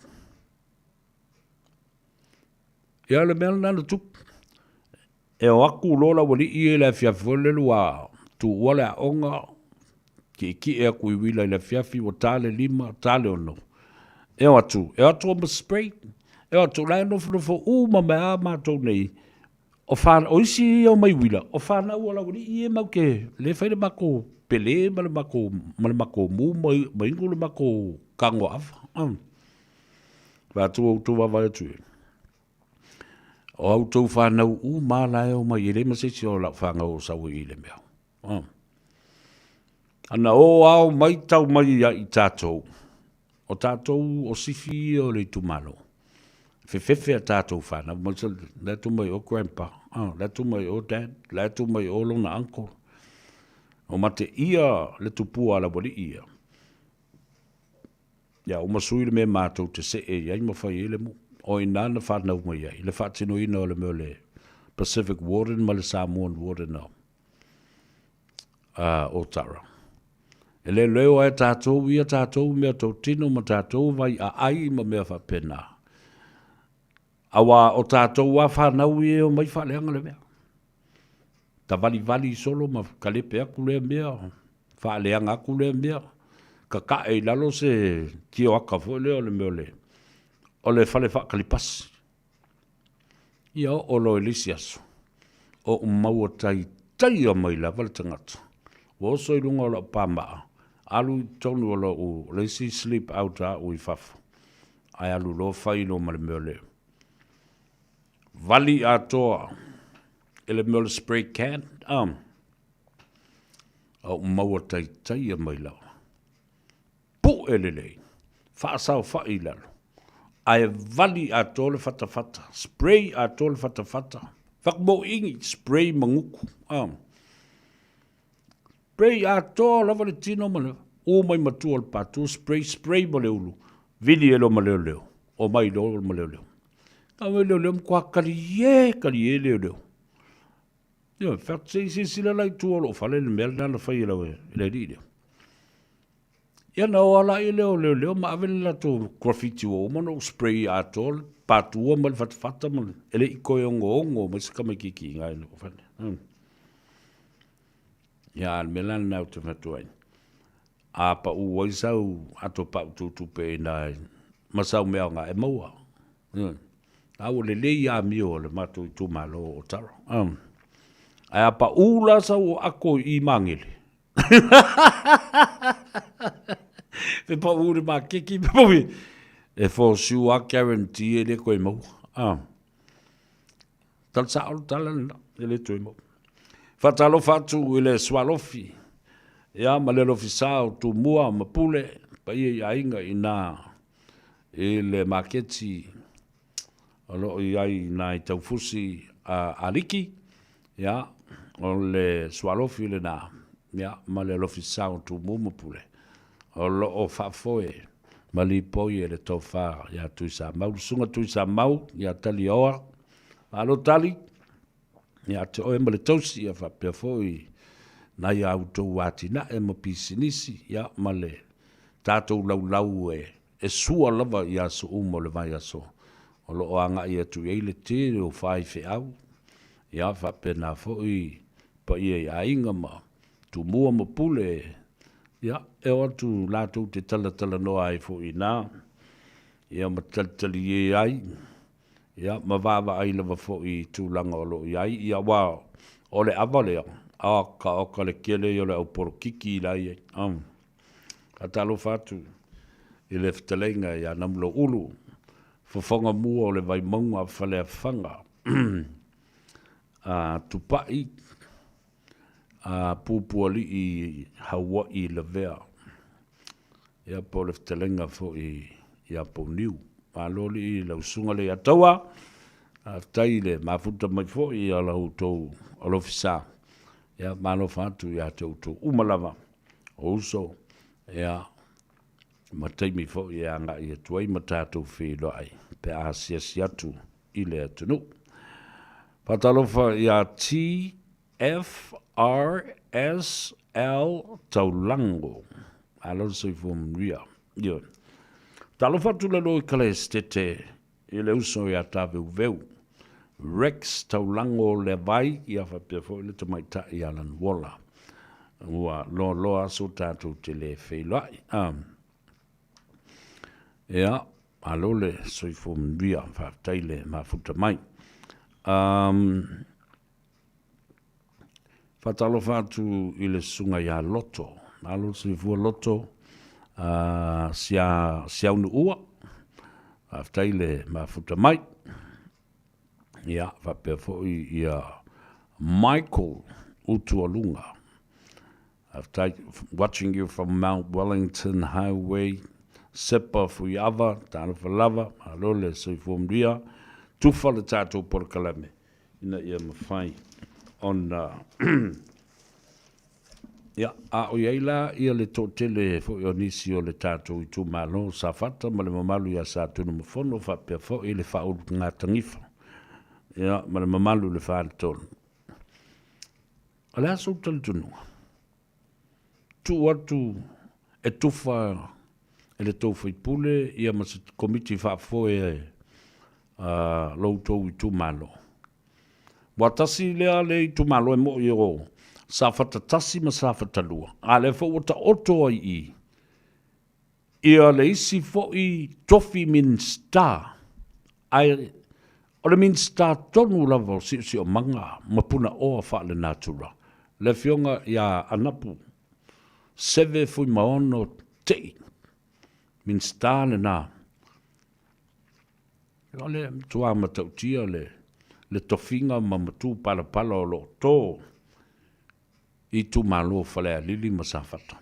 Ia le mea lena na tupu. E o atu loa le aualii ia i le afiafi foi lele ua tuua le aoga, kiekie atu i uila i le afiafi ua ta le 5, ta le 6. E o atu, e o atu ma spray, e o atu la e nofonofo uma mai lava matou nei, o, fa, o isi ia omai uila, o fanau a le aualii ia matou te, lea e fai le matou pele ma le matou, ma le matou mu ma, ma inu le matou tago ava. Vaai atu ua outou vaavaai atu i ai. O a outou fanau uma lava la e omai, e leai ma se isi o lau fanau o sau i le mea. Oh. Ana o ao mai tau mai ia i tatou, o tatou o sifi ia o le itumalo. Fefefe a tatou fanau, mai sa, la tu mai o grandpa, oh, la tu mai o dad, la tu mai o lona uncle. O mate ia le tupua a le aualii ia. Ia uma sui le mea matou te see i ai ma fai ai le mu. O i ina na fanau mai ai le faatinoina o le mea o le Pacific Warden ma le Samoan Warden o Otara. E le leo ai tatou ia tatou mea totino ma tatou vai aai ma mea faapena. Aua o tatou a fanau ia e omai faaleaga le mea. Tavalivali solo ma kalepe atu lea mea, faaleaga atu lea mea, kakae i lalo se tioata foi lea o le mea o le, o le fale faatali pasi. Ia oo loa i le isi aso, ou maua taitaia mai lava le tagata. Ua oso i luga o lau pamaa, alu i totonu o lou, le isi sleep out a au i fafo, ae alu loa fai loa ma le mea o le vali atoa i le mea o le spray can, a ou maua taitaia mai lava. Pue lelei, faasaofai i lalo, ae vali atoa le fatafata, spray atoa le fatafata, whakamōʻiʻi, spray maguku. Spray atoa lava le tino ma le u mai matua o le patu, spray, spray ma le ulu, vili e loa ma leoleo, o mai loa ma leoleo. Ka mai leoleo matua kalie, kalie leoleo. Ioe, fai atu, se i silasila la i tua o lou fale le mea lena na fai e lau e le alii lea. Ia na o ala ai lea o leoleo ma ave le latou graffiti ua uma ona ou spray atoa le patua ma le fatafata ma le, e le i toe ogoogo mai se tamaitiiti i ina i lou fale. Ia, a o le mea la lena ou te manatu ai, a pau ai sau ato pau tutupe i ina ma sau mea aoga e maua. A ua lelei amio a le matou itumalo o Tara. Ae a pau la sau o ako i Magele, pe pau i le makeki, pe pau i... E for sure a guarantee e le toe maua. Tala sao le tala lena, e le toe maua. Faatalofa atu i le Sualofi, ia ma le Alofisa o Tumua ma Pule, paia i aiga i ina i le maketi o lo o i ai i ina i Taufusi a Aliki, ia, o le Sualofi lena, ia, ma le Alofisa o Tumua ma Pule, o lo o faafoe ma lipoi e le tofa ia Tuisamau, le Susuga Tuisamau ia Taliaoa, malo Tali, ia te oe ma le tausi, ia faapea foi nai a outou atinae ma pisinisi, ia ma le tatou laulau e, e sua lava i aso uma o le vaiaso o lo o agai atu i ai le tele o faifeau, ia faapena foi paia i aiga ma Tumua ma Pule. Ia, e o atu latou te talatalanoa ai foi i ina, ia ma talitalie ai, ia ma vaavaai lava foi i tulaga o lo o i ai, ia aua o le ava lea, oka oka le kele ia o le au polokiki la e i ai. Um, faatalofa atu i le fetalaiga ia Namuloulu, fofoga mua o le Vaimauga Faleafaga, a Tupai, a Pupualii Haua'i Lavea, ia po o le fetalaiga foi ia Pouniu. Malo alii i lau susuga Leiataua, faafetai i le mafuta mai foi a la outou alofisa, ia malo atu ia te outou uma lava o uso, ia ma taimi foi e agai atu ai ma tatou feiloai pe a asiasi atu i le atunuu. Faatalofa ia T FRSL Taulago. Malo le soifua manuia. Ioe. Talofa atu le loi Kalaestete i le uso ia Taveuveu. Rex Taulago Leavai, ia faapea foi le tamaitai ia Lanuola. Ua loaloa aso tatou te le feiloai. Ia, malo le soifua manuia, faafetai le mafuta mai. Um, Faatalofa atu i le susuga ia Loto. Malo le soifua Loto. Uh, sia, Siaunuua. Faafetai le mafuta mai. Ia, faapea foi ia Michael Utualuga. Faafetai. Watching you from Mount Wellington Highway, Sepa Fuiava, talofa lava, malo le soifua manuia. Tufa le tatou polokalame ina ia mafai ona Ia, a o i ai la ia le toatele foi o nisi o le tatou itumalo o Safata ma le mamalu ia Satunumafono faapea foi le Faaulugatanifa, ia, ma le mamalu i le Faletolu. O le a sou talitonuga? Tuu atu e tufa e le tou faipule ia ma se komiti faafoe a lo outou itumalo. Ua tasi lea le itumalo e mo'i o Safata 1 ma Safata 2, a lea foi ua taoto ai i ia le isi foi tofi Minisita, ae o le Minisita tonu lava o Siosiomaga ma Punaoa Faalenatura, le Afioga ia Anapu Seve Fuimaono Tei, Minisita lena. O le matua matautia le, le tofiga ma matupalapala o lo o tō i itumalo o Falealili ma Safata.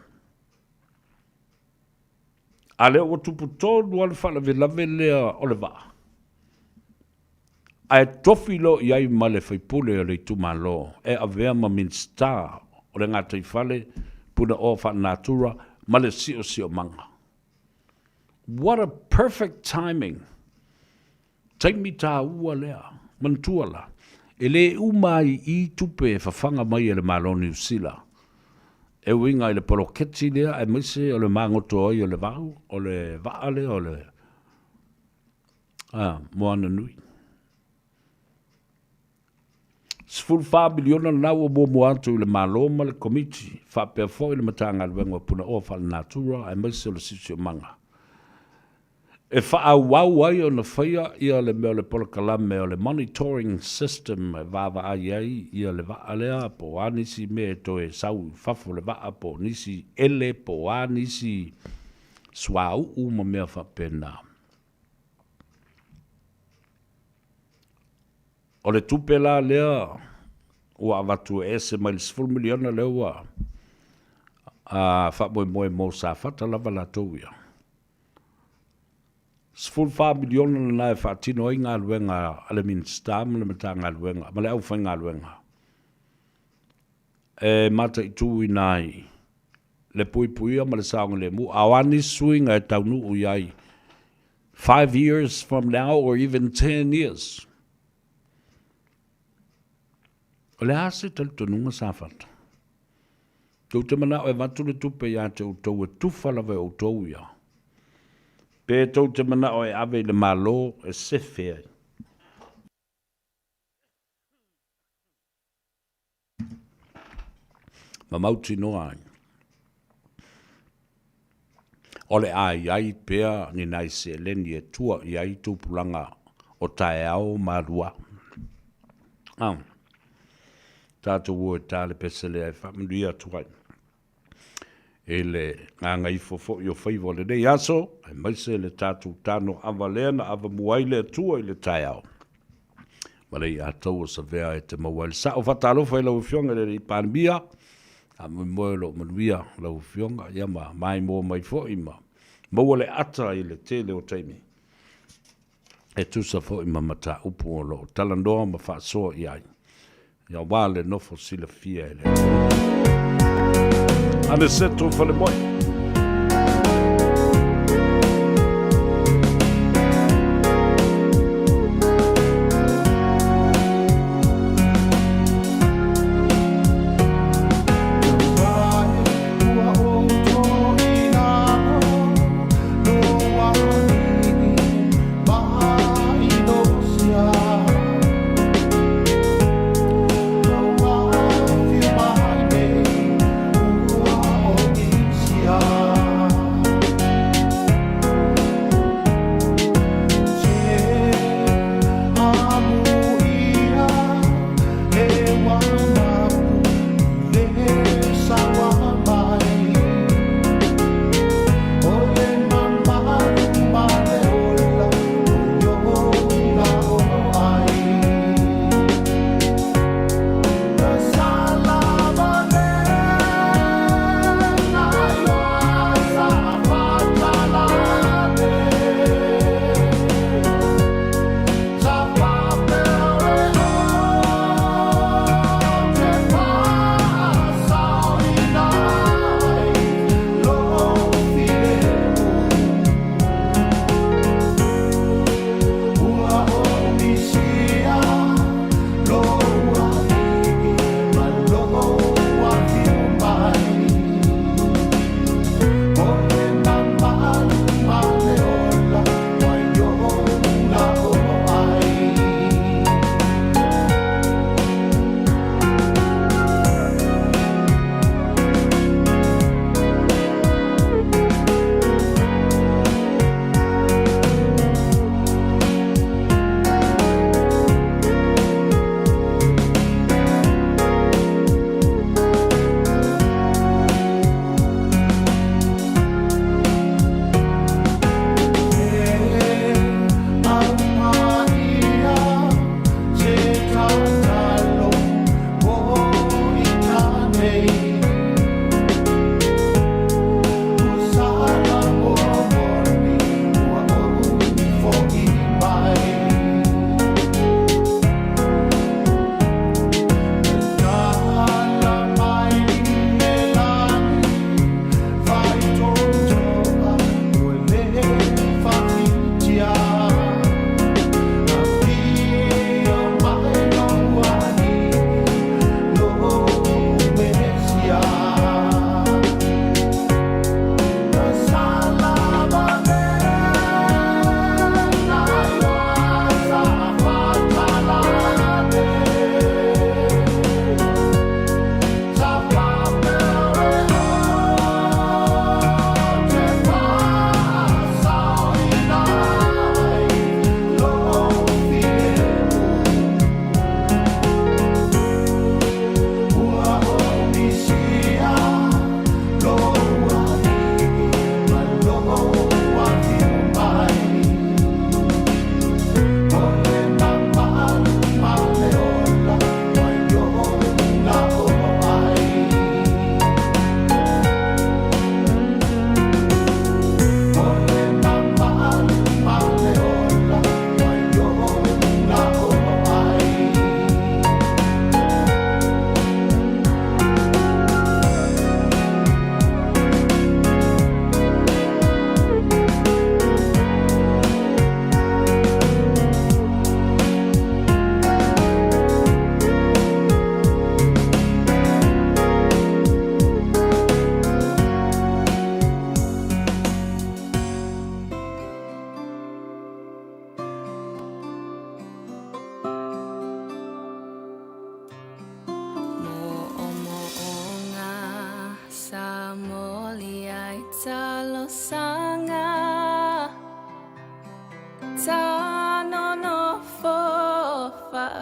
A lea ua tupu tonu lava le faalavelave lea o le vaa, ae tofi loa i ai ma le faipule o le itumalo e avea ma Minisita o le Gataifale, Punaoa Faalenatura ma le Siosiomaga. What a perfect timing! Taimi taua lea. Manatua la, e le uma ai i i tupe e fafaga mai e le Malo o Niu Sila e uiga i le poloketi lea aemaise o le magoto ai o le vau, o le vaa lea o le a, Moana Nui. 14 miliona lena ua muamua atu i le Malo ma le Komiti, faapea foi le Matagaluega o Punaoa Faalenatura aemaise o le Siosiomaga e faaauau ai ona faia ia le mea o le polokalame o le monitoring system e vaavaai ai ia le vaa lea po o a nisi mea e toe sau i fafo o le vaa po o nisi ele po o a nisi suauu ma mea faapena. O le tupe la lea ua avatu e ese mai le 10 miliona lea ua faamoemoe mo Safata lava latou ia. 14 miliona lena e faatino ai galuega a le Minisita ma le Matagaluega ma le aufaigaluega e mataituina ai le puipuia ma le saogalemu, a o a nisi suiga e taunuu i ai 5 years from now or even 10 years. O le a se talitonuga Safata? Tou te manao e avatu le tupe ia te outou e tufa lava e outou ia, pe tou te manao e ave i le Malo e sefe ai? Ma mautinoa ai. O le a i ai pea ni nai seleni e tua i ai tupulaga o taeao ma lua. A. Tatou o e ta le pese lea e faamanuia atu ai i le gagaifo foi o faiva o lenei aso, aemaise le tatou tano ava lea na avamua ai le Atua i le taeao. Ma le iatau o Savea e te maua ai le sao. Faatalofa i lau Afioga i le Alii Palemia, faamoemoe o lo o manuia lau Afioga, ia ma maimoa mai foi ma maua le ata i le tele o taimi e tusa foi ma mataupu o lo o talanoa ma faasoa i ai, aua le nofo silafia e le atunuu. Aniceto Falemoe.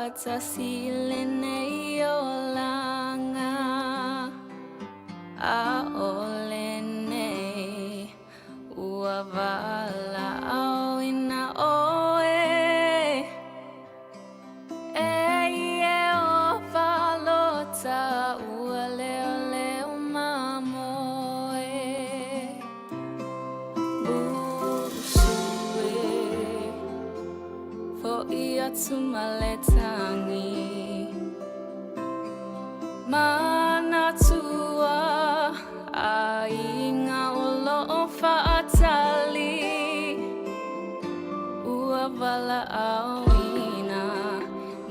fa'atasi i lenei olaga, ʻAʻole nei ua valaʻauina ʻoe. E Iēhova lota ua leoleo mamoe. Musu e Hoʻi atu ma le tangi. Manatua ʻaiga o loʻo fa'atali. Ua valaʻauina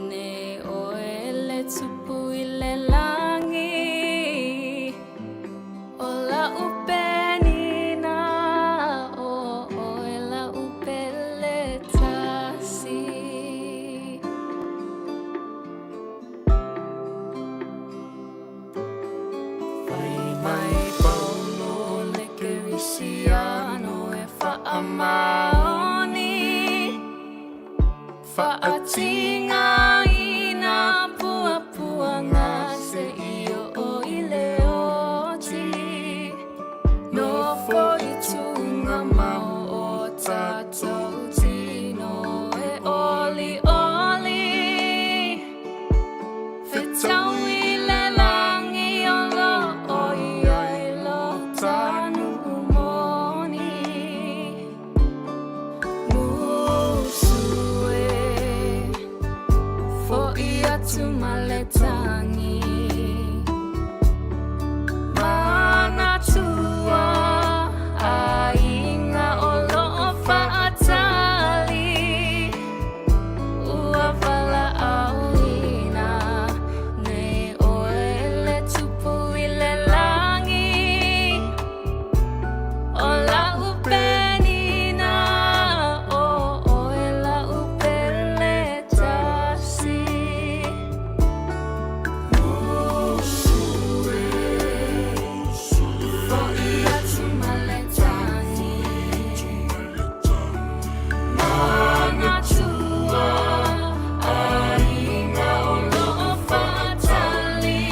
nei ʻoe le tupu i le lagi. ʻO la'u penina, ʻo ʻoe la'u pele tasi. Fai mai Paulo le Kerisiano e faamaoni, Faatigāina puapuaga se i oo i le oti. Nofo i tugamau o tatou tino e olioli. Fetaui le lagi o loo i ai lo ta nuu moni. Musu e Hoʻi atu ma le tangi. Manatua ʻaiga o loo fa'atali. Ua valaʻauina nei ʻoe le tupu i le lagi. ʻO la'u penina, ʻo ʻoe la'u pele tasi. Musu e Hoʻi atu ma le tangi. Manatua ʻaiga o loo fa'atali.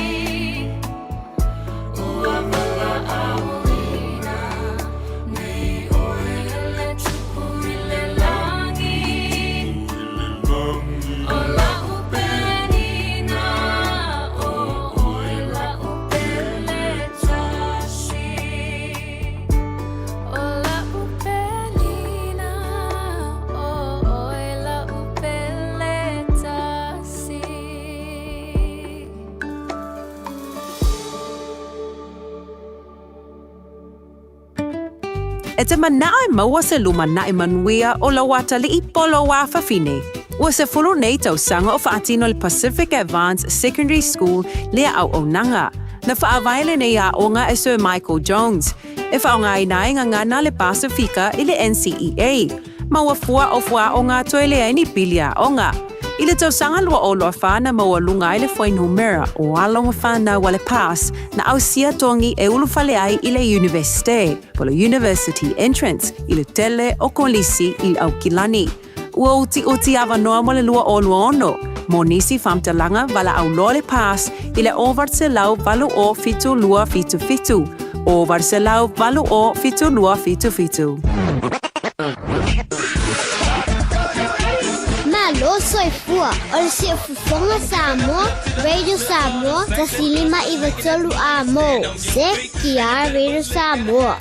Ua valaʻauina nei ʻoe le tupu i le lagi. ʻO la'u penina, ʻo ʻoe la'u pele tasi. ʻO la'u penina, ʻo ʻoe la'u pele tasi. E te manaʻo e maua se lumanaʻi manuia o lou atalii po lou afafine. Ua 10 nei tausaga o faatino le Pacific Advanced Secondary School lea auaunaga. Na faavae lenei aoga e Sir Michael Jones. E faaaogaina ai gagana le Pasifika i le NCEA. Ma ua fua o fuaaoga toe leai ni pili aoga. I le tausaga 2024 na maualuga ai le fuainumera o alo ma whanau a le PASS na ausia togi e ulufale ai i le Universite, po le University Entrance, i le tele o Kolisi i Aukilani. Ua utiuti avanoa mo le 2026, mo nisi faamatalaga valaauloa le PASS i le 880 7277, 880 7277. Malo soifua, o le Siufofoga Samoa, Radio Samoa, 105 93 A mo, CKR Radio Samoa.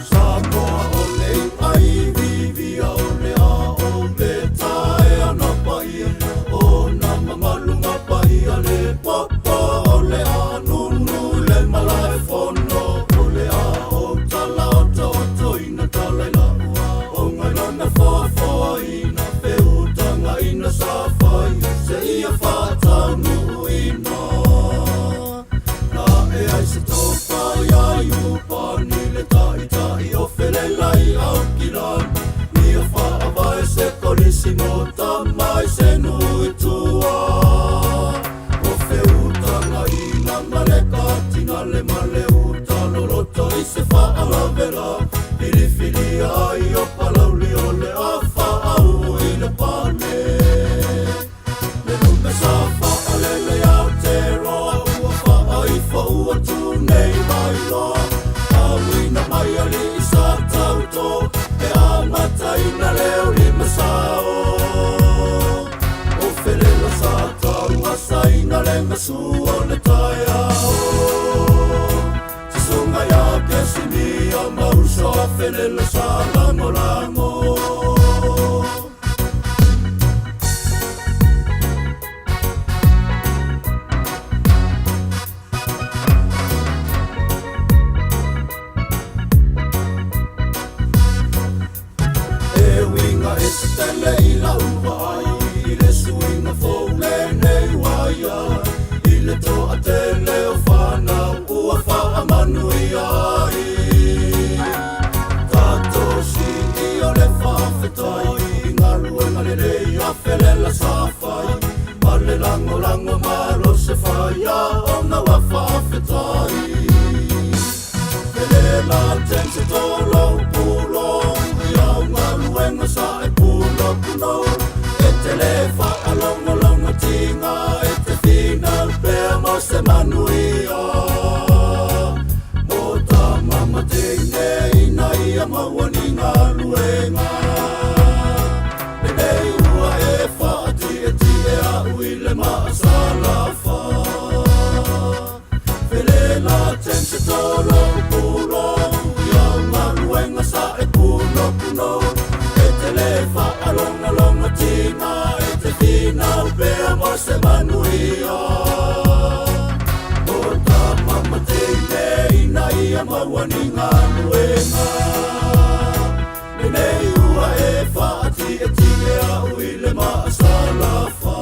Samoa o le ai vivia o le ao le taea na paia o na mamalu nga paia. faamataina leo limasao O felela sa tauasaina le gasu o le taeao Susuga ia Kesimia ma uso a felela sa lagolago. E uiga e se tele i lau vaai i le suiga fou lenei ua ia i le toatele o fanau ua faamanuia ai. Tatou sii o le faafetai i galuega lelei a felela sa fai ma le lagolago malo se faia ona ua faafetai. Felela tense tolo pulo iau galuega sa e pulo pulo e te le faalogologo tiga e te finau pea mo se manuia mo tama ma teine ina ia maua ni galuega lenei ua e faatietie a'u i le maasalafa felela tense tolo pulo iau galuega sa e punopuno e te le faalogologo tiga e te finau pea mo se manuia mo tama ma teine ina ia maua ni galuega lenei ua e faatietie a'u i le maasalafa.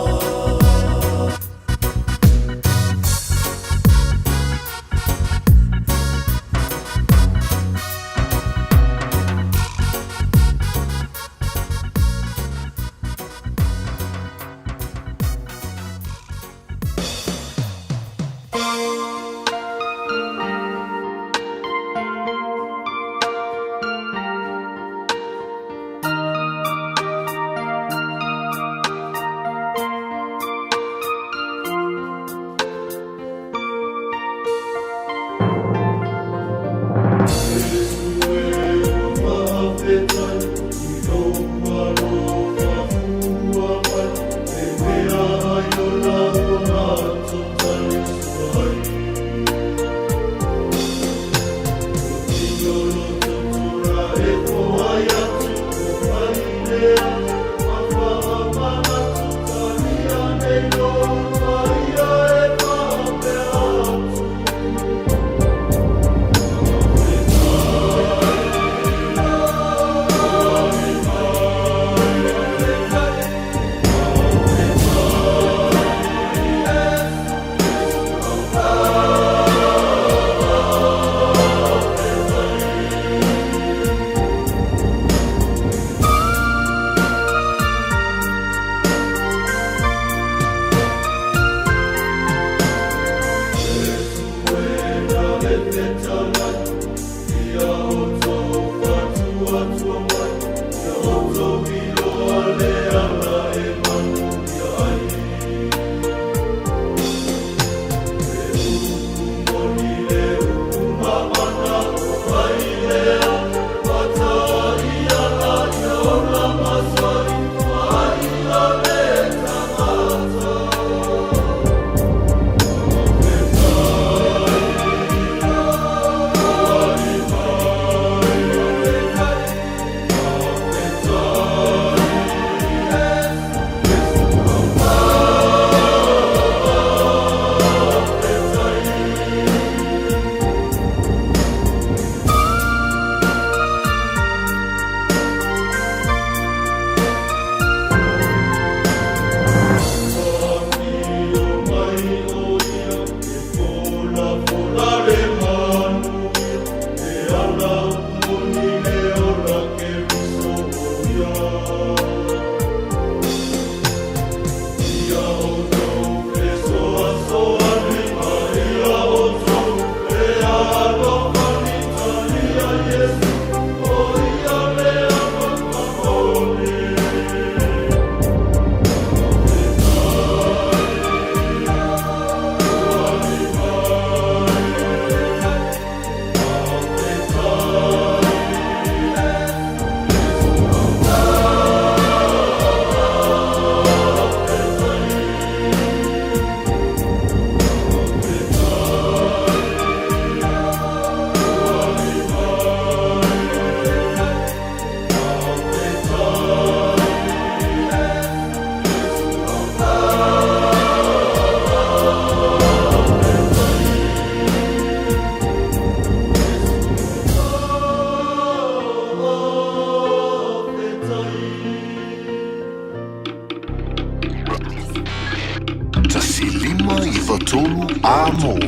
93 A mo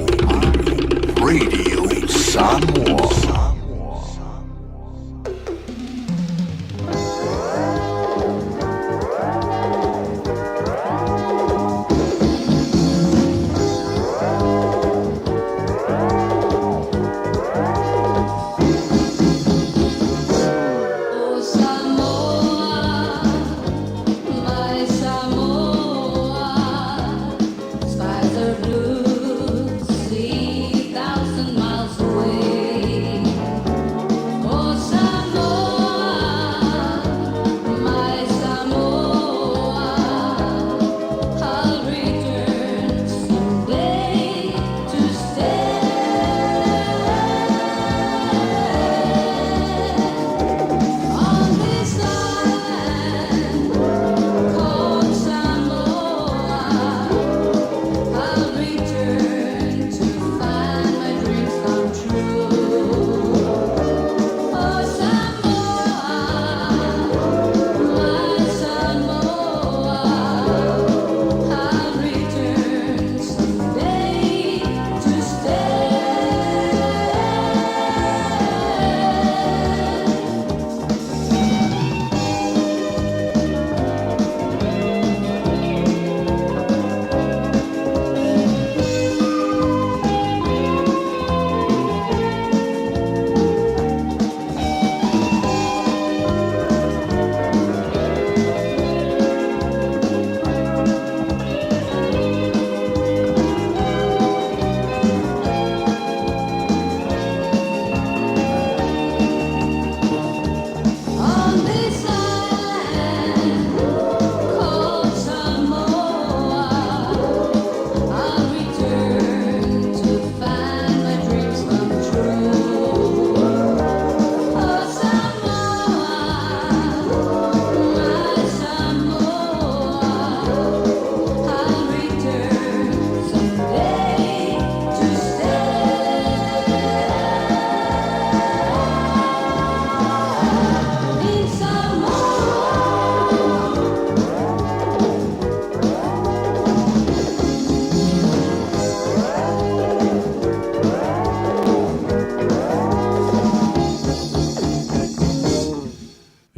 Radio Samoa.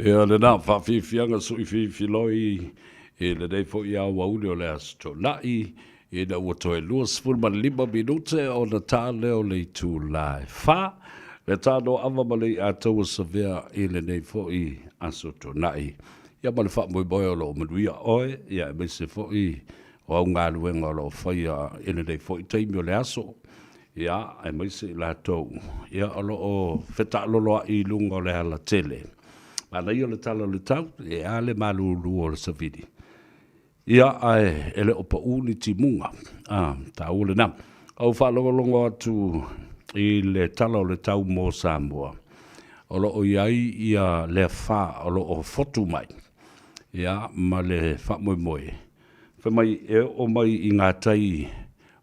Ia lena faafiafiaga suʻifiifiloi i lenei foʻi aoauli o le Aso Toonai, ina ua toe 25 minute ona tā lea o le itulā e fa, le tānoaʻava ma le iʻa taua savea i lenei foʻi Aso Toonai. Ia ma le faamoemoe o loo manuia oe, ia aemaise foʻi o au galuega o loo faia i lenei foʻi taimi o le aso, ia aemaise i latou ia o loo fetaaloloaʻi i luga o le alatele. Manaia le tala o le tau, e a le malūlū o le savili. Ia, ae e le o paʻū ni timuga. A, taua lena. Ou faalogologo atu i le tala o le tau mo Samoa. O lo o i ai ia le afa o lo o fotu mai, ia, ma le faamoemoe. Fai mai e oo mai i ngā tai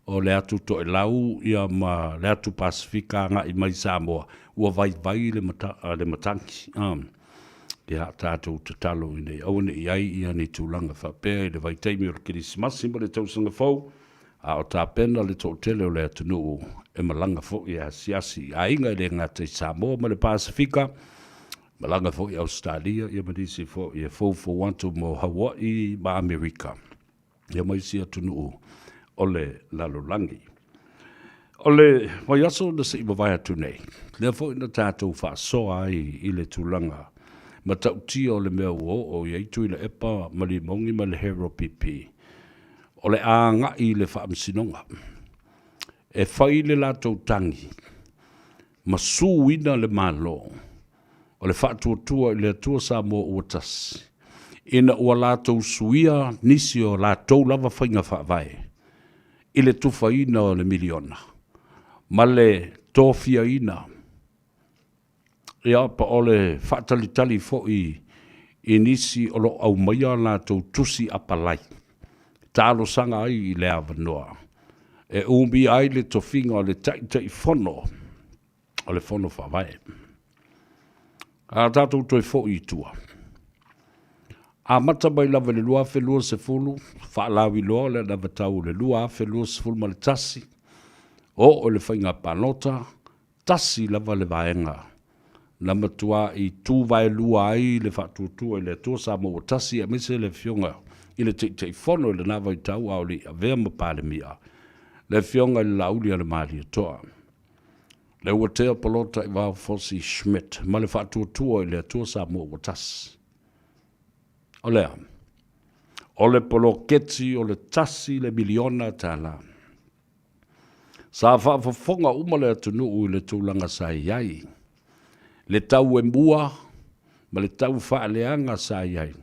o le atu Toelau ia ma le atu Pasifika agai mai Samoa, ua vaivai le mata, le matagi. A, ia, tatou tatalo ina ia aua ne i ai ia ni tulaga faapea i le vaitaimi o le Kerisimasi ma le tausaga fou, a o tapena le toatele o le atunuu e malaga foi e asiasi i aiga e le gata i Samoa ma le Pasifika, malaga foi i Ausetalia ia ma nisi foi e foufou atu mo Hawaii ma Amerika ia ma isi atunuu o le lalolagi. O le vaiaso na se i mavae atu nei, lea foi na tatou faasoa ai i le tulaga matautia o le mea ua oo i ai Tuilaepa ma Limogi ma le Hero PP, o le a agai i le Faamasinoga e fai le latou tagi ma suina le Malo o le Faatuatua i le Atua Samoa ua Tasi, ina ua latou suia nisi o latou lava faiga faavae i le tufaina o le miliona ma le tofiaina, ia, po o le faatalitali foi i nisi o lo o aumaia a latou tusi apalai, talosaga ai i le avanoa e umia ai le tofiga o le Taitaifono o le Fono Faavae. A tatou toe foi i tua. Amata mai lava i le 2020, faalauiloa le anavatau o le 2021, oo i le faiga palota, tasi lava le vaega na matua'i tuvaelua ai le Faatuatua i le Atua Samoa ua Tasi aemaise le Afioga i le Taitaifono i lena vaitau a o le i avea ma Palemia, le Afioga i le Laaulialemalietoa. Leuatea Polataivao Fosi Schmidt ma le Faatuatua i le Atua Samoa ua Tasi. O le a? O le poloketi o le $1 miliona. Sa faafofoga uma le atunuu i le tulaga sa i ai, le tau e mua ma le tau faaleaga sa i ai.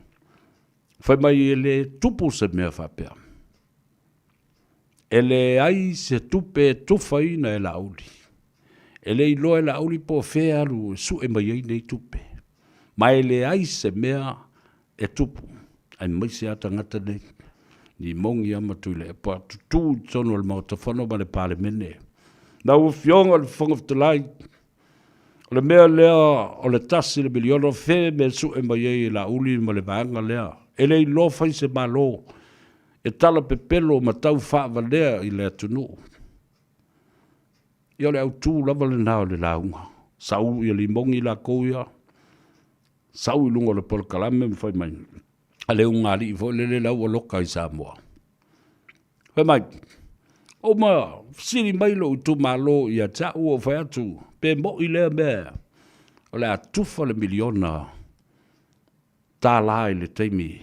Fai mai e le tupu se mea faapea. E leai se tupe e tufaina e Laauli. E le iloa e Laauli po o fea e alu e sue mai ai nei tupe. Ma e leai se mea e tupu, aemaise lava tagata nei, Limogi lava ma Tuilaepa, tutū i totonu o le Maota Fono ma le Palemene. Lau Afioga i le Fofoga Fetalai, o le mea lea o le $1 miliona, o fea mea e sue mai ai e Laauli ma le vaega lea? E le iloa fai se Malo e tala pepelo ma tau faavalea i le atunuu. Ia o le autu lava lena o le lauga. Sau ia Limogi lakou ia, sau i luga o le polokalame ma fai mai, a le ugaalii foi lele la ua loka i Samoa. Fai mai, o ma fesili mai lou itumalo ia te au, ua ou fai atu, pe moi lea mea o le a tufa le $1 miliona i le taimi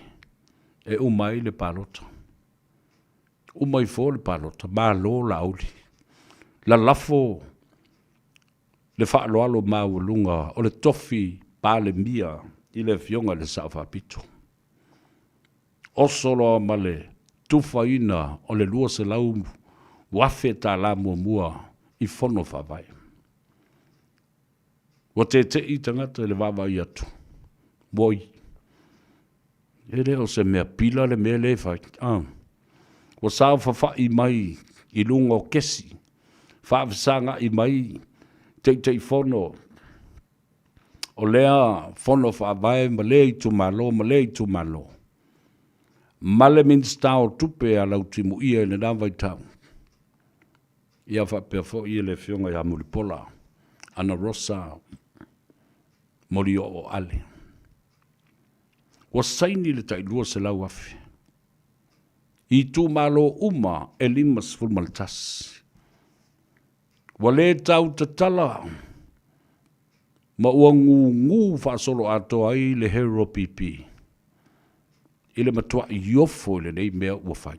e uma ai le palota. Uma ifo le palota, malo Laauli, lalafo le faaaloalo maualuga o le tofi Palemia i le Afioga i le Sao Faapito. Oso loa ma le tufaina o le $200,000 muamua i fono faavae. Ua tete'i tagata i le vaavaai atu, oi, e le o se mea pila le mea lea e fai. Ah. Ua saofafa'i mai i luga o kesi, faafesaga'i mai Taitaifono o lea fono faavae ma lea itumalo ma lea itumalo, ma le Minisita o Tupe a Lautimuia i lena vaitau, ia faapea foi le Afioga ia Mulipola Anarosa Molioo Ale. Ua saini le tai 200,000 i itumalo uma e 51. Ua le tau tatala ma ua gugu faasoloatoa ai le Hero PP i le matuai ofo i lenei mea ua fai,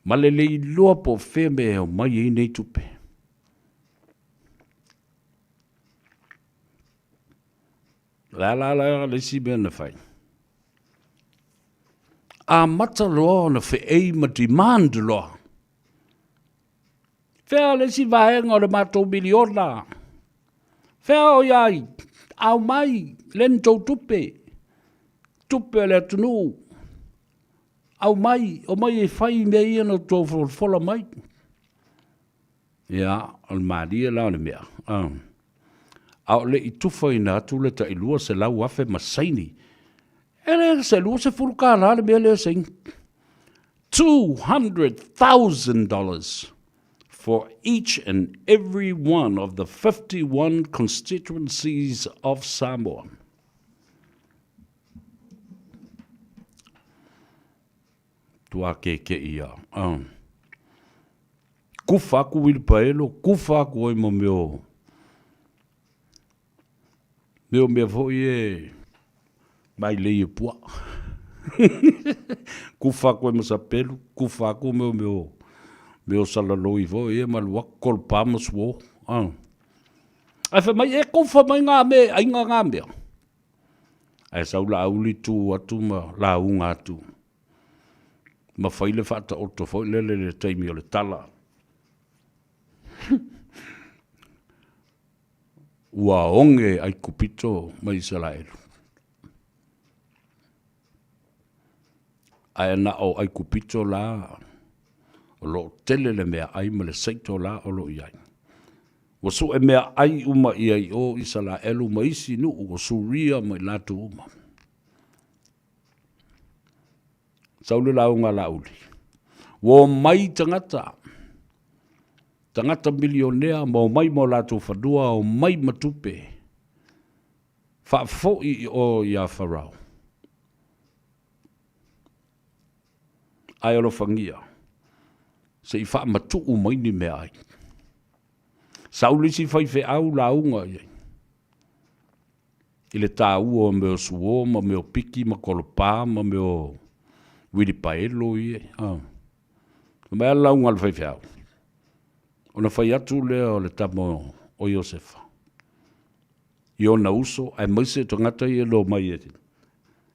ma le le iloa po o fea mea e aumai ai nei tupe. O le a la la le isi mea na fai? Amata loa ona feei ma demand loa. Fea le isi vaega o le matou miliona? Fea o i ai? Aumai, le ni tou tupe, tupe a le atunuu. Aumai, omai e fai mea ia na outou folafola mai. Ia, o le malie la o le mea, a o le i tufaina atu le tai 200,000 ma saini, e le se $20 le mea lea e saini. $200,000 for each and every one of the 51 constituencies of Samoa. Tua kekeʻi ia. Kufa aku uilipaelo, kufa aku ai ma mea o mea o mea foi e mailei e puaa. Kufa aku ai ma sapelu, kufa aku mea o mea o mea o salaloi foi e ma alu aku kolopa ma suo. Ae fai mai e kufa mai ngā mea e ʻaiga ngā mea. Ae sau Laauli tu atu ma lauga atu ma fai le faataoto foi lele i le taimi o le tala. Ua oge Aikupito ma Isaraelu. Ae na o Aikupito la o lo o tele le meaai ma le saito la o lo o i ai. Ua sue meaai uma ʻia i o Isaraelu ma isi nuu o Suria ma i latou uma. Sau le lauga a Laauli. Ua omai tagata, tagata milionea ma omai ma o latou fanua, omai ma tupe, faafoi i o ia Farao. Ae alofagia, se i faamatuu mai ni meaai. Sau le isi faifeau lauga i ai i le taua o mea o suo ma mea o piki ma kolopa ma mea o uilipaelo ia. Ah. Fai mai a le lauga a le faifeau, ona fai atu lea o le tama o Iosefa i ona uso aemaise o tagata ia na omai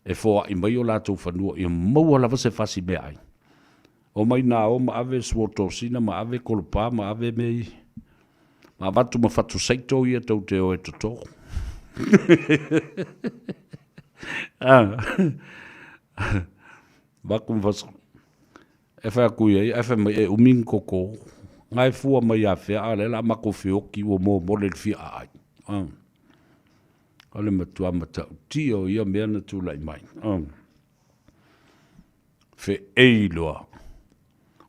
e foai mai o latou fanua ia maua lava se fasi meaai. Omai na o ma ave suo tosina ma ave kolopa ma ave mea ia. Ma avatu ma fatu saito ia tou te o e toto. Ah. Avatu ma fatu. E fai atu i ai, ae fai mai e umi ni koko. Nga e fua mai ia fea, a o lea o le a matou feoti ua momole le fia aai. Ah. O le matua matautia o ia mea na tulai mai. Ah. Feei loa.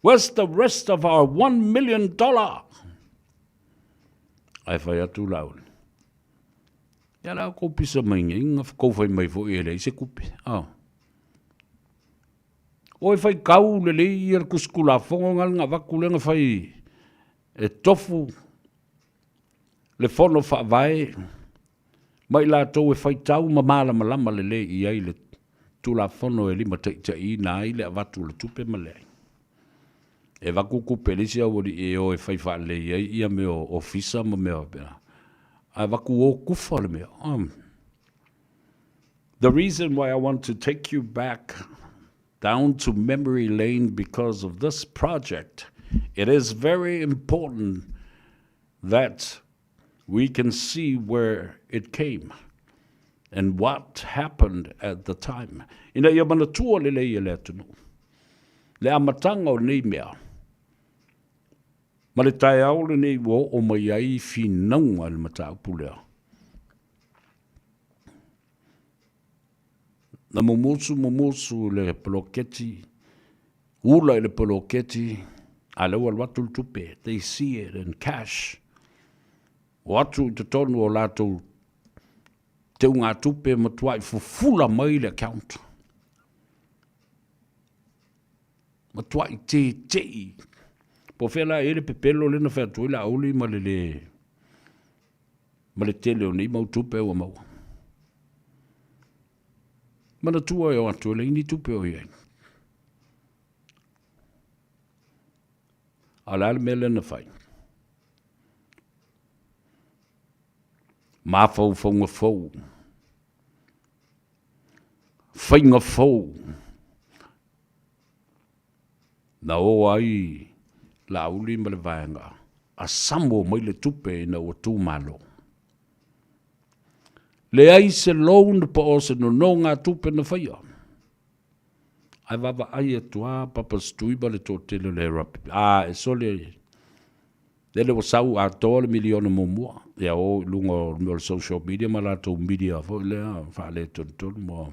Where's the rest of our $1 million? Ae fai atu Laauli. Ia la kou pisa mai nei, na kou fai mai foi e leai se kupe. Ah. Oi fai kau lelei ia le tusi Tulafono na le na avatu lea na fai e tofu le Fono Faavae ma i latou e faitau ma malamalama lelei i ai le Tulafono e limataitaiina ai le avatu o le tupe ma leai. E avatu tupe i le isi aualii e o e fai faalelei ai ia mea o ofisa ma mea faapena, ae avatu o tufa le mea. The reason why I want to take you back down to memory lane because of this project, it is very important that we can see where it came and what happened at the time. Ina ia manatua lelei e le atunuu le amataga o nei mea ma le taeao lenei ua oo mai ai finauga i le mataupu lea. Na mumusu mumusu le poloketi, ula i le poloketi, a lea ua alu atu le tupe, they see it in cash. O atu i totonu o latou teugatupe matuai fufula mai le account. Matuai tete'i. Po o fea la e i ai le pepelo lea na fai atu ai Laauli ma le le ma le tele o nei mau tupe ua maua. Manatua e o atu e leai ni tupe o i ai. A o le a le mea lea na fai? Mafaufauga fou, faiga fou, na o ai Laauli ma le vaega a samo mai le tupe ina ua tu malo. Leai se loan po o se nonogatupe na faia. Ae vaavaai atu lava Papa Stui ma le toatele o le RPP, a e sole, lele ua sau atoa le miliona muamua, ia o i luga o mea o le social media ma latou media foi lea faaletolutolu ma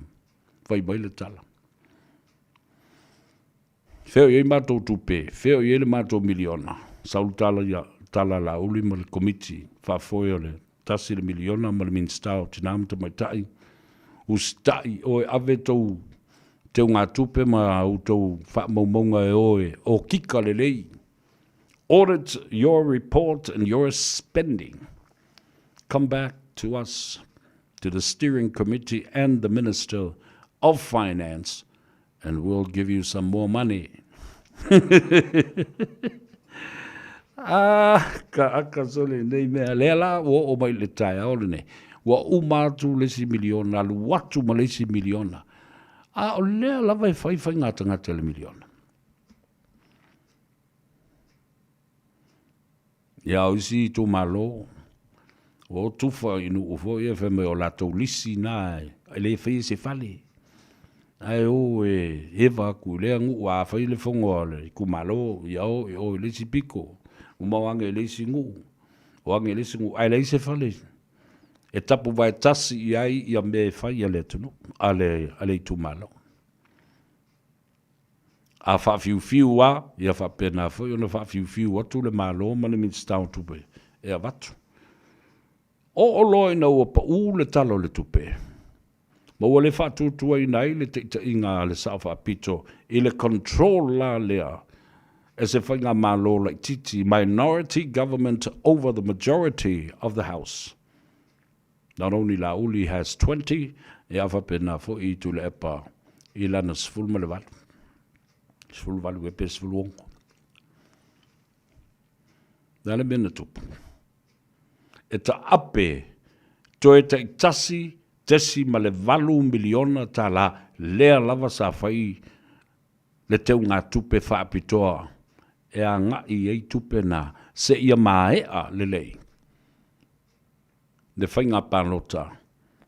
fai mai le tala. Fea o i ai matou tupe, fea o i ai le matou miliona, sau le tala ia tala a Laauli ma le Komiti Faafoe o le tasi le miliona ma le Minisita o Tina ma Tamaitai, usitai oe ave tou teugatupe ma outou faamaumauga e o e okika lelei. Audit your report and your spending. Come back to us, to the steering committee and the Minister of Finance and we'll give you some more money. Ah, ka aka sole nei mea. Lea la, ua oo mai le taeao lenei. Ua uma atu le isi miliona, alu atu ma le isi miliona. A o lea lava e fai faiga a tagata i le miliona. Ia, o isi itumalo, ua o tufa i nuu foi ia fai mai o latou lisi na e le faia se fale. Ae o e eva atu i lea nuu, a fai le fono a le itumalo, ia o i o i le isi pito, uma o ane i le isi nuu, o ane i le isi nuu, ae leai se fale e tapuvae tasi i ai ia mea e fai a le atunuu, a le itumalo. A faafiufiu a, ia faapena foi ona faafiufiu atu le Malo ma le Minisita o Tupe e avatu. Oo loa ina ua pau le Tala o le Tupe, ma ua le faatuatuaina ai le taitaiga a le Sao Faapito i le control la lea e se faigamalo laitiiti, minority government over the majority of the House. Not only Laauli has 20, ia faapena foi Tuilaepa i lana 18, 18 ea pe 16. Le a le mea na tupu? E taape toe taitasi tesi ma le valu miliona tala lea lava sa fai le teugatupe faapitoa e agai ai tupe na seia maea lelei le faiga palota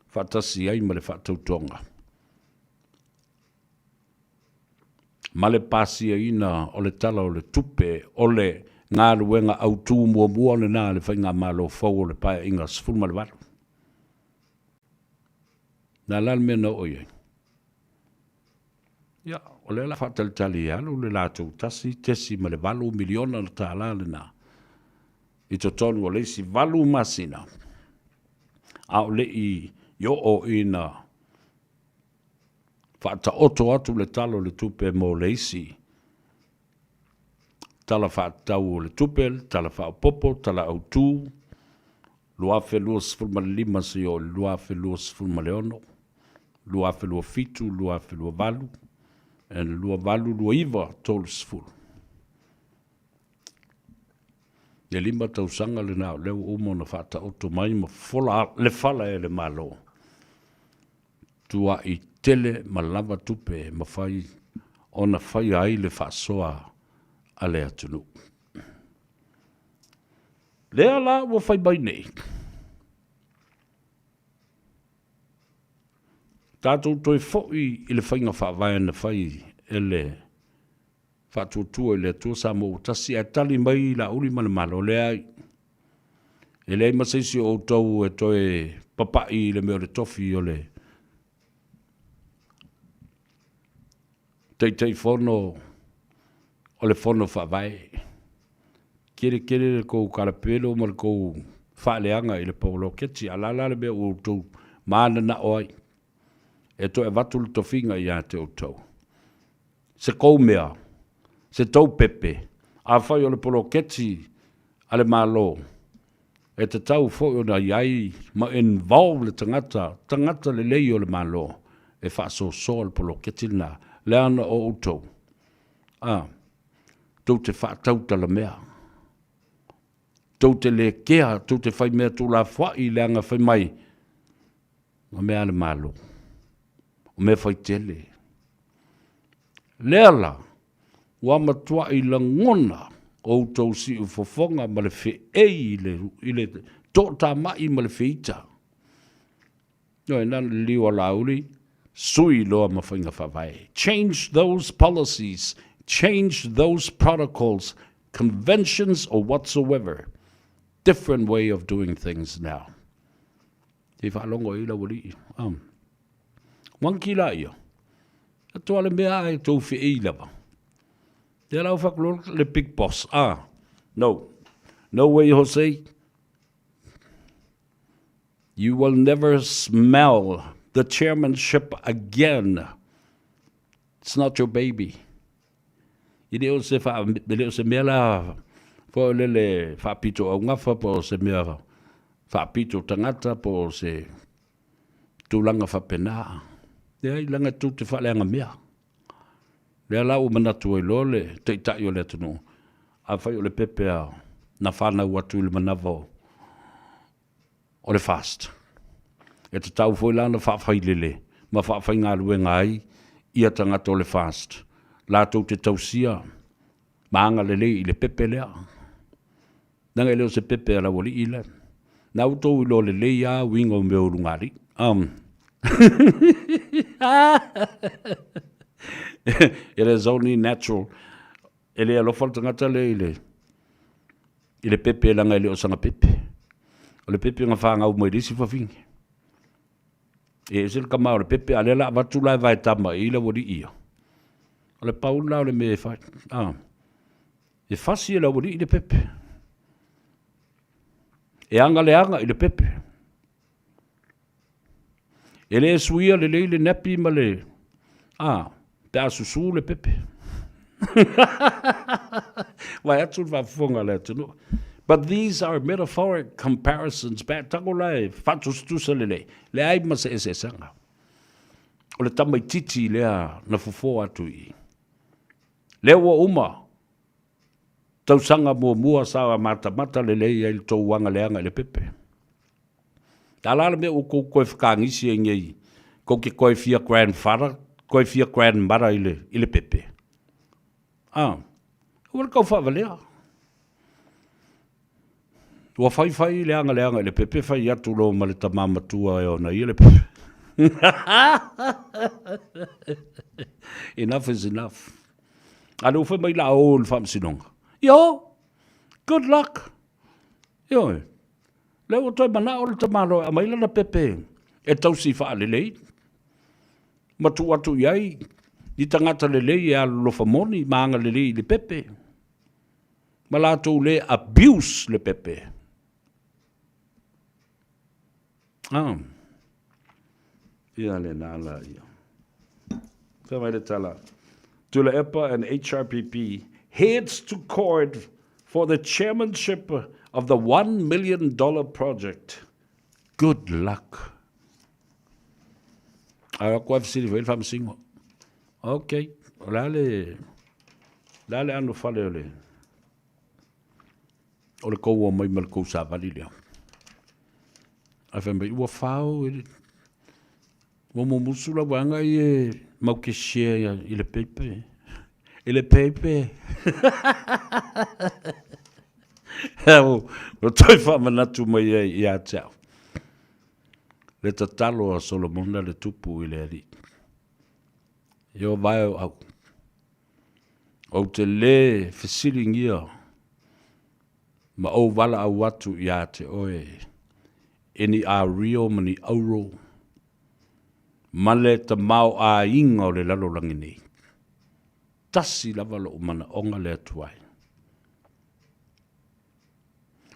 faatasi ai ma le faatautoga ma le pasiaina o le Tala o le Tupe o le galuega autu muamua lena a le Faigamalo fou o le Paeaiga 18. Na la le mea na oo i ai? Ia, o lea la faatalitali e alu le latou $1.8 miliona tala lena i totonu o le isi 8 masina, a o le i oo ina faataoto atu le Tala o le Tupe mo le isi Tala Faatatau o le Tupe, le Tala Faaopoopo, Tala Autu 2025 seia oo i le 2026, 2027, 2028 and 2028, 30. Le 5 tausaga lena o lea ua uma ona faataoto mai ma fofola le fala e le Malo. Tuai tele ma lava tupe e mafai ona faia ai le faasoa a le atunuu. Lea la ua fai mai nei, tatou toe foi i le faiga faavae na fai e le Faatuatua i le Atua Samoa ua Tasi, ae tali mai Laauli ma le Malo, Leai, e leai ma se isi o outou e toe papai i le mea o le tofi o le Taitaifono o le Fono Faavae. Tele tele le tou kalapelo ma le tou faaleaga i le poloketi, a o le a la le mea ua outou mananao ai e toe avatu le tofiga ia te outou? Se tou mea, se tou pepe, afai o le poloketi a le Malo, e tatau foi ona i ai ma involve le tagata, tagata lelei o le Malo e faasoasoa le poloketi lena, leaga o outou, a, tou te faatautalamea, tou te le kea, tou te fai mea tuulafoai leaga fai mai, o mea a le Malo, o mea faitele. Lea la, ua matuai lagona outou siufofoga ma le feei i le, i le toatamai ma le feita. Ioe, na o le liliu a Laauli, sui loa ma faiga faavae. Change those policies, change those protocols, conventions or whatsoever. Different way of doing things now. Te faalogo i lau alii. Wanki la ia. Atoa le mea ae tou feei lava. Ia lau whakulolo le big boss. Ah, no. No way, Jose. You will never smell the chairmanship again. It's not your baby. E le o se, wha, e le o se mea la fo lele whaapito au ngafa po o se mea whaapito tangata po o se tulaga faapena. Leai, leaga tou te faaleaga mea. Lea la ua manatu ai loa le Taitai o le atunuu, afai o le pepe a na fanau atu i le manava o le FAST, e tatau foi la ona faafailele ma faafaigaluega ai ia tagata o le FAST latou te tausia ma agalelei i le pepe lea. Leaga e le o se pepe a lau alii lea. Na outou iloa lelei lava uiga o mea o lugalii. It is only natural. E le alofa le tagata lea i le, i le pepe leaga e le o sana pepe. O le pepe na fanau mai le isi fafine. E ese le tama o le pepe, a lea la avatu la e vaetama i lau alii ia. O le pau lena o le mea e fai. A. E fasi e le aualii le pepe. E aga le aga i le pepe. E le suia lelei le nappy ma le, a, pe a susu le pepe. Vae atu le faafofoga a le atunuu. But these are metaphoric comparisons, pe a tago la e faatusatusa lelei, leai ma se eseesega. O le tamaitiiti lea na fofo atu i i. Lea ua uma tausaga muamua sa matamata lelei ai le tou aga leaga i le pepe. A la le mea ua tou toe fetagisi ai nei, tou te toe fia grandfather, toe fia grandmother i le, i le pepe? A, ua le tau faavalea. Ua fai fai le aga leaga i le pepe, fai atu loa ma le tama matua e ona ia le pepe. Enough is enough. A lea ua fai mai la o i le faamasinoga. Ia o, good luck. Ioe. Lea ua toe manao le tamaloa e aumai lana pepe e tausi faalelei ma tuu atu i ai ni tagata lelei e alolofa moni ma agalelei i le pepe ma latou le abuse le pepe. Ah. Ia lena la ia. Fai mai le tala. Tuilaepa and HRPP heads to court for the chairmanship of the $1 million project. Good luck. Ae o atu ae fesili foi le faamasino. Ok, o le a le, le a le anofale o le, o le tou omai ma le tou savali lea. Ae fai mai, ua fao i le, ua mumusu lau vaega ia mau te share i le pepe. I le pepe. Ua toe faamanatu mai ai ia te au. Le tatalo a Solomona le tupu i le Alii. Ieova e o au. Ou te lē fesiligia ma ou valaau atu iā te oe e ni ario ma ni auro ma le tamaoaiga o le lalolagi nei. Tasi lava loʻu manaoga le Atua e.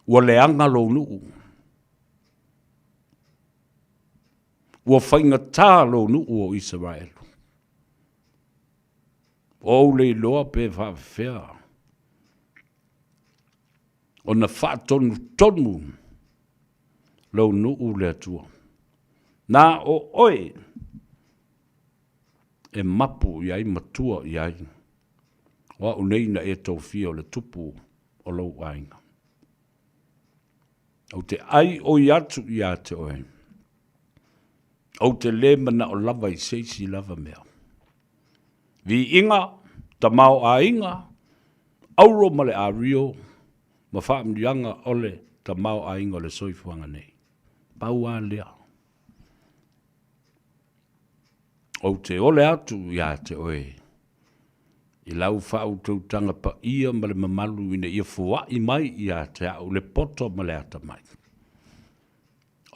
Ua leaga lou nuu. Ua faigatā lou nuu o Isaraelu. Ua ou le iloa pe faafefea ona faatonutonu lou nuu le Atua. Na o oe e mapu i ai ma tua i ai, o au nei na e tofia o le tupu o lou aiga. Ou te ʻai ʻoi atu iā te oe. Ou te lē manaʻo lava i se isi lava mea. Viiga, tamaoaiga, auro ma le ario, ma faamanuiaga o le tamaoaiga o le soifuaga nei. Pau lava lea. Ou te ole atu iā te oe i lau faautautaga paia ma le mamalu ina ia foai mai ia te au le poto ma le atamai.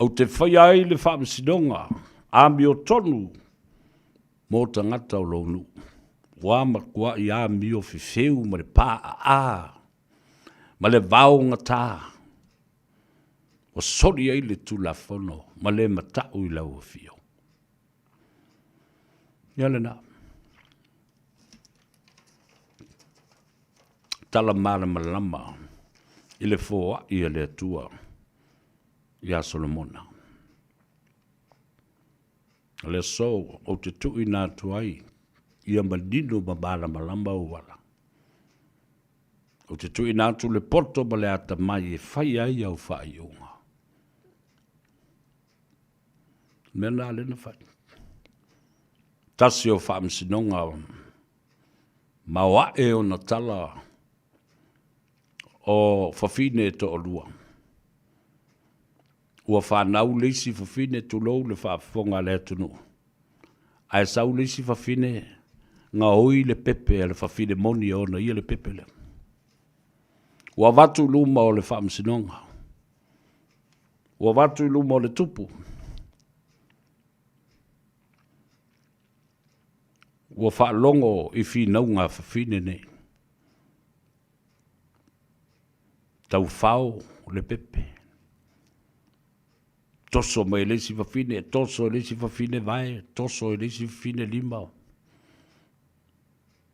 Ou te faia ai le faamasinoga amiotonu mo tagata o lou nuu, ua matuai amio fefeu ma le paaa ma le vaogata ua soli ai le Tulafono ma le matau i lau afio. Ia lena. Tala malamalama i le foai a le Atua iā Solomona. O le aso ou te tuuina atu ai ia manino ma malamalama ou ala. Ou te tuuina atu le poto ma le atamai e fai ai au faaiuga. Mea na lea na fai. Tasi o faamasinoga maoae ona tala o fafine e toalua. Ua fanau le isi fafine tulou le faafofoga a le atunuu. Ae sau le isi fafine gaoi le pepe a le fafine moni e ona ia le pepe lea. Ua avatu i luma o le faamasinoga. Ua avatu i luma o le tupu. Ua faalogo i finauga a fafine nei. Taufao le pepe. Toso mai e le isi fafine, toso e le isi fafine vae, toso e le isi fafine lima.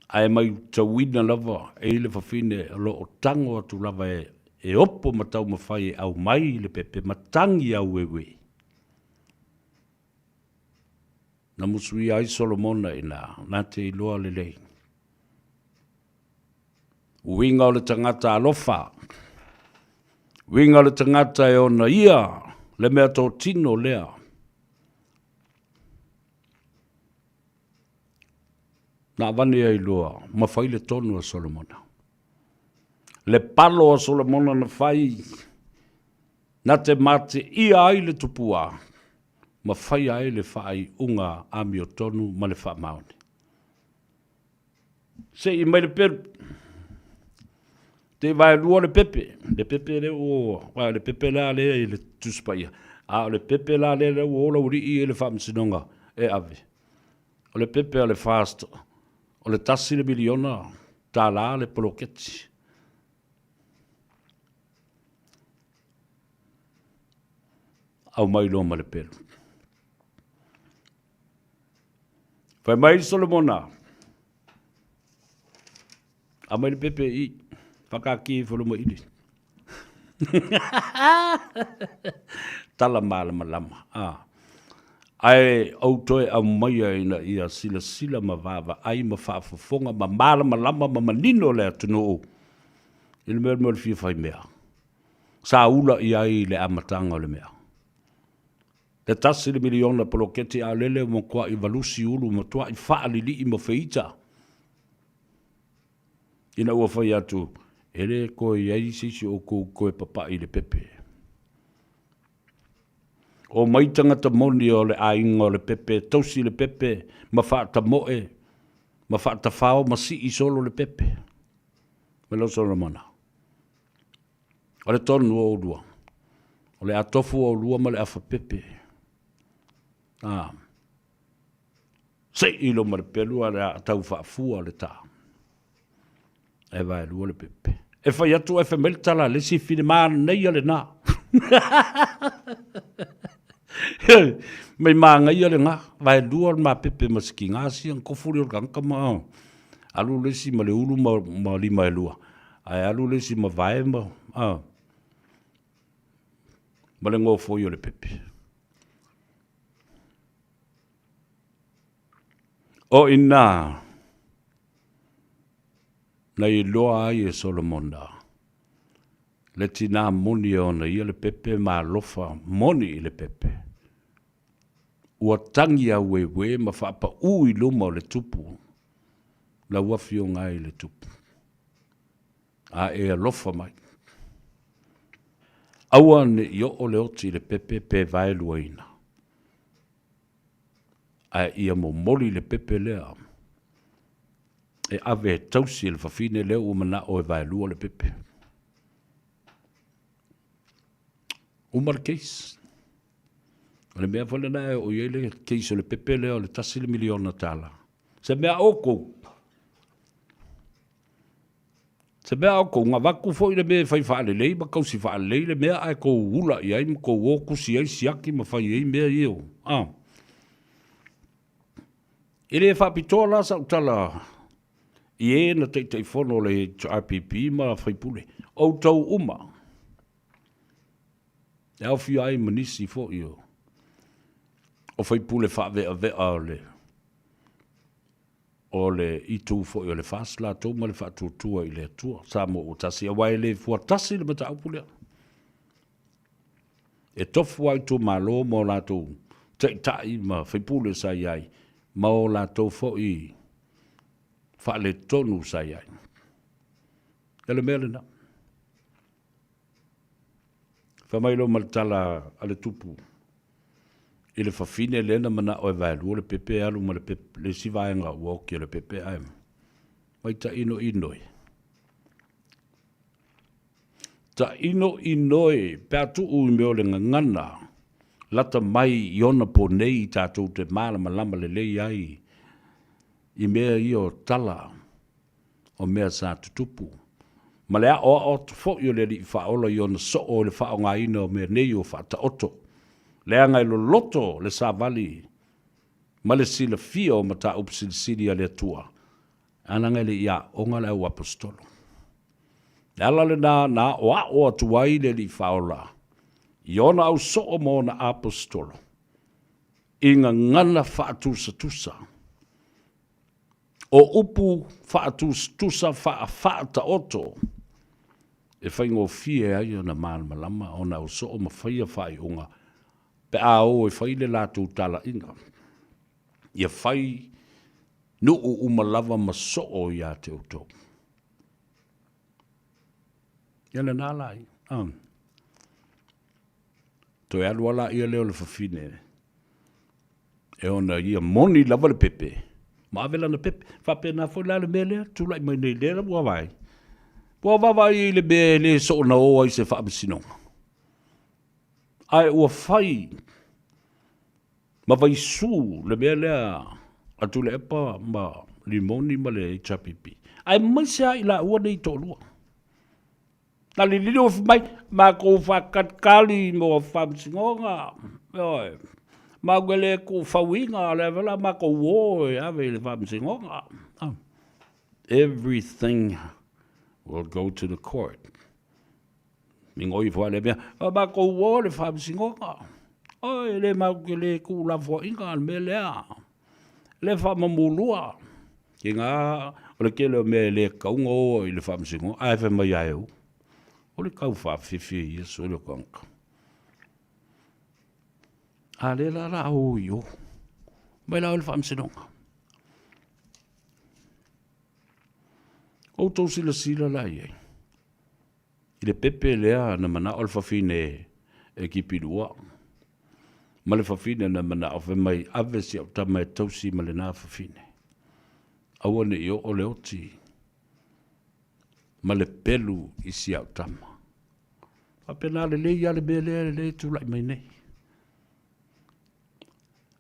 Ae maitauina lava e i le fafine o lo o tago atu lava e opo ma taumafai e aumai le pepe ma tagi aueue. Na musuia ai Solomona i ina, na te iloa lelei. Uiga o le tagata alofa, uiga o le tagata e ona ia le mea totino lea. Na avane ai loa ma fai le tonu a Solomona. Le palo a Solomona na fai, na te mateia ai le tupua, ma faia ai le faaiuga amiotonu ma le faamaoni. Sei mai le pelu. Te vaelua le pepe. Le pepe le ua, le pepe la lea i le Tusi Paia. A o le pepe la lea lea ua ola uli'i i le Faamasinoga e ave. O le pepe a le FAST, o le $1 le miliona le poloketi. Aumai loa ma le pelu. Fai mai Solomona, aumai le pepe i i, whakaki i whaluma ili. Tala malamalama. Ah. Ae ou toe aumaia ina ia silasila ma vaavaai ma faafofoga ma malamalama ma manino le atunuu i le mea o le fia fai mea. Sa ula i ai le amataga o le mea. Le $1 miliona poloketi a o lele ua matuai valusi ulu, matuai faalilii ma feita. Ina ua fai atu, e le toe i ai se isi o outou toe papai i le pepe. O mai tagata moni o le aiga o le pepe, tausi le pepe ma faatamoe ma faatafao ma sii solo le pepe. Ma lau Solomona. O le tonu o oulua. O le a tofu oulua ma le afa pepe. A. Sei lo ma le pelu a le a tau faafua le ta. E vaelua le pepe. E fai atu e fai mai le tala a le isi fine manaia lena. Mai manaia lena. Vaelua le mapepe ma sikiga sia kofu le o le tagata ma alu le isi ma le ulu ma lima e lua. Ae alu le isi ma vae ma, a, ma le gofoi o le pepe. O ina na iloa ai e Solomona le tinā moni e ona ia le pepe ma alofa moni i le pepe. Ua tagi aueue ma faapaū i luma o le tupu, lau afioga ai le tupu, a e alofa mai. Aua ne i oo le oti i le pepe pe vaeluaina, ae ia momoli le pepe lea e ave e tausi e le fafine lea ua manao e vaelua le pepe. Uma le case. O le mea foi lena e oo i ai le case o le pepe lea o le $1 miliona. Se mea outou. Se mea outou, na avatu foi le mea e fai faalelei ma tausi faalelei le mea ae tou ula i ai ma tou o tusi ai siaki ma fai ai mea ia. Ah. E le faapitoa la sau tala i e na Taitaifono o le HRPP ma faipule. Outou uma. E aofia ai ma nisi foi o faipule faaveavea o le o le itu foi o le FAST latou ma le Faatuatua i le Atua Samoa ua tasi, aua e le fuatasi le mataupu lea. E tofu lava itumalo ma o latou taitai ma faipule sa i ai, ma o latou foi faaletonu sa i ai. O le mea lena. Fai mai loa ma le tala a le tupu i le fafine lea na manao e vaelua le pepe e alu ma le pepe, le isi vaega ua oki o le pepe ae mai tainoinoi. Tainoinoi pe a tuu i mea o le gagana lata mai i ona po nei tatou te malamalama lelei ai. i mea ia o tala o mea sa tutupu, ma le aʻoaʻo atu foi o le Alii Faaola i ona soo i le faaaogaina o mea nei o faataoto, leaga e loloto le savali ma le silafia o mataupu silisili a le Atua, a leaga e le i aoga le au aposetolo. Le ala lena na aʻoaʻo atu ai le Alii Faaola i ona au soo ma ona aposetolo i gagana faatusatusa. O upu faatusatusa faafaataoto e faigofie ai ona malamalama ona au soo ma faia faaiuga pe a o e fai le latou talaiga. Ia fai nuu uma lava ma soo ia te outou. Ia lena la ia. Ah. Toe alu ala ia lea o le fafine e ona ia moni lava le pepe ma ave lana pepe. Faapena foi la le mea lea tulai mai nei lea ua vaai. Ua vaavaai i le mea e le soona o ai se faamasinoga. Ae ua fai ma vaisū le mea lea a Tuilaepa ma Limoni ma le HRPP, aemaise lava i laua nei toalua. Na lililo fai mai, matou faatalitali mo faamasinoga, ioe, matou te le tuufauina, o lea foi o le a matou o e ave i le faamasinoga. Everything will go to the court. Migoi ifo lava lea mea, o matou o i le faamasinoga. Oi, e le matou te le tuulafoaiina le mea lea. Le faamamulua. Tiga o le tele o mea e le tatau ona o i le faamasinoga, ae fai mai lava e o. O le tau faafifi e Iesu le tagata. A lea la o le a o i o. Omai la oe i le faamasinoga. Outou silasila la i ai. I le pepe lea na manao le fafine e kipi lua, ma le fafine na manao fai mai, Ave si au tama e tausi ma lena fafine, aua ne i oo le oti ma le pelu i si au tama. Faapena lelei lava le mea lea e tulai mai nei.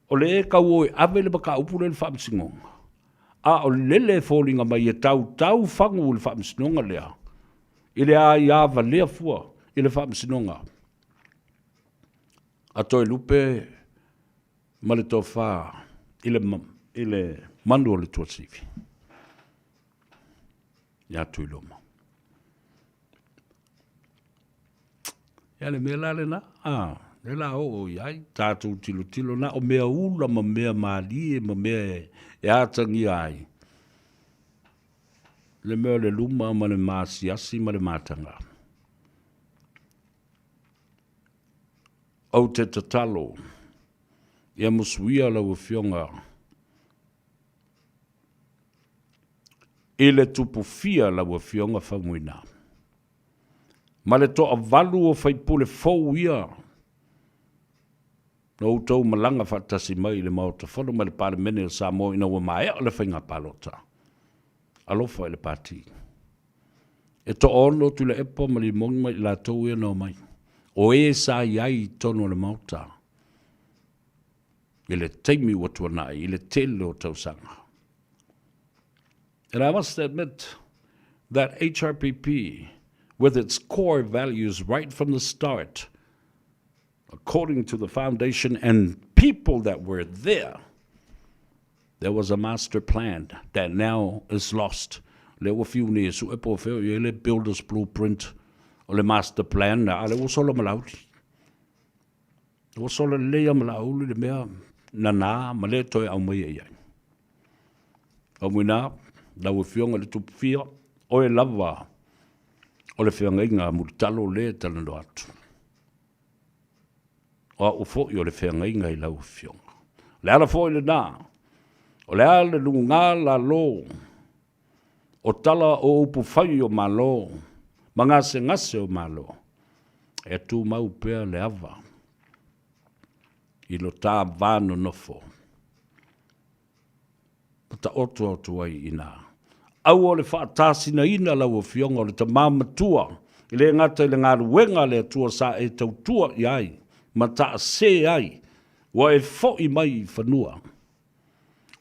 O le e tau o e ave le mataupu lea i le faamasinoga, a o lele e foliga mai e tautau fagu i le faamasinoga lea, i le aia valea fua i le faamasinoga a Toelupe ma le tofa i le manu o le Tuasivi ia Tuiloma. Ia le mea la lena, a, lea la oo i ai, tatou tilotilo na o mea ula ma mea malie ma mea e atagia ai le mea o le luma ma le maasiasi ma le mataga. Ou te tatalo ia musuia lau Afioga i le tupufia lau Afioga Faumuina. Ma le toavalu o faipule fou ia na outou malaga faatasi mai i le Maota Fono ma le Palemene o Samoa ina ua maea le faiga palota. Alofa i le Pati. E toaono Tuilaepa ma Limoni ma i latou ia na omai. O e sa i ai i totonu o le Maota i le taimi ua tuanai, i le tele o tausaga. And I must admit that HRPP, with its core values right from the start, according to the foundation and people that were there, there was a master plan that now is lost. Lea ua fiu nei e sue po o fea o i ai le builder's blueprint o le master plan, a lea ua sola ma Laauli. Ua sola lelei lava ma Laauli le mea nana ma le toe aumaia i ai. Faumuina, lau Afioga i le Tupufia, oe lava o le feagaiga a Mulitalo lea e talanoa atu. O au foi o le feagaiga i lau Afioga. O le ala foi lena, o le a le luga lalo o tala o upu fai o Malo ma gasegase o Malo, e tumau pea le ava i lo ta va nonofo. Ma taoto atu ai i ina. Aua o le faatasinaina lau Afioga o le tama matua, e le gata i le galuega a le Atua sa e tautua i ai ma taasē ai, ua e foi mai i fanua.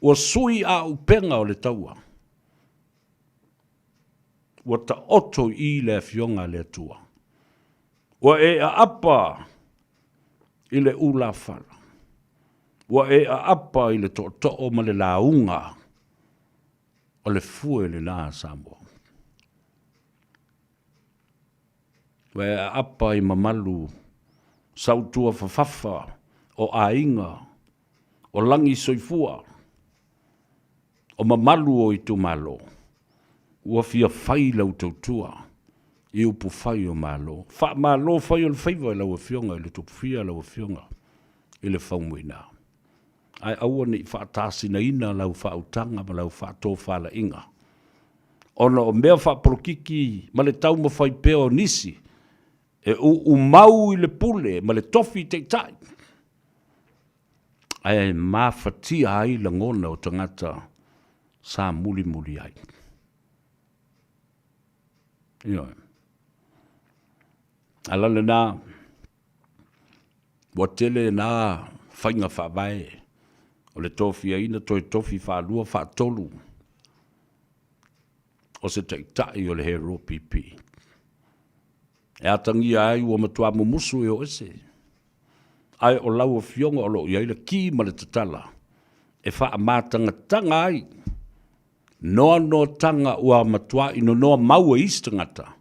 Ua sui aaupega o le taua. Ua taoto i i le Afioga a le Atua. Ua e aapa i le ulafala. Ua e aapa i le tootoo ma le lauga o le fue lena a Samoa. Ua e aapa i mamalu sautua fafafa o aiga, o lagi soifua, o mamalu o itumalo, ua fia fai lau tautua i upufai o Malo. Faamalo fai o le faiva i lau Afioga i le Tupufia, lau Afioga i le Faumuina. Ae aua ne i faatasinaina lau faautaga ma lau faatofalaiga ona o mea faapolokiki ma le taumafai pea o nisi e uumau i le pule ma le tofi taitai, ae mafatia ai lagona o tagata sa mulimuli ai. Ioe. Ala lena, ua tele na faiga faavae o le tofiaina toe tofi faalua faatolu o se taitai o le HRPP. E atagia ai ua matua mumusu e o ese, ae o lau Afioga o lo o i ai le ki ma le tatala e faamatagataga ai noanoataga ua matuai nonoa mau e isi tagata,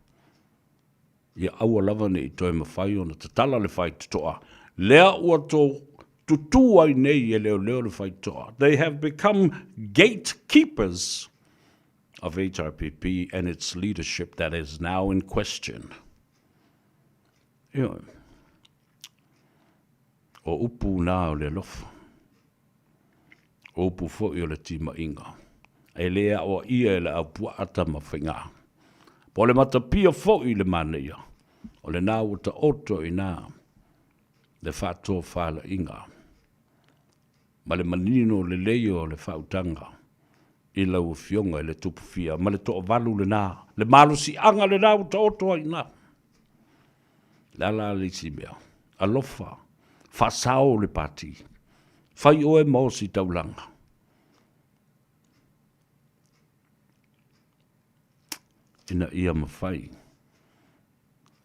ia aua lava ne i toe mafai ona tatala le faitotoa lea ua to tutū ai nei e leoleo le faitotoa. They have become gatekeepers of HRPP and its leadership that is now in question. Ioe. O upu nā o le alofa. O upu foi o le timaiga. E le aoaia e le aupuaa tama faigā. Po o le matapia foi i le manaia, o lena ua taoto i ina le faatofalaiga ma le manino lelei o le faautaga i lau Afioga i le Tupufia ma le toavalu lena, le malosiaga lena ua taoto ai i ina. Le a la le isi mea? Alofa, faasao le pati, fai oe ma ositaulaga. Ina ia mafai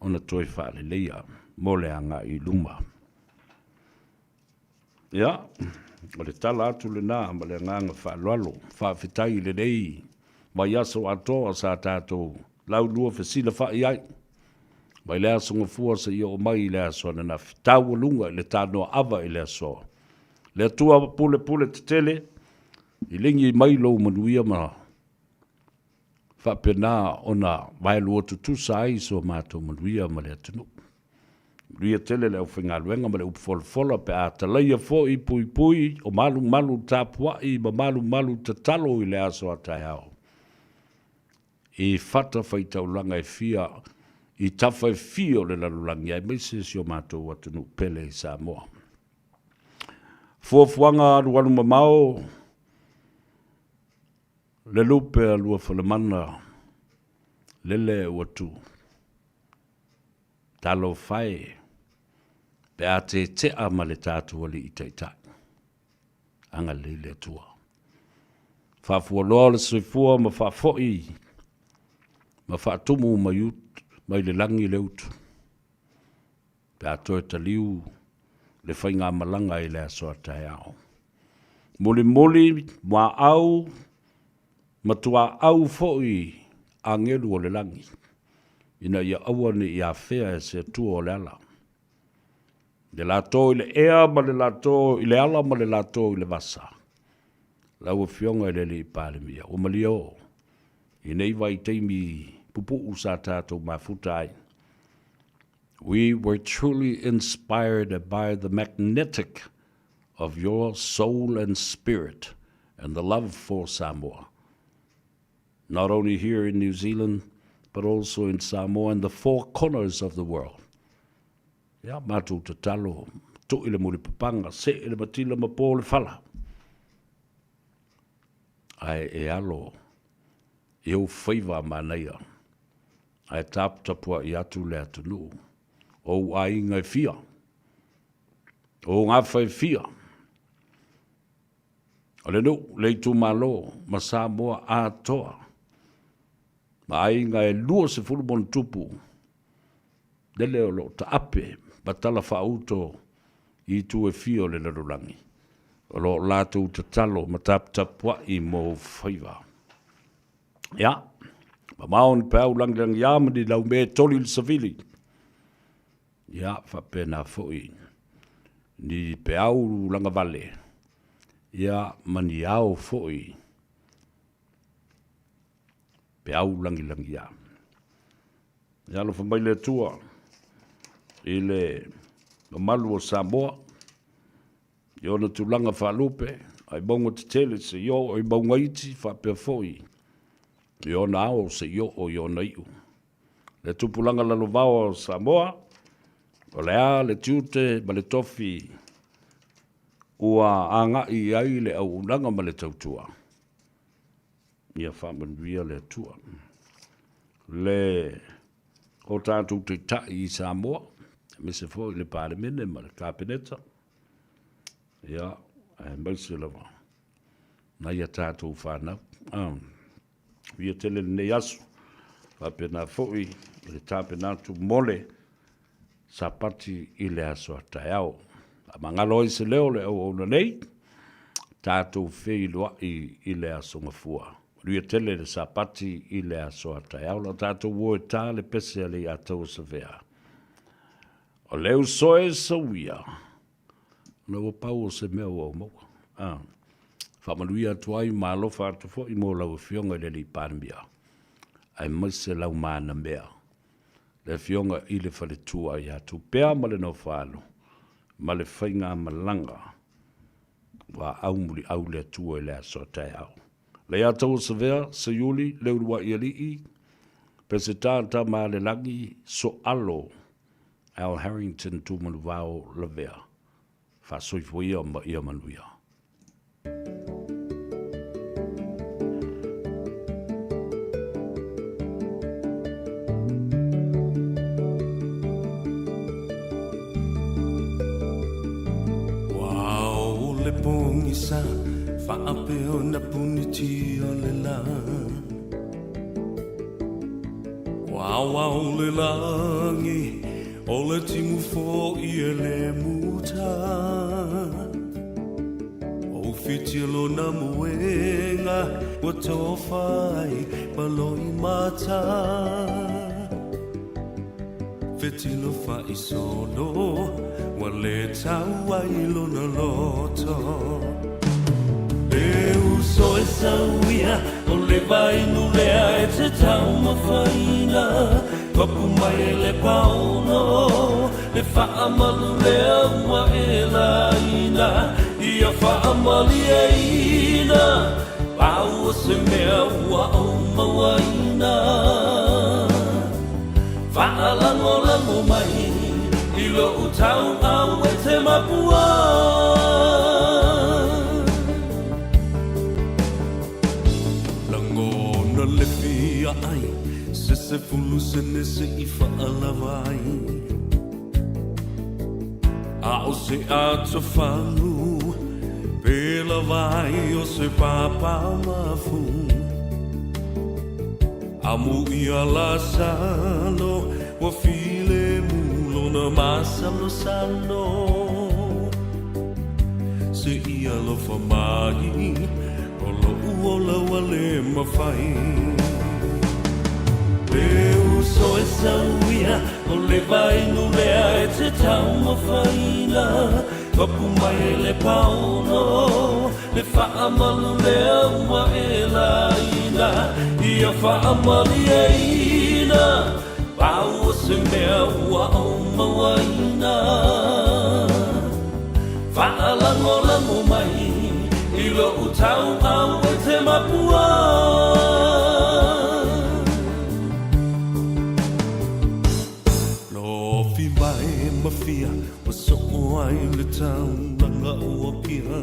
ona toe faaleleia mo le agai i luma. Ia, o le tala atu lena ma le agaga faaaloalo. Faafetai i lenei vaiaso atoa sa tatou laulua fesilafai ai, mai le aso Gafua seia oo mai i le aso ananafi, taualuga i le tanoa ava i le aso. Le Atua pulepule tetele, i ligi mai lou manuia ma faapena ona vaelua tutusa ai so matou manuia ma le atunuu. Manuia tele le aufaigaluega ma le upu folafola pe a talaia foi puipui o malumalu tapuai ma malumalu tatalo i le aso a taeao. I fatafaitaulaga e fia i tafa e fia o le lalolagi aemaise si o matou atunuu pele i Samoa. Fuafuaga alualu mamao Le lupe a Luafalemana lele ua tu. Talofa e, pe a tetea ma le tatou Alii Taitai. Agalelei le Atua. Faafualoa o le soifua ma faafoi ma faatumu mai, ut, mai le lagi le utu. Pe a toe taliu le faigamalaga i le aso a taeao. Mulimuli, muaau ma tuaau foi agelu o le lagi, ina ia aua ne i afea e se Atua o le ala. Le lato i le ea ma le lato i le ala ma le lato i le vasa. Lau Afioga i le Alii Palemia, ua malie oo i nei vaitaimi pupuu sa tatou mafuta ai. We were truly inspired by the magnetic of your soul and spirit and the love for Samoa, not only here in New Zealand, but also in Samoa and the four corners of the world. Ia, matou tatalo, tui le mulipapaga, see le matila ma po le fala. Ae e alo i ou faiva a manaia, ae taputapuai atu le atunuu, o ou aiga e fia, o ou gafa e fia. O le nuu, le itumalo ma Samoa atoa ma aiga e 20 ma ona tupu lele o lo o taape ma tala faauto i itu e fia o le lalolagi, o lo o latou tatalo ma taputapuai mo ou faiva. Ia, mamao ni peau langilangiā ma ni laumea e toli i le savili. Ia, faapena foi ni peau lagavale, ia, ma ni ao foi peau langilagiā. Ia alofa mai le Atua i le mamalu o Samoa i ona tulaga faalupe, ai mauga tetele seia oo i mauga iti, faapea foi i ona ao seia oo i ona iu. Le tupulaga lalovaoa o Samoa, o le a le tiute ma le tofi ua agai i ai le auaunaga ma le tautua? Ia faamanuia le Atua. Le o tatou Taitai i Samoa, aemaise foi le Palemene ma le Kapeneta, ia, aemaise lava nai a tatou fanau. Ah. Ia tele lenei aso, faapena foi i le tapena atu mo le Sapati i le aso a taeao. Faamagalo ai se leo o le auauna nei, tatou feiloai i le aso Gafua. Manuia tele le Sapati i le aso a taeao. La tatou o e ta le pese a Leiataua Savea. O le uso e sauia, ona ua pau o se mea ua ou maua. Ah. Faamanuia atu ai ma alofa atu foi mo lau Afioga i le Alii Palemia, aemaise lau manamea, le Afioga i le Faletua ia Tupea ma le Nofoalu, ma le faigamalaga ua aumuliau le Atua i le aso a taeao. Leiataua Savea, Seiuli, Leuluai Alii, Peseta Tamaalelagi, Soalo, Al Harrington Tumanuvao Lavea. Faasoifua ia ma ia manuia. Ua ao le pogisa faapea ona puniti o le la. Ua aoao le lagi o le timu fo'i e le muta. O whiti lona moenga ua tofa ai ma loi mata. Fetilo fa'isolo ua le tau ai lona loto. E uso e sauia o le vainu lea e te taumafaina. Papu mai e le paono le faamalu lea ua e laina. Ia faamalieina pau o se mea ua ou mauaina. Faalagolago mai i lou tauau e te mapua. Lagona le fia ai se sefulu sene se i faalava ai. A o se atofalu pe lava ai o se papa mafu. Amu ia Lasalo ua filemu lona masalosalo. Se i alofa mai o loʻu ola ua le mafai. Le uso e sauia o le vainu lea e te taumafaina. Papu mai e le paono le faamalu lea ua e laina. Ia faamalieina pau o se mea ua ou mauaina. Faalagolago mai i lou tauau e te mapua. Lofi mai ma fia ua soo ai le taulaga o Apia.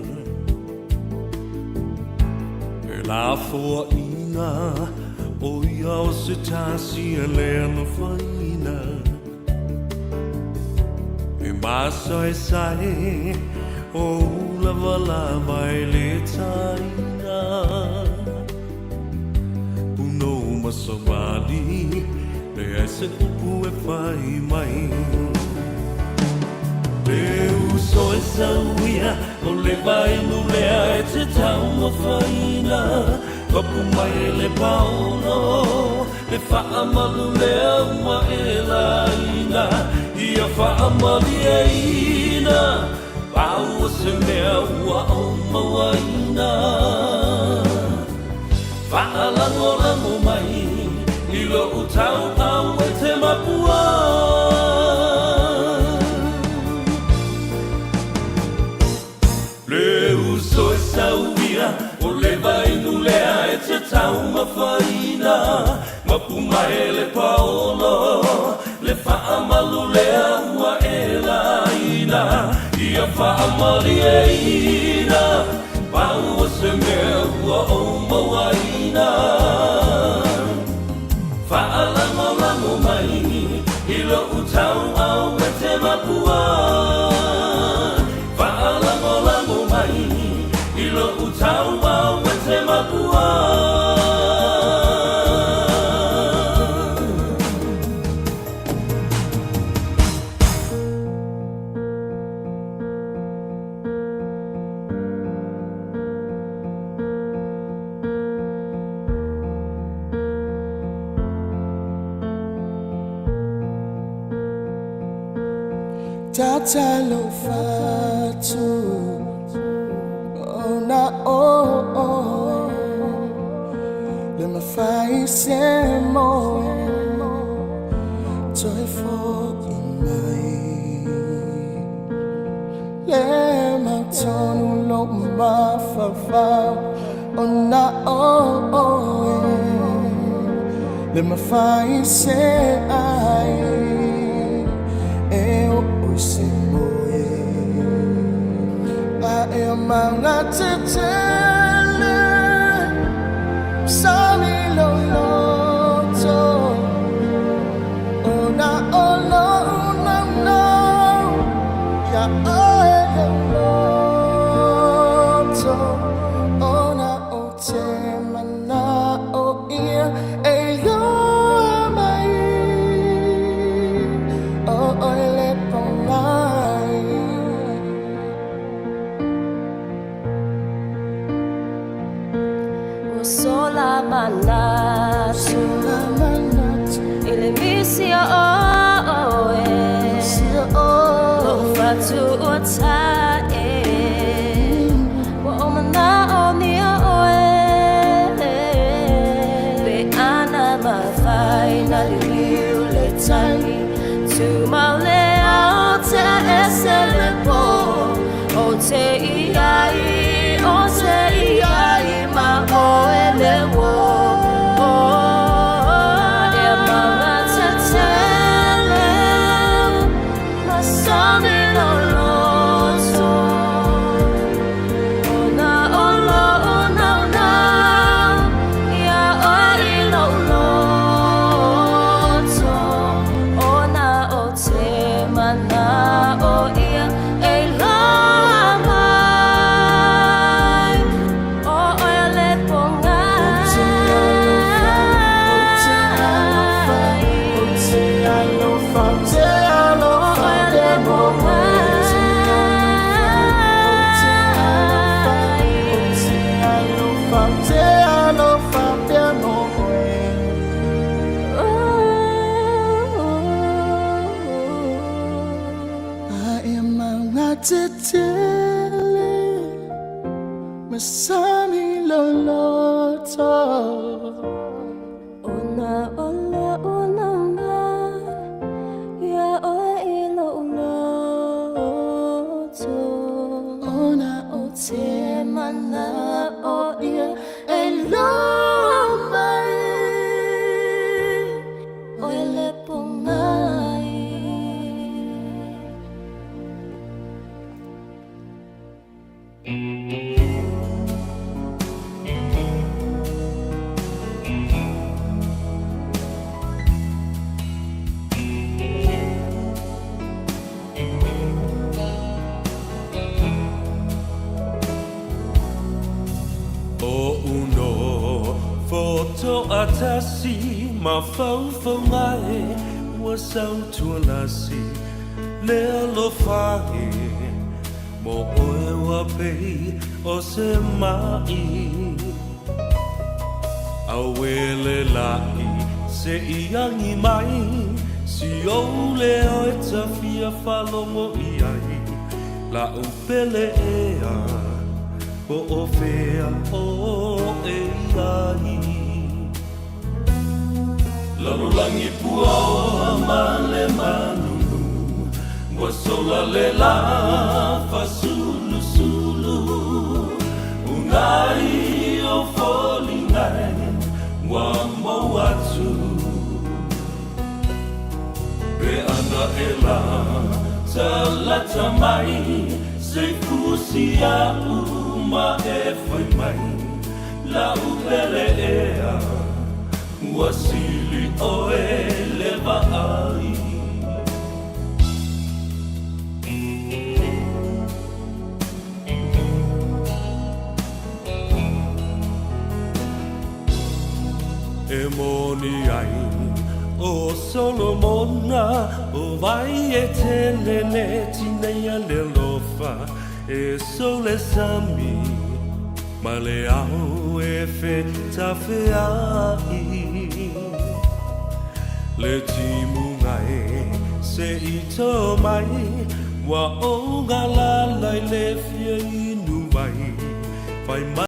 E lafoaiga o ia o se tasi e le alofaina. E masaesae. O lava lava e le taina Punou ma savali Leai se upu e fai mai Le uso e sauia O le vainu lea e te taumafaina Mapu mai e le paono Le faamalu lea ua e laina Ia faamalieina Pau o se mea ua ou mauaina Faalagolago mai I lou tauau e te mapua Le uso e sauia O le vainu lea e te taumafaina Mapu mai le paolo Le faamalu lea ua e laina Ia faamalieina Pau o se mea ua ou mauaina Faalagolago mai I lou tauau e te mapua Faalagolago mai I lou tauau e te mapua Tatalo fatu Ona oe Le mawhai se moe Toi fo'i mai Le mautonu lo mawhawhau Ona oe Le mawhai se ai E o oi se moe A e manga te tele Sami lo loto Ona o lo na no Ya oe lo loto Ona o te mana o ia E loa mai O oe le pongai Ua sola manatu I le misi o oe Lou fatu ua ta'e Ua ou manaʻomia oe Pe ana mafai na liliu le tagi Tumau le ao te ese le pō O te iai, o te iai ma oe le uō E manga tetele Masami loloto Ona o lou naunau Ia oe i lou loto Ona o te manaʻo ia E loa mai O oe le pogai O te alofa, te alofa Le pogai O te alofa, te alofa pea no oe A e manga te tele Masami lo loto Ona o lou naunau Ia oe i lou loto Ona o te manaʻo ia E loa mai Oe le pogai O toʻatasi ma faufauga e ua sautualasi le alofa e mo oe ua pei o se maʻi auele laʻi seʻi agi mai si ou leo e tafia faalogo i ai laʻu pele ea po o fea oe i ai. Lalolagi puaoa ma le manunu ua sola le lā fasulusulu ugai o foliga e ua mou atu. Pe ana e la talata mai se fusi a'u ma e fai mai la'u pele ea ua sili oe le vaai. E moni ai o Solomona o vai e tele le tineia le alofa e sole sami ma le ao e fetafeaʻi le timuga e se i tō mai ua ou galala i le fia inu mai fai mai.